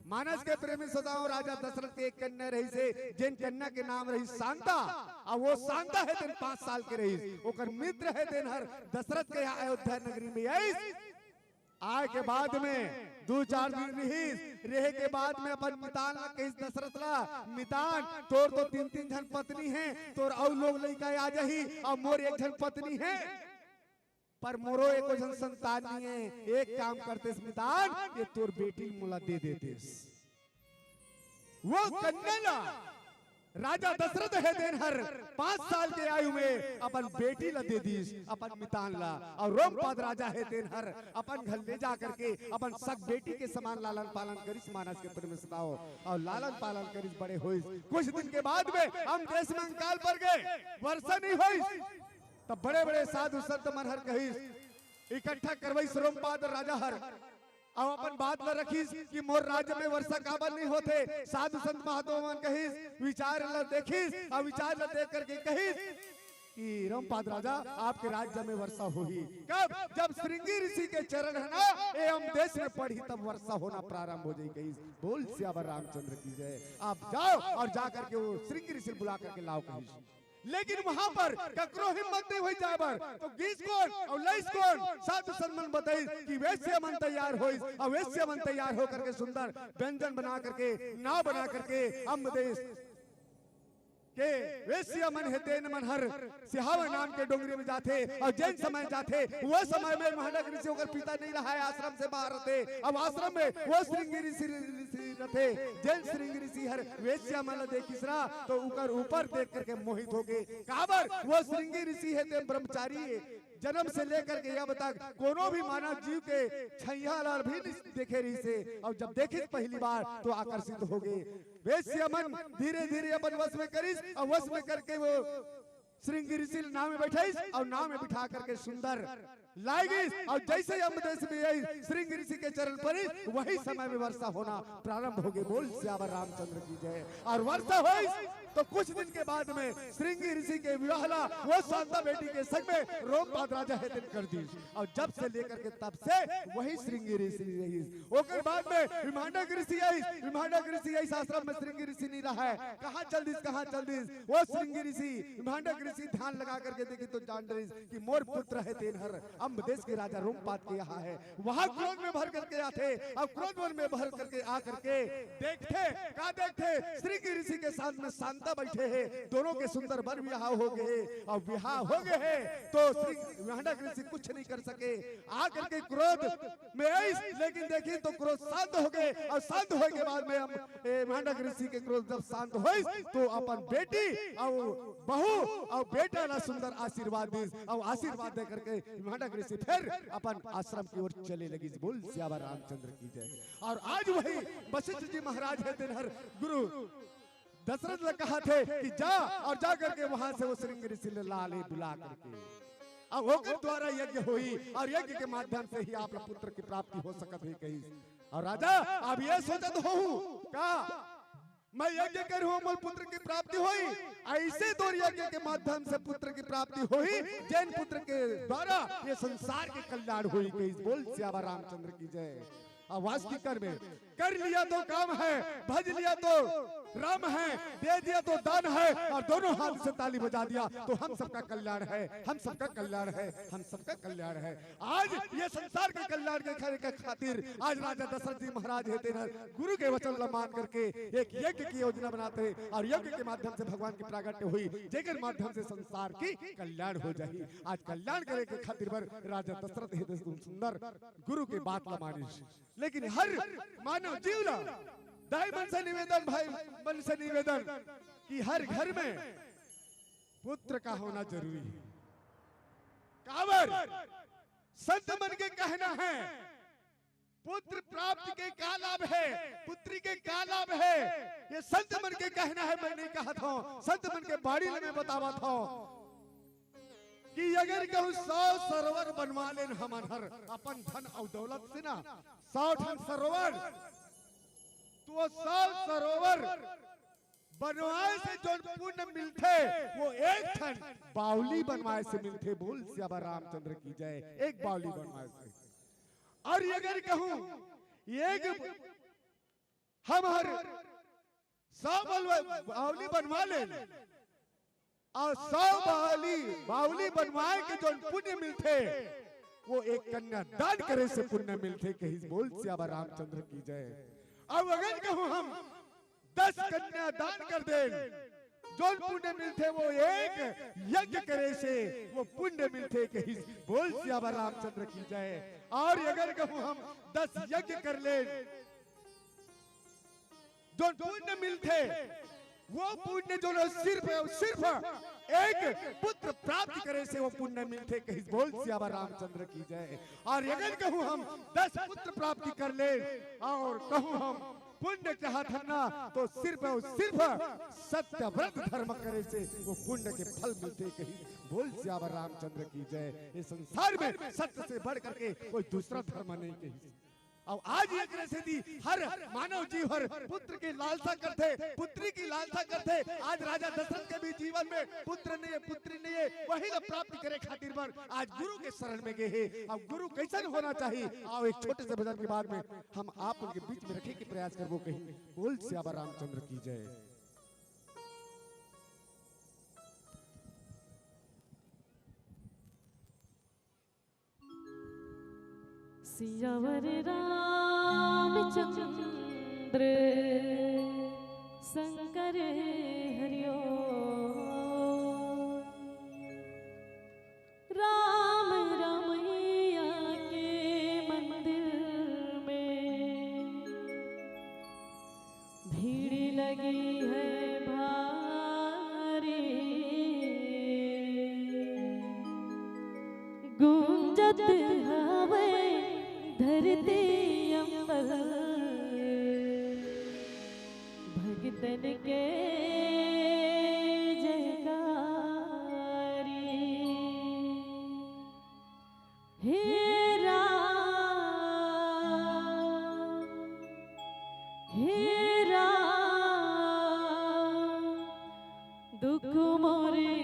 मानस के प्रेमी श्रोताओं, राजा दशरथ के एक कन्या रहिस हे, जेन कन्या के नाम रहिस शांता। अउ वो शांता हे तेन पांच साल के रहिस, ओकर मित्र हे तेन हर दशरथ के यहाँ अयोध्या नगरी में आइस। आय के बाद में दू चार दिन रिहिस, रेहे के बाद में अपन मितान ला कहिस दशरथ ला, मितान, तोर तो तीन तीन झन पत्नी हे, तोर अउ लोग लइका आ जाही, अउ मोर एक झन पत्नी हे, पर मोरो एको झन संतान नइ हे। एक काम करतेस मितान, ये तोर बेटी मोला दे देतेस। वो कन्या ला राजा दशरथ हे तेन हर पांच साल के आयु में अपन बेटी ला दे दिस, अपन मितान ला। अउ रोमपाद राजा हे तेन हर अपन घर ले जा करके अपन सग बेटी के समान लालन पालन करिस, मानस के प्रेमी श्रोताओं, अउ लालन पालन करिस, बड़े होइस। कुछ दिन के बाद में अंग देश में अंकाल पर गे, वर्षा नइ होइस। तब बड़े बड़े साधु संत मन हर कहिस, इकट्ठा करवाइस रोमपाद राजा हर, अउ अपन बात ला रखिस कि मोर राज्य में वर्षा काबर नइ होथे। साधु संत महात्मा मन कहिस, विचार ला देखिस, अउ विचार ला देख करके कहिस कि रोमपाद राजा, आपके राज्य में वर्षा होही। कब? जब श्रृंगी ऋषि के चरण हे ना, ए अंग देश में पड़ही, तब वर्षा होना प्रारंभ हो जाही कहिस। बोल सियावर रामचंद्र की जय। आप जाओ अउ जा करके वो श्रृंगी ऋषि ल बुला करके लाओ कहिस। लेकिन वहां पर ककरो हिम्मत नइ होइस जाय बर, त गीस कोन अउ लइस कोन? साधु संत मन बताइस कि वेश्या मन तैयार होइस, अउ वेश्या मन तैयार हो करके सुंदर व्यंजन बना करके, नाव बना करके अंग देश के वेश्या मन हे तेन मन हर सिहावा नाम के डोंगरी में जाथे, अउ जेन समय जाथे, वो समय में विभांडक ऋषि ओकर पिता नइ रहय, आश्रम से बाहर रथे। अब आश्रम में वो श्रृंगी ऋषि, ऋषि रथे, जेन श्रृंगी ऋषि हर वेश्या मन ला देखिस ना, त ओकर ऊपर देख करके मोहित होगे। काबर? वो श्रृंगी ऋषि हे तेन ब्रह्मचारी हे, जन्म से लेकर के अब तक कोनो भी मानव जीव के छैया ला भी नहीं देखे रहिसे, अउ जब देखिस पहली बार तो आकर्षित हो गे। वेश्या मन धीरे धीरे अपन वश में करिस, अउ वश में करके वो श्रृंगी ऋषि नाव में बैठाइस अउ नाव में बिठा करके सुंदर लाइगिस, अउ जैसे ही अम्ब देश में आई श्रृंगी ऋषि के चरण पड़िस, वही समय में वर्षा होना प्रारंभ हो गे। बोल सियावर रामचंद्र की जय। अउ वर्षा होइस तो कुछ दिन के बाद में श्रृंगी ऋषि के विवाह ला वो शांता बेटी के संग में रोमपाद राजा हे तेन कर दिस। अउ जब से लेकर के तब से वही श्रृंगी ऋषि रहिस। ओकर बाद में विमांडक ऋषि आइस, विमांडक ऋषि आइस आश्रम में श्रृंगी ऋषि नहीं रहा है। कहाँ चल दिस, कहाँ चल दिस? वो श्रृंगी ऋषि, विमांडक ऋषि ध्यान लगा करके देखिस तो जान डरिस कि मोर पुत्र हे तेन हर अम्ब देश के राजा रोमपाद के यहाँ है। वहाँ क्रोध में भर करके आथे, अउ क्रोध वन में भर करके आ करके देखथे, का देखथे? श्रृंगी ऋषि के साथ में शांता बैठे हे, दोनों के सुंदर बर विवाह हो गे हे, अउ विवाह हो गे हे तो श्री विमांडक ऋषि कुछ नहीं कर सके। आ करके क्रोध में आइस, लेकिन देखिस तो क्रोध शांत हो गे, अउ शांत होए के बाद में हम, ए, विमांडक ऋषि के क्रोध जब शांत होइस तो अपन बेटी अउ बहू अउ बेटा ला सुंदर आशीर्वाद दिस, अउ आशीर्वाद दे करके विमांडक ऋषि फिर अपन आश्रम की ओर चले लगिस। बोल सियावर रामचंद्र की जय। अउ आज वही वशिष्ठ जी महाराज हे तेन हर गुरु दशरथ ला कहाथे कि जा अउ जा करके वहां से वो श्रृंगी ऋषि ला ला ले बुला करके, अउ ओकर द्वारा यज्ञ होही अउ यज्ञ के माध्यम से ही आप ला पुत्र की प्राप्ति हो सकत हे कहिस। अउ राजा अब ये सोचत होहू का मैं यज्ञ करहूं, मोला पुत्र की प्राप्ति होही, अइसे तोर यज्ञ के माध्यम से पुत्र की प्राप्ति होही, जेन पुत्र के द्वारा ये संसार के कल्याण होही कहिस। बोल सियावर रामचंद्र की जय। आवाज की कर में कर लिया तो काम है, भज लिया तो राम है, दे दिया तो दान है, अउ दोनों हाथ से ताली बजा दिया तो हम सबका कल्याण है, हम सबका कल्याण है, हम सबका कल्याण है। आज ये संसार के कल्याण के खा-, के खातिर आज राजा दशरथ जी महाराज हे तेन हर गुरु के वचन ला मान करके एक यज्ञ की योजना बनाथे अउ यज्ञ के माध्यम से भगवान की प्रागट्य होही, जेकर माध्यम से संसार की कल्याण हो जाही। आज कल्याण करे के खातिर बर राजा दशरथ हे तेन सुंदर गुरु के बात ला मानिस। लेकिन हर मानव जीव ला दाई मन से निवेदन, भाई मन से निवेदन कि हर घर में पुत्र का होना जरूरी है। काबर संत मन के कहना है, पुत्र प्राप्ति के का लाभ है, पुत्री के का लाभ है, ये संत मन के कहना है। मैं नहीं कहत हूं, संत मन के बाणी ला मैं बतावत हूं कि अगर कहूं सौ सरोवर बनवा लेन हमन हर अपन धन अउ दौलत से ना, सौ ठन सरोवर, तो वो सौ सरोवर बनवाए से जोन पुण्य मिलथे, वो एक ठन बावली बनवाए से मिलथे। बोल सियावर रामचंद्र की जय। एक बावली बनवाए से, अउ अगर कहूं एक हम हर सौ बलवा-, बावली बनवा लेन, अउ सौ बावली, बावली बनवाए के जोन पुण्य मिलथे, वो एक कन्या दान करे से पुण्य मिलथे कहिस। बोल सियावर रामचंद्र की जय। अउ अगर कहूं हम दस कन्या दान कर देन, जोन पुण्य मिलथे वो एक यज्ञ करे से वो पुण्य मिलथे कहिस। बोल सियावर रामचंद्र की जय। अउ अगर कहूं हम दस यज्ञ कर लेन, जोन पुण्य मिलथे, वो पुण्य जोन सिर्फ अउ सिर्फ एक पुत्र प्राप्त करे से वो पुण्य मिलथे कहिस। बोल सियावर रामचंद्र की जय। अउ अगर कहूं हम दस पुत्र प्राप्ति कर लेन अउ कहूं हम पुण्य चाहत हन ना, तो सिर्फ अउ सिर्फ सत्य व्रत धर्म करे से वो पुण्य के फल मिलथे कहिस। बोल सियावर रामचंद्र की जय। इस संसार में सत्य से बढ़ करके कोई दूसरा धर्म नहीं कहिस। अउ आज एकरे सेती हर मानव जीव हर पुत्र की लालसा करथे, पुत्री की लालसा करथे। आज राजा दशरथ के भी जीवन में पुत्र नहीं है, पुत्री नहीं है, वही ला प्राप्त करे खातिर बर आज गुरु के शरण में गे हे। अउ गुरु कइसन होना चाहिए, अउ एक छोटे से भजन के बाद में हम आप उनके बीच में रखे के प्रयास करबो कहिन। बोल सियावर रामचंद्र की जय। सियावर रामचंद्र शंकर हरिओ। राम रमैया के मंदिर में भीड़ लगी है भारी। भगतन के जयकारी। हे राम, हे राम, दुख मोरे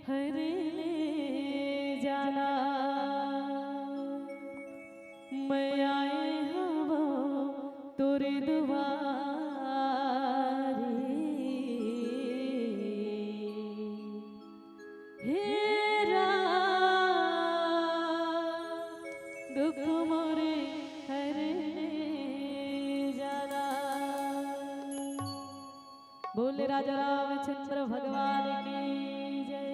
हर ले जाना। मैं आए हवँ तोरे दुआरे। हे राम, दुख मोरे हर ले जाना। बोले राजा रामचंद्र भगवान की जय।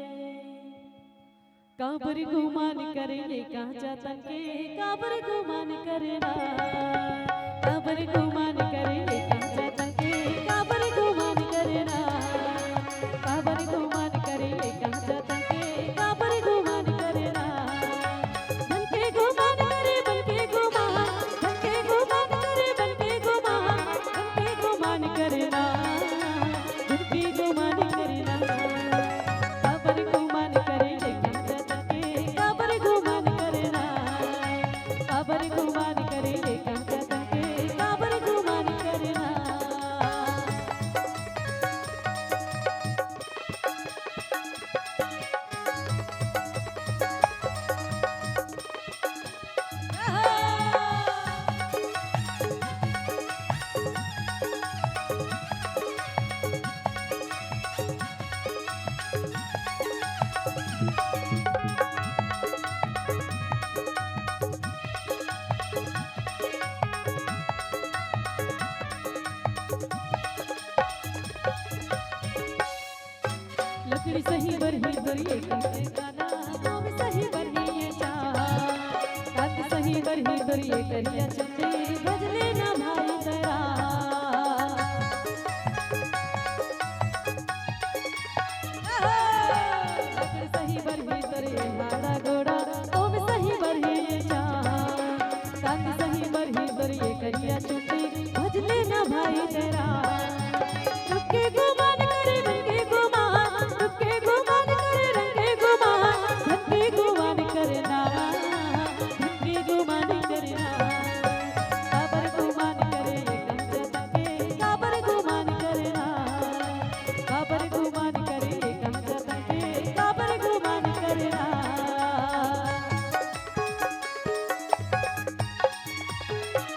काबर गुमान करे ले कांचा तन के, काबर गुमान करे ना। काबर गुमान करे ले कांचा तन के, काबर गुमान करे ना। काबर गुमान करे ले कांचा तन के, काबर गुमान करे ना। मन के गुमान करे, मन के गुमान, मन के गुमान करे, मन के गुमान, मन के गुमान करे ना। मन के गुमान करे ना। काबर गुमान करे ले कांचा तन के, काबर गुमान करे ना। काबर गुमान करे ले कांचा तन के, काबर गुमान करे ना। लकड़ी सही बर ही दरिये करिया चंदा, मोम सही बर ही ये चांद, कांति सही बर ही दरिये करिया चंदा, भजले ना भाई तेरा। लकड़ी सही बर ही दरिये हाड़ा गोड़ा, मोम सही बर ही ये चांद, कांति सही बर ही दरिये करिया चंदा, भजले ना भाई तेरा। रुके गुमान करे, रुके गुमान, रुके गुमान करे, रुके गुमान, रुके गुमान करे ना, रुके गुमान करे ना। काबर गुमान करे ये कांचा तन के, काबर गुमान करे ना। काबर गुमान करे ये कांचा तन के, काबर गुमान करे ना।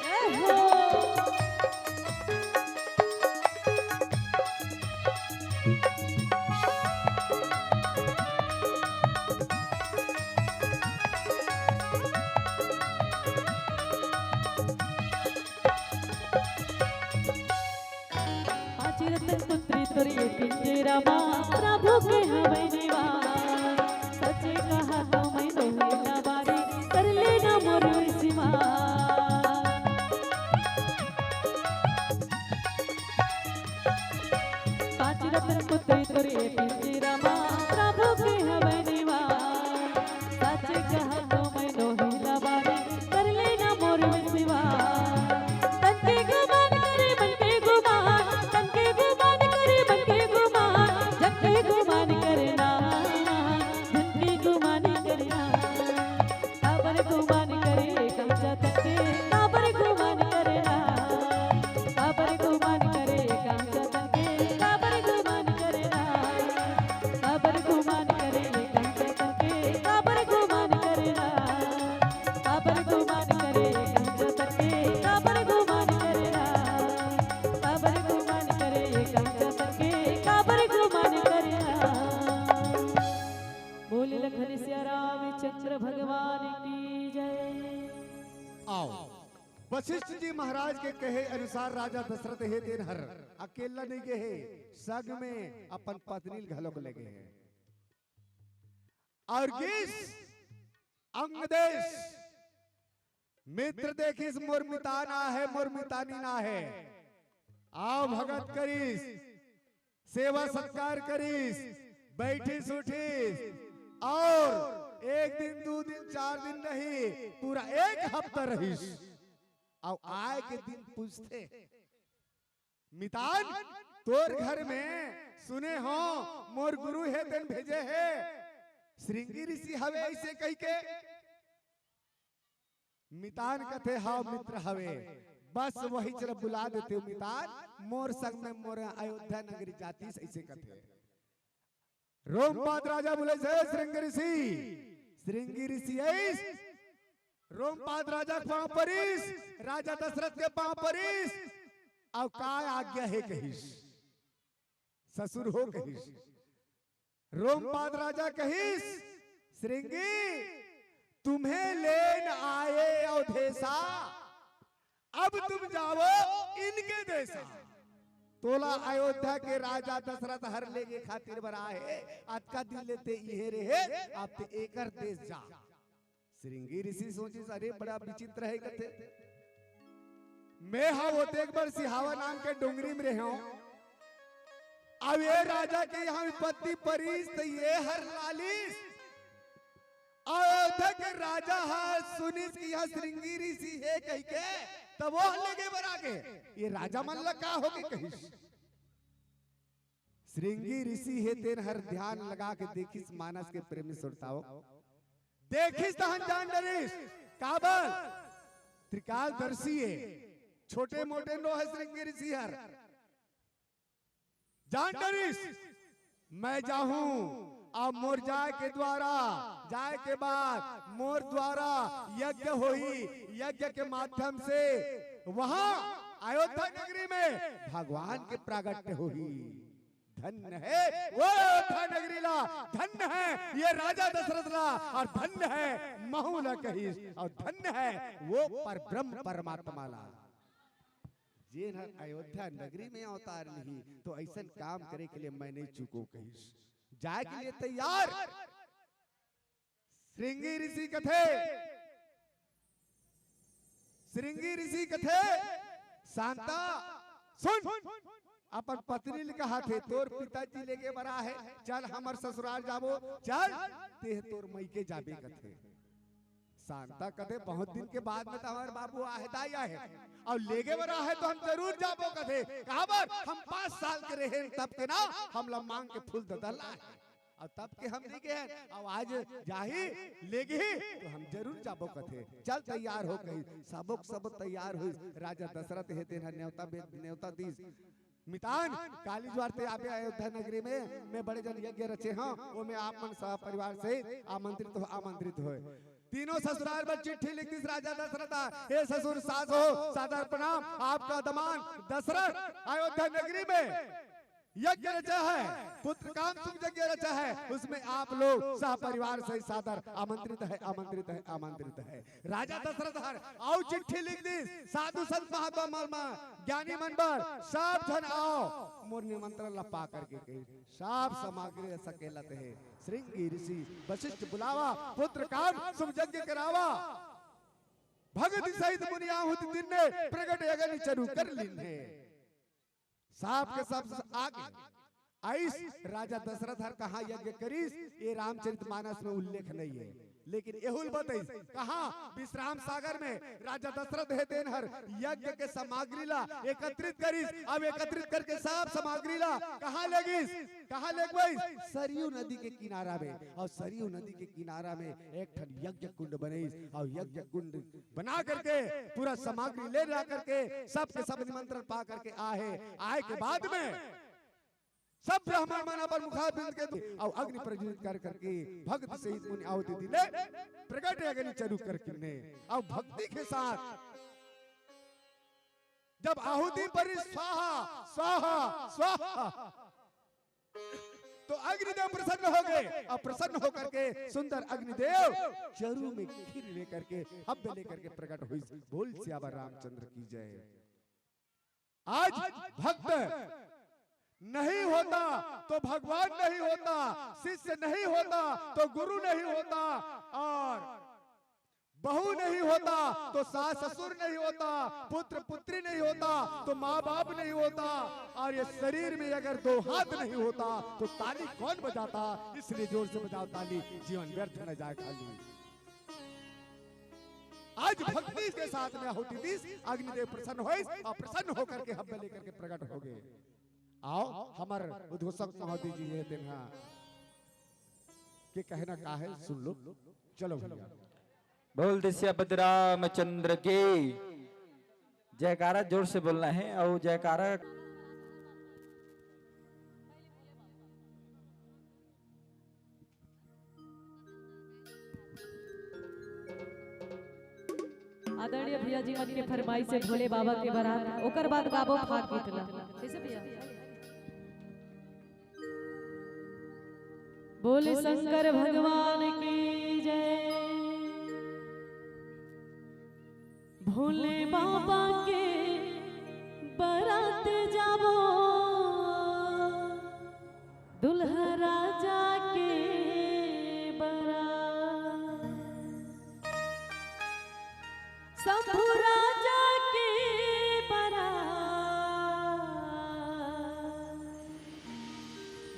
ए हो। पांच रतन पुत्री तोर ये पिंजरा मा, प्रभु के हवय निवास। सच कहा तो मैं नोहे लबारी, कर लेना मोर विश्वास। पांच रतन पुत्री तोर ये पिंजरा मा, प्रभु के हवय निवास। सच कहा तो मैं नोहे लबारी, कर लेना मोर विश्वास। तन के गुमान करे मन के गुमान, तन के गुमान करे मन के गुमान, जन के गुमान करे ना, जन के गुमान करे ना। काबर गुमान करे कांचा तन के, काबर गुमान करे ना। काबर गुमान करे कांचा तन के, काबर गुमान करे ना। काबर गुमान करे कांचा तन के, काबर गुमान करे ना। काबर गुमान करे कांचा तन के, काबर गुमान करे ना। काबर गुमान करे कांचा तन के, काबर गुमान करे ना। बोल लखन सिया रामचंद्र भगवान की जय। आओ, वशिष्ठ जी महाराज के कहे अनुसार राजा दशरथ हे तेन हर अकेला नहीं गे हे, संग में अपन पत्नी ल घलोक ले गे हे। अउ गिस अंगदेश मित्र देखिस, मोर मितान आहे, मोर मितानिन आहे। आओ भगत करिस, सेवा सत्कार करिस, बैठिस उठिस, अउ एक दिन, दू दिन, चार दिन नहीं, पूरा एक हफ्ता रहिस। अउ आए के दिन पूछथे, "मितान, तोर घर में सुने हो मोर गुरु हे तेन भेजे हे, श्रृंगी ऋषि हवे," अइसे कहिके। मितान कथे, "हाँ मित्र हवे, बस वही चल बुला देते हो मितान, मोर संग में मोर अयोध्या नगरी जातिस," अइसे कथे। रोमपाद राजा बोले, "जय श्रृंगी ऋषि।" श्रृंगी ऋषि आइस, रोमपाद राजा के पांव परिस, राजा दशरथ के पांव परिस, "अउ का आज्ञा हे?" कहिस। "ससुर हो," कहिस। रोमपाद राजा कहिस, "श्रृंगी, तुम्हें लेन आए अवधेशा, अब तुम जाओ इनके देशा।" तोला अयोध्या के राजा दशरथ हर लेगे खातिर बर आहे, अतका दिन ले ते इहे रहे, अब ते एकर देश जा। श्रृंगी ऋषि सोचिस, "अरे, बड़ा विचित्र हे," कथे। "मैं हा ओतेक बर सिहावा नाम के डोंगरी में रेहेंव, अब ये राजा के यहाँ विपत्ति परिस, त ये हर लालिस, अयोध्या के राजा हा सुनिस कि यहाँ श्रृंगी ऋषि हे कहिके, तब वो लेगे बर आगे, ये राजा मन ला का होगे?" कहिस। श्रृंगी ऋषि हे तेन हर ध्यान लगा के देखिस मानस के प्रेमी श्रोताओं। देखिस तहन जान डरिस। काबर? त्रिकालदर्शी हे। छोटे मोटे नो हे श्रृंगी ऋषि हर। जान डरिस, "मैं जाहूं, अब मोर जाए के द्वारा, जाए के बाद मोर द्वारा यज्ञ होही, यज्ञ के माध्यम से वहां अयोध्या नगरी में भगवान के प्रागट्य होही।" धन्य हे वो अयोध्या नगरी ला, धन्य हे ये राजा दशरथ ला, अउ धन्य हे महू ला कहिस, अउ धन्य हे वो परब्रह्म परमात्मा ला, जेन हर अयोध्या नगरी में अवतार लिही, तो अइसन काम करे के लिए मैं नइ चूकों कहिस। जाए के लिए तैयार। श्रृंगी ऋषि कथे, श्रृंगी ऋषि कथे, "शांता, सुन, अपन पत्नी ल कहाथे, तोर पिताजी लेगे बर आहे, चल हमर ससुराल जाबो, चल, तेह तोर मइके जाबे," कथे। शांता कथे, "बहुत दिन के बाद में तो हमर बाबू आहे, दाई आहे, अउ लेगे बर आहे तो हम जरूर जाबो," कथे। "काबर? हम पांच साल के रहेन तब के ना, हमला मांग के फूल ददा लाए।" अउ तब के हम नइ गेन, अउ आज जाही, लेगही, तो हम जरूर जाबो कथे। "चल तैयार हो," कहिस। सबो के सबो तैयार होइस। राजा दशरथ हे तेन ह नेवता बे-, नेवता दिस। "मितान, काली जुवार ते आबे अयोध्या नगरी में, मैं बड़े जन यज्ञ रचे हंव, ओमे आप मन सपरिवार सहित आमंत्रित हो, आमंत्रित होय।" तीनों ससुराल बर चिट्ठी लिख दिस राजा दशरथ ह, "हे ससुर, सास हो, सादर प्रणाम, आपका दमांद दशरथ अयोध्या नगरी में यज्ञ रचा है, पुत्र काम सुम यज्ञ रचा है, उसमें आप लोग सपरिवार सहित सादर आमंत्रित है, आमंत्रित है, आमंत्रित है।" राजा दशरथ हर अउ चिट्ठी लिख दिस, "साधु संत महात्मा मन, ज्ञानी मन बर, सब झन आओ, मोर निमंत्रण ला पा करके।" कहिस, सब सामग्री सकेलत हे। श्रृंगी ऋषि वशिष्ठ बुलावा, पुत्र काम सुम यज्ञ करावा, भगति सहित मुनि आहुति दीन्हे, प्रगट अग्नि चरु कर लीन्हे। सब के सब आगे आइस। राजा दशरथ हर कहाँ यज्ञ करिस, ये रामचरित मानस में उल्लेख नइ हे, लेकिन एहू ल बताइस, कहाँ? विश्राम सागर में राजा दशरथ हे तेन हर यज्ञ के सामग्री ला एकत्रित करिस। अब एकत्रित करके सब सामग्री ला कहाँ ले गिस? कहाँ लेगवाइस? सरयू नदी के किनारा में। अउ सरयू नदी के किनारा में एक ठन यज्ञ कुंड बनइस, अउ यज्ञ कुंड बना करके पूरा सामग्री ले जा करके सबके सब निमंत्रण पा करके आहे। आए के बाद में सब ब्राह्मण मन अपन मुखारविंद के अउ अग्नि प्रज्वलित कर करके भगति सहित मुनि आहुति दीन्हे, प्रगट अग्नि चरु कर कीन्हे। अउ भक्ति के साथ जब आहुति परी, स्वाहा स्वाहा स्वाहा, तो अग्निदेव प्रसन्न हो गए। अब प्रसन्न होकर के सुंदर अग्निदेव चरु में खीर लेकर के, हव्य लेकर के प्रकट होइस। बोल सियावर रामचंद्र की जय। आज भक्त नहीं होता तो भगवान नहीं होता, शिष्य नहीं होता तो गुरु नहीं होता, और बहू नहीं होता तो सास ससुर नहीं होता, पुत्र पुत्री नहीं होता तो माँ बाप नहीं होता, और ये शरीर में अगर दो हाथ नहीं होता तो ताली कौन बजाता? इसलिए जोर से बजाओ ताली, जीवन व्यर्थ न जाए खाली। आज भक्ति के साथ में आहुति दीस, अग्निदेव प्रसन्न होइस और प्रसन्न होकर के हव्य लेकर के प्रकट हो गए। आओ, हमर उद्घोषक महोदय जी हे तेन हा के कहना का है, सुन लो। चलो भैया। बोल दे सियापति रामचंद्र की। जयकारा जोर से बोलना है और जयकारा। आदरणीय भैया जी मन के फरमाइश है भोले बाबा के बारात, ओकर बाद गाबो फाग गीत ला। कैसे भैया? बोले शंकर भगवान की जय। भोले बाबा के बारात जाबो, दुल्हा राजा के बारात, शंभू राजा के बारात,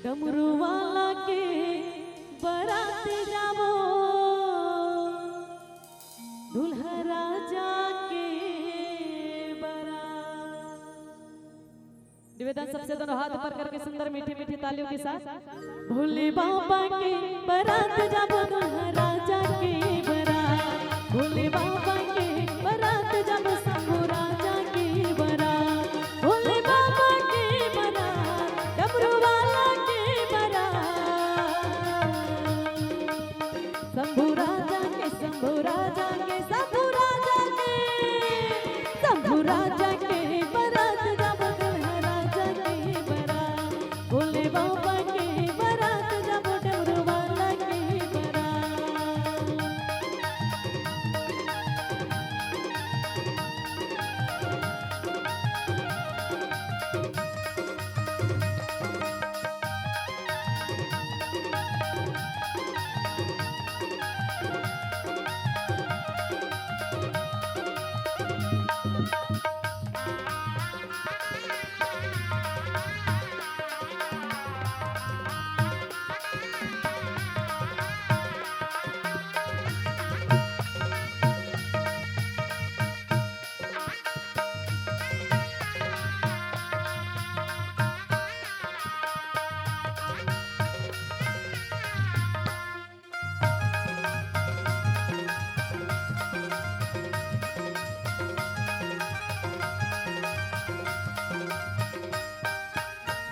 डमरू वाला के बारात जाबो, दुल्हा राजा के बारात। निवेदन सबसे दोनों हाथ ऊपर करके सुंदर मीठी मीठी तालियों के साथ। भोले बाबा के बारात जाबो, दुल्हा राजा के बारात। भोले बाबा के बारात जाबो, शंभू राजा के बारात। भोले बाबा के बारात, डमरू वाला के बारात। शंभू राजा के, शंभू राजा के, शंभू राजा के, शंभू राजा के बारात जाबो, दुल्हा राजा के बारात। भोले बाबा के बारात जाबो, डमरू वाला के बारात।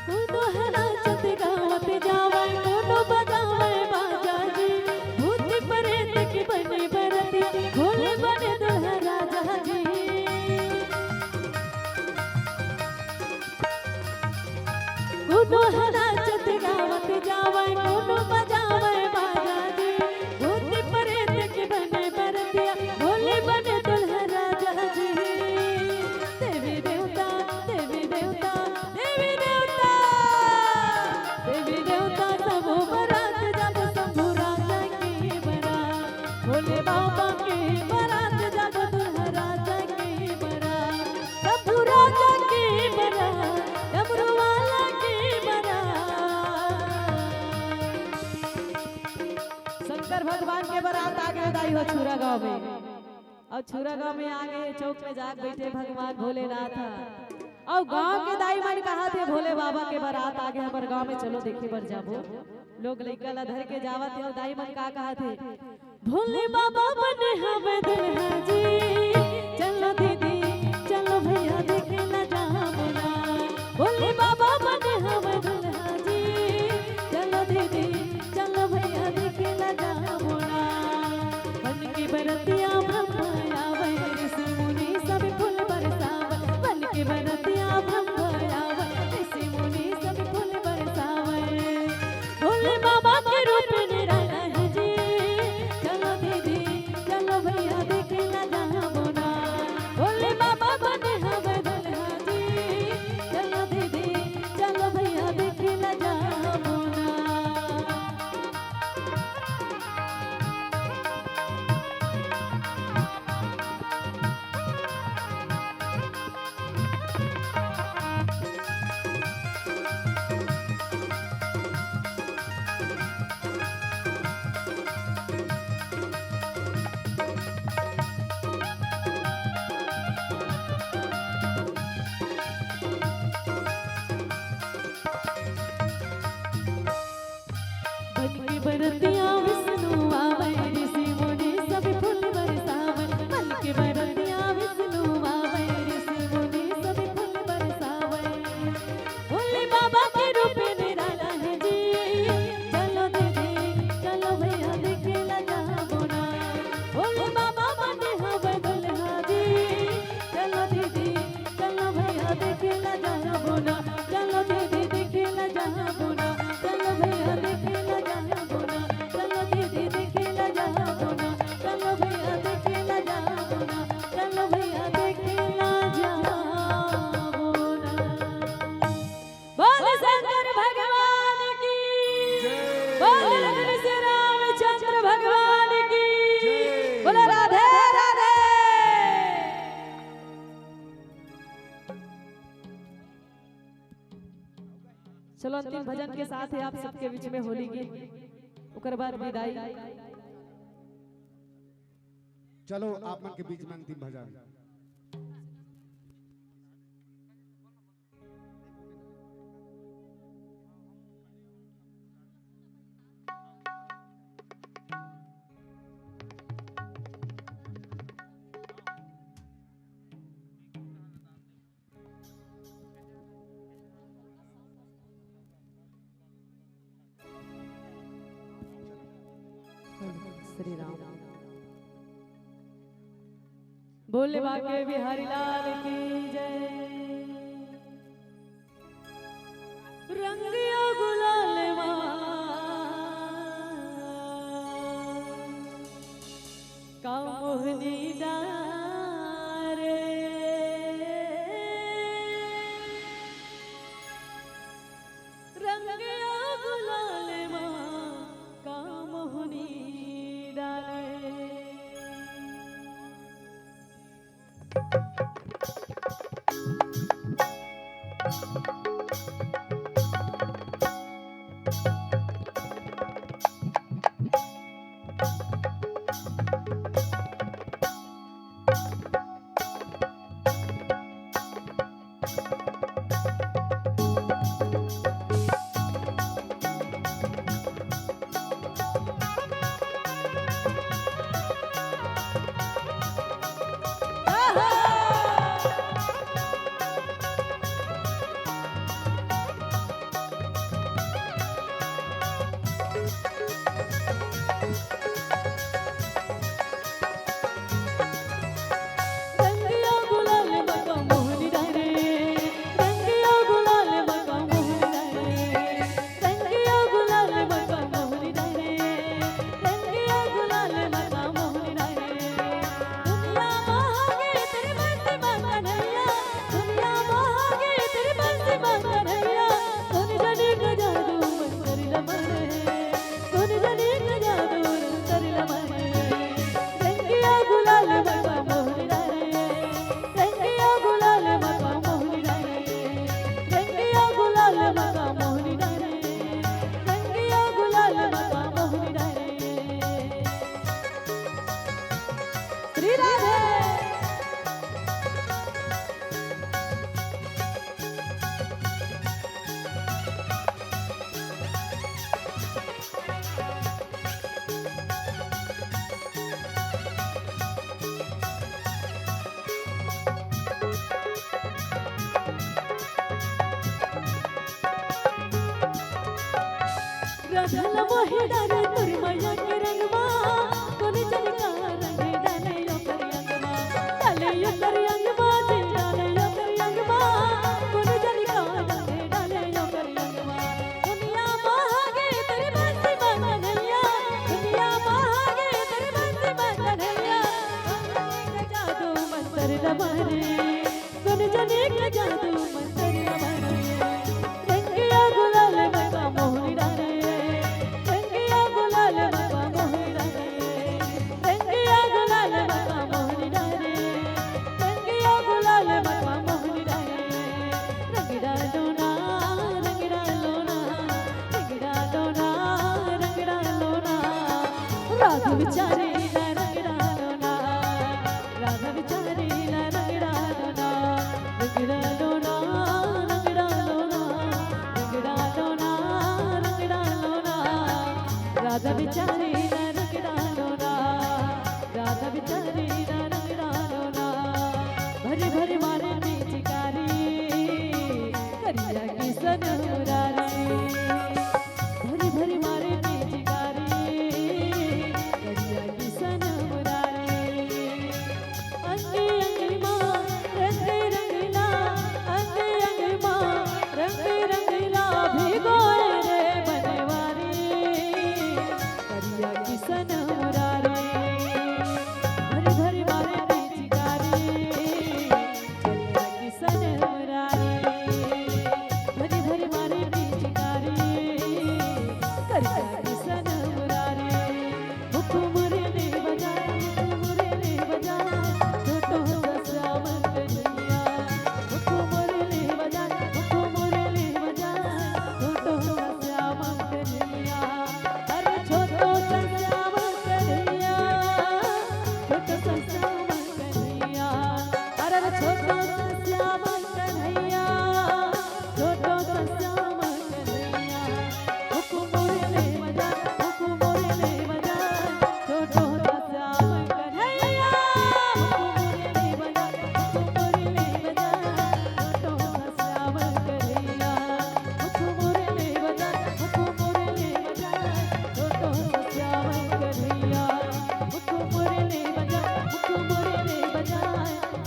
कोनो ह नाचत गावत जावय, कोनो बजावय बाजा जी। भूत प्रेत के बने बरतिया, भोले बने दुल्हा राजा जी। कोनो ह नाचत गावत जावय, कोनो बजावय बाजा जी। भूत प्रेत के बने बरतिया, भोले बने दुल्हा राजा जी। देवी देवता, देवी देवता, देवी देवता, देवी देवता सबो बारात जाबो, शंभू राजा के बारात। भोले बाबा के बारात जाबो, दुल्हा राजा के बारात। शंभू राजा के बारात, डमरू वाला के बारात। शंकर भगवान के बारात आ गे दाई हो छुरा गांव में। अउ छुरा गांव में आ गे, चौक में जाके बइठे भगवान भोलेनाथ ह। अउ गांव के दाई मन कहत हे, भोले बाबा के बारात आ गे हमर गांव में, चलो देखे बर जाबो। लोग लइका ला धर के जावत हे, अउ दाई मन का कहत हे, भोले बाबा बने हवे दुल्हा जी, चलो दीदी, चलो भैया देखे ला जाबो ना। भोले बाबा बने हवे दुल्हा जी, चलो दीदी, चलो भैया देखे ला जाबो ना। बन के बरतिया ब्रह्मा आवे, ऋषि मुनि सब फूल बरसावे। बन के बरतिया ब्रह्मा आवे, ऋषि मुनि सब फूल बरसावे। भोले बाबा के रूप निराला है जी। चलो दीदी, चलो भैया देखे ला जाबो ना। भोले बाबा बने हवे दुल्हा जी। चलो दीदी, चलो भैया देखे ला जाबो ना। बरतिया विष्णु आवै, ऋषि मुनि सब फूल बरसावै। मन के बरतिया विष्णु आवै, ऋषि मुनि सब फूल बरसावै। भोले बाबा के रूप निराला है जी। चलो दीदी, चलो भैया देखे ला जाबो ना। भोले बाबा बने हवै दुल्हा जी। चलो दीदी, चलो भैया देखे ला जाबो ना। चलो दीदी देखे ला जाबो ना। चलो भैया देखे ला जाबो ना। चलो दीदी देखे ला जाबो ना। चलो भैया देखे ला जाबो ना। चलो भैया देखे ला जाबो ना। बोल शंकर भगवान की। जय। बोल लखन से रामचंद्र भगवान की। जय। बोल राधे राधे। चलो, अंतिम भजन के साथ है आप सबके बीच में होली गीत, ओकर बाद विदाई। चलो, आप मन के बीच में अंतिम भजन। श्री राम। बोले बांके बिहारी लाल की जय। रंग या गुलाल मा का मोहनी डारे। रंग या गुलाल मा का मोहनी डारे। रंगिया गुलाल मका मोहनी डारे, रंगिया गुलाल मका मोहनी डारे, रंगिया गुलाल मका मोहनी डारे, रंगिया गुलाल मका मोहनी डारे। दुनिया मोहागे तेरी बंसी मा कन्हैया, दुनिया मोहागे तेरी बंसी मा कन्हैया, कोन जनी का जादू मंतर लमन है। कोन जनी का जादू मंतर लमन है। रंगिया गुलाल मका मोहनी डारे। रंगिया गुलाल मका मोहनी डारे। रंगिया गुलाल मका मोहनी डारे। रंगिया गुलाल मका मोहनी डारे। श्री राधे। राधा ला मोहे डारे तोर मया के रंगमा, कोन जनी का रंग डाले ओकर अंगमा, डाले ओकर अंगमा, जे डाले ओकर अंगमा, कोन जनी का रंग डाले ओकर अंगमा। दुनिया मोहागे तेरी बंसी मा कन्हैया, दुनिया मोहागे तेरी बंसी मा कन्हैया, कोन जनी का जादू मंतर लमन है। कोन जनी का जादू मंतर लमन है। रंगिया गुलाल मका मोहनी डारे। रंगिया गुलाल मका मोहनी डारे। रंगिया गुलाल मका मोहनी डारे। रंगिया गुलाल मका मोहनी डारे। रंग डालो ना, रंग डालो ना, रंग डालो ना, रंग डालो ना। राधा बिचारी ना रंग डालो ना। राधा बिचारी ला रंग डालो ना, रंग डालो ना, रंग डालो ना, रंग डालो ना, रंग डालो ना। राधा बिचारी ना रंग डालो ना, राधा बिचारी ना रंग डालो ना। भरी भरी मारे पिचकारी, करिया किसन मुरारी। भरी भरी मारे पिचकारी, करिया किसन मुरारी। अंग अंग मा रंग रंगीला, अंग अंग मा रंग रंगीला, भिगोए रे बनवारी, करिया किसन मुरारी। भरी भरी मारे पिचकारी, करिया किसन मुरारी। भरी भरी मारे पिचकारी, करिया किसन मुरारी। मुख मुरली बजाए, मुख मुरली बजाए, छोटो सा श्याम कन्हैया। मुख मुरली बजाए, मुख मुरली बजाए, छोटो सा श्याम कन्हैया। अरे छोटो सा श्याम कन्हैया, छोटो सा श्याम कन्हैया। अरे छोटो सा श्याम कन्हैया, छोटो सा श्याम कन्हैया। हुकुम मुरली बजा, हुकुम मुरली बजा, छोटो सा श्याम कन्हैया। हुकुम मुरली बजा, हुकुम मुरली बजा, छोटो सा श्याम कन्हैया। हुकुम मुरली बजा, हुकुम मुरली बजा, छोटो सा श्याम कन्हैया। हुकुम मुरली बजा, हुकुम मुरली बजा,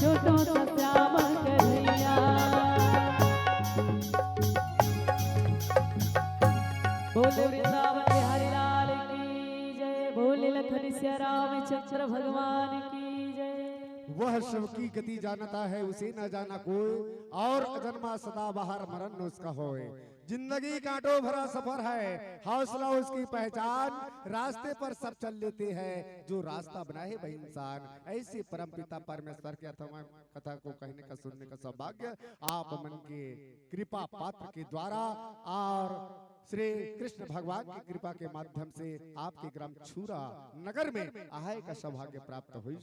छोटो सा श्याम कन्हैया। बोले वृंदावन बिहारी लाल की जय, बोले लखन सिया रामचंद्र भगवान की जय। वह शिव की गति जानता है, उसे न जाना कोई, और अजन्मा सदाबहार मरण न उसका होए। जिंदगी कांटों भरा सफर है, हौसला उसकी पहचान, रास्ते पर सब चल लेते हैं, जो रास्ता बनाए वह इंसान। ऐसे परमपिता परमेश्वर के अथवा कथा को कहने का, सुनने का सौभाग्य आप मन के कृपा पात्र के द्वारा और श्री कृष्ण भगवान की कृपा के माध्यम से आपके ग्राम छुरा नगर में आए का सौभाग्य प्राप्त हुई।